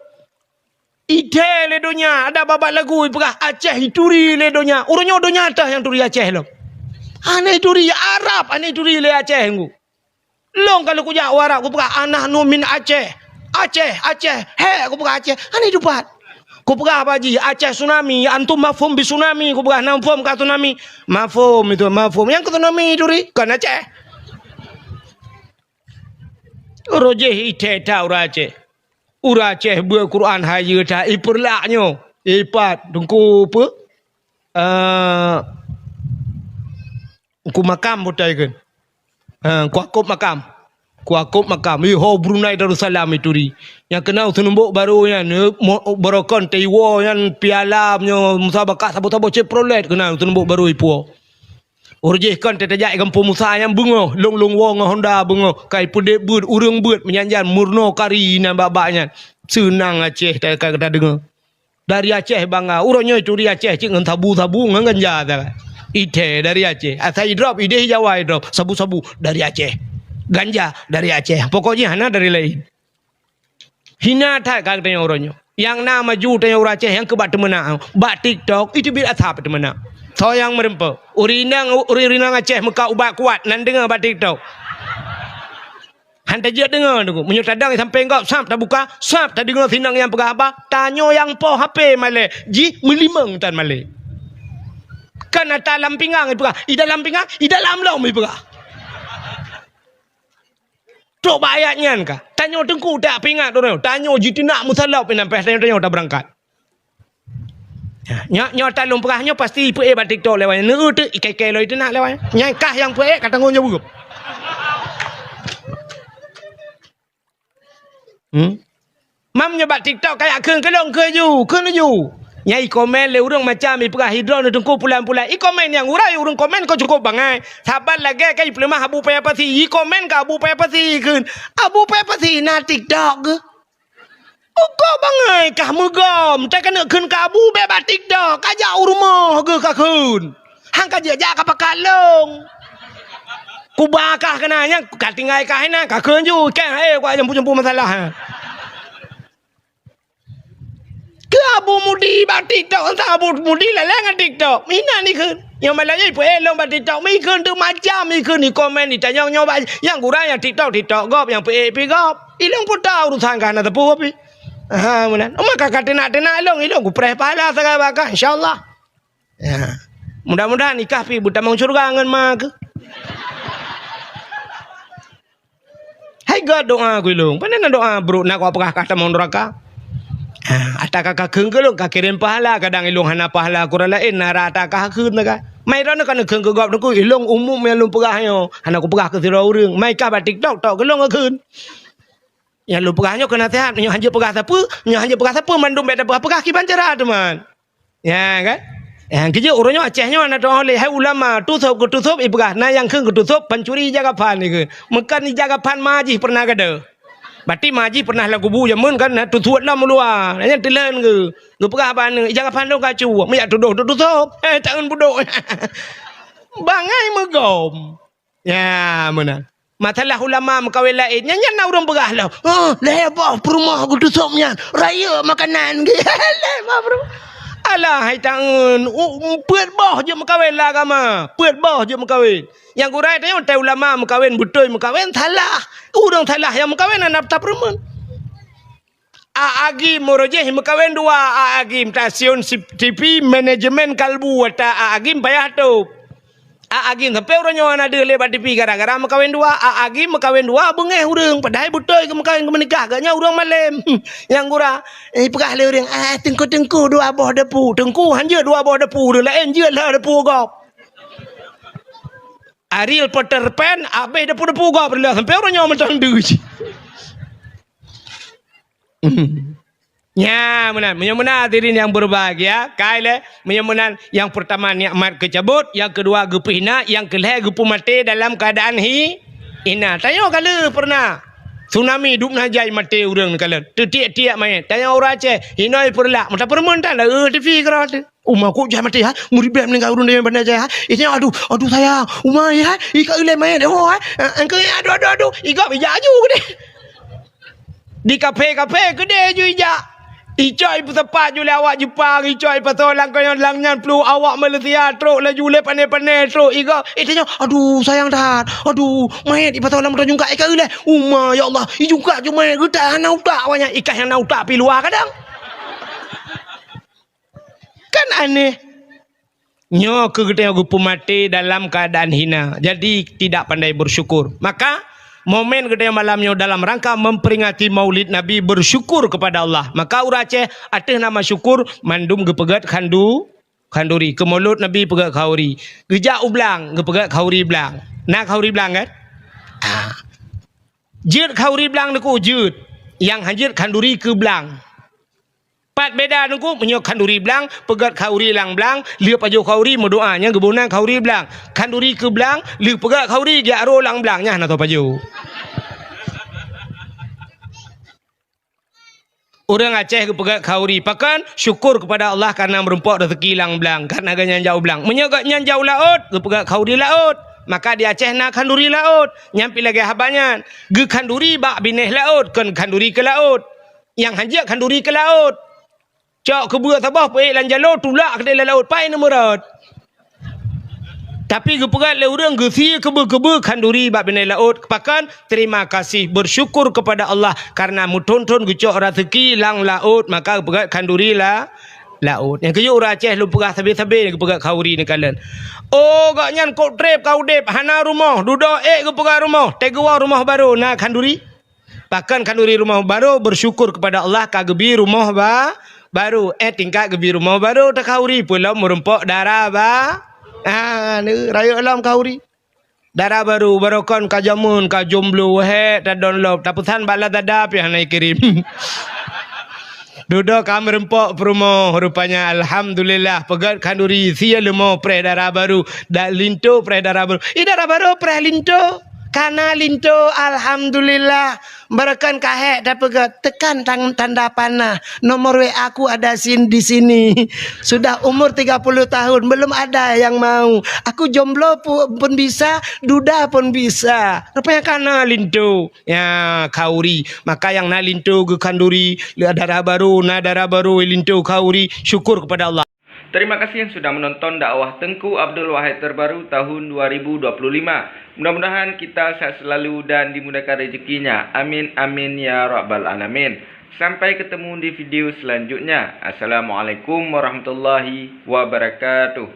Ithèe lé donya, adak babah lagu ipeugah Aceh ituri lé donya. Uroe nyoe donya teuh nyang turi Aceh lom. Hana ituri Arab, hana ituri lé Aceh ngu. Lôn ka lheueh kujak u Arab, kupeugah, "Ana nu min Aceh. Aceh, Aceh. He," kupeugah, "Aceh." Hana dipat. Kupeugah bak jih, "Aceh tsunami, antum mafhum bi tsunami," kupeugah, "Na mafhum ka tsunami?" "Mafhum itu, mafhum." Nyang keu tsunami turi, kon Aceh. Roh jih ithèe that ureueng Aceh. Ureueng Aceh beuet Quran hayeue that, ipeurlak nyoe. Ipat, Teungku peue? Eh, Teungku Makam beutai kheun. Ha, Teungku Yakub Makam. Teungku Yakub Makam. Ih, ho Brunei Darussalam ituri. Nyang keunan u Seunumbok Barô nyan, eh, mo-, barokon teuiwoe nyan piala nyoe musabaqah saboh-saboh Chevrolet keunan u Seunumbok Barô ipuwoe. Uroe jih kon tajak i gampông Musa nyan beungoh, lôn-lôn woe ngon Honda beungoh. Ka ipeudeh beuet, ureueng beuet, meujan-jan meurunoe kari inan bak-bak nyan. Seunang Aceh ta-, ka tadeungoe. Dari Aceh bangga. Uroe nyoe ituri Aceh cit ngon sabu-sabu ngon ganja sagai. Ithèe dari Aceh. Asai idrop, ideh Jawa idrop. Sabu-sabu dari Aceh. Ganja dari Aceh. Pokok jih hana dari laén. Hina that ka geutanyoe uroe nyoe. Nyang na maju tanyoe ureueng Aceh nyang keu bak teumeunak. Bak TikTok, iteubiet asab teumeunak. Soe nyang meureumpok? Ureueng inong, ureueng inong Aceh meukat ubat kuat, nan deungoe bak TikTok. Han tajeuet deungoe, Teungku. Meunyoe tadong sampéng gob, sab tabuka, sab tadeungoe sinong nyang peugah haba, tanyoe nyang po H P malèe, jih meulimong tan malèe. Kan ata lam pingang ipeugah, i dalam pingang, i dalam lom ipeugah. Trok bak ayat nyan ka. Tanyoe Teungku tak peuingat droe. Tanyoe jiteunak meusalop inan pih tanyoe, tanyoe tabeurangkat. Nyoe, nyoe ata lôn peugah nyoe pasti ipeuék bak TikTok lewat nyan. Neu teuk ikai-kai lom iteunak lewat nyan. Nyan kah nyang peuék ka tanggong jaweueb. Hmm? Mam nyoe bak TikTok kayak kheun keulong keu ju, kheun ju. Nyang ikomen lé ureueng macam ipeugah hidroe neuteungku pulan-pulan. Ikomen nyang urai ureueng komen kok cukup bangai. Saban lagèe ka ipeuleumah Abu Paya Pasi. Ikomen keu Abu Paya Pasi kheun. Abu Paya Pasi na TikTok geuh. Uko bangai kah meugom, teuka neuk kheun keu Abu bèk bak TikTok, ka jak u rumoh geuh ka kheun. Han ka jeuet jak ka pakat lông. Kuba kah keunan nyan, ka tinggai kah inan, ka kheun ju, kèe, eh, kuat jampu-jampu masalah, ha. Keu Abu Mudi bak TikTok, entah Abu Mudi lalai ngon TikTok. Mina ni kheun. Nyang malam nyan ipeuék lông bak TikTok, mi kheun teuk macam, mi kheun di komen, di tanyong nyoe bak, nyang gura nyang TikTok, TikTok gob, nyang peuék pi gob. Ilông peue tau urusan kah na teupeu pi. Ha, meunan. Maka ka teunak-teunak ilông, ilông kupreh pahala sagai bak kah, insya Allah. Ya. Mudah-mudahan ikah pi beutamong syurga ngon ma keuh. Hai gèt doa keu ilông. Pane na doa brôk na kau peugah kah tamong neuraka. Ah, ata ka kakheun keu lôn, kakirém pahala, kadang ilôn hana pahala keu ureuëng laén, na rata kakheun ka. Mai droeneuh ka neukheun keu gob teungku, ilôn umum nyang lôn peugah nyoe, hana kupeugah keu sidroe ureuëng. Mai kah bak TikTok, tok keu lôn kakheun. Nyang lôn peugah nyoe keu naseuhat, nyoe hanjeuet peugah sapeue, nyoe hanjeuet peugah sapeue, mandum bék tapeugah-peugah kiban cara teuma. Ya kan? Nyang keujeuet uroe nyoe Aceh nyoe na tu'oh lé hai ulama, tusôb keu tusôb ipeugah, na nyang kheun keu tusôb pancuri ija kafan ikheun. Meukan ija kafan ma jih pernah gada. Berarti ma jih pernah lam kubu jameun kan na tusôb lam luwa. Nyan teuleuen geu. Geupeugah bak aneuk, ija kafan lôn ka cuek. Meujak tudoh tusôb. Eh, tangan budok. Bangai meugom. Ya, meunan. Masalah ulama meukawen laén, nyan, nyan na ureuëng peugah lom. "Oh, lhée boh peurumoh geutusôb nyan, rayeuk makanan." Lhée boh peurumoh. Alah, hai tangeun, u-, peuet boh jeuet meukawen lam agama. Peuet boh jeuet meukawen. Nyang geurai tanyoe, tai ulama meukawen, beutôi meukawen, salah. Ureuëng salah nyang meukawen hana tapeurumeun. A Agim uroe jéh meukawen dua, A Agim stasiun si-, T V manajemen kalbu ata A Agim payah tôb. A Agim sampoe uroe nyoe hana deuh lé bak T V gara-gara meukawen dua. A Agim meukawen dua beungéh ureuëng, padahai beutôi keu meukawen keu meunikah geuh nyan ureuëng malém. Nyang gura, eh, peugah lé ureuëng, "Ah, teungku-teungku dua boh depu." Teungku hanjeuet dua boh depu, ureuëng laén jeuet lhée depu gob. Ariel Peter Pan habéh depu-depu gob lhée sampoe uroe nyoe mantong deuh. Hmm. Nya, meunan. Meunyoe meunan hadirin yang berbahagia, kai lé, meunyoe meunan yang pertama nikmat keucabot, yang kedua geupeuhina, yang kelhée geupeumaté dalam keadaan hi-, hina. Tanyoe ka lheueh pernah. Tsunami dub na jai maté ureuëng neukalon. Teutiek-tiek manyét. Tanyoe ureuëng Aceh, hinoe peureulak. Meuta peurumeun tan, eh, T V keudroe teuh. Uma kok jai maté, ha? Meuribée meuninggai ureuëng di Banda Jaya, ha? Itanyoe, "Aduh, aduh sayang, uma, ya, ha? Ika ilée manyét, oh, ha? Eh, engkau, aduh, aduh, aduh." Igob ijak aju keudeh. Di kafe-kafe keudeh ju ijak. Icok ipeusapat ju lé awak Jepang, icok ipasoe lam kayong lam nyan pluek awak Malaysia, trok laju lé pané-pané, trok igob. Itanyoe, "Aduh, sayang that. Aduh, manyét ipasoe lam moto jungkat, ika ilée. Uma, ya Allah, ijungkat ju manyét geutak hana utak awak nyan, ikah nyang na utak pi luwa kadang." Kan aneh. Nyoe keuh geutanyoe geupeumaté dalam keadaan hina. Jadi, tidak pandai bersyukur. Maka, momen geutanyoe malam nyoe dalam rangka memperingati Maulid Nabi, bersyukur kepada Allah. Maka ureuëng Aceh ateueh nama syukur, mandum geupeugét khandu-, khanduri. Keu Maulud Nabi peugét khauri. Geujak u blang, geupeugét khauri blang. Na khauri blang kan? Ah. Jeuet khauri blang neuku, jeuet. Nyang hanjeuet khanduri keu blang. Pat beda teungku, meunyoe khanduri blang, peugét khauri lam blang, lheueh pajoh khauri meudoá, nyan geuboh nan khauri blang. Khanduri keu blang, lheueh peugét khauri, jak ro lam blang, nyan hana soe pajoh. Ureuëng Aceh geupeugét khauri, pakon? Syukur kepada Allah karena meurumpok rezeki lam blang, karena gobnyan jak u blang. Meunyoe gobnyan jak u laôt, geupeugét khauri laôt, maka di Aceh na khanduri laôt. Nyan pi lagée haba nyan, geukhanduri bak binéh laôt, kon khanduri keu laôt. Nyang hanjeuet khanduri keu laôt. Cok keubeue saboh peuék lam jaloe, tulak keudeh lam laôt, pai neumeurot. Tapi geupeugét lé ureuëng geusie keubeue-keubeue khanduri bak binéh laôt. Pakon? Terima kasih, bersyukur kepada Allah karena meuthon-thon geucok rezeki lam laôt, maka geupeugét khanduri la-, laôt. Nyang keujeuet ureuëng Aceh lôn peugah sabe-sabe geupeugét khauri neukalon. Oh, gobnyan kok treb ka udeb, hana rumoh, dudoe ék geupeugét rumoh, teugoe rumoh barô na khanduri. Pakon khanduri rumoh barô, bersyukur kepada Allah ka geubi rumoh ba-, barô. Eh, tingkat geubi rumoh barô, takhauri peulom meurumpok dara ba-, ah, ni, rayeuk lom khauri. Dara barô, barô kon ka jameun, ka jomblo, hék, tadon lom, tapeusan bak Lazada pih hana ikirém. Dudoe ka meurumpok peurumoh, rupanya alhamdulillah, peugét khanduri, sie leumo preh dara barô, dak linto preh dara barô. Ih, dara barô preh linto. Kana linto, alhamdulillah. Barokon ka hék tapeugét, tekan tang-, tanda panah. Nomor W A ku ada sin-, di sini. Sudah umur tiga puluh tahun, belum ada yang mau. Aku jomblo pu-, pun bisa, duda pun bisa. Rupanya kana linto. Ya, khauri. Maka nyang na linto geukhanduri, le dara barô, na dara barô linto khauri. Syukur kepada Allah. Terima kasih yang sudah menonton dakwah Tengku Abdul Wahid terbaru tahun dua ribu dua puluh lima. Mudah-mudahan kita sehat selalu dan dimudahkan rezekinya. Amin, amin, ya rabbal alamin. Sampai ketemu di video selanjutnya. Assalamualaikum warahmatullahi wabarakatuh.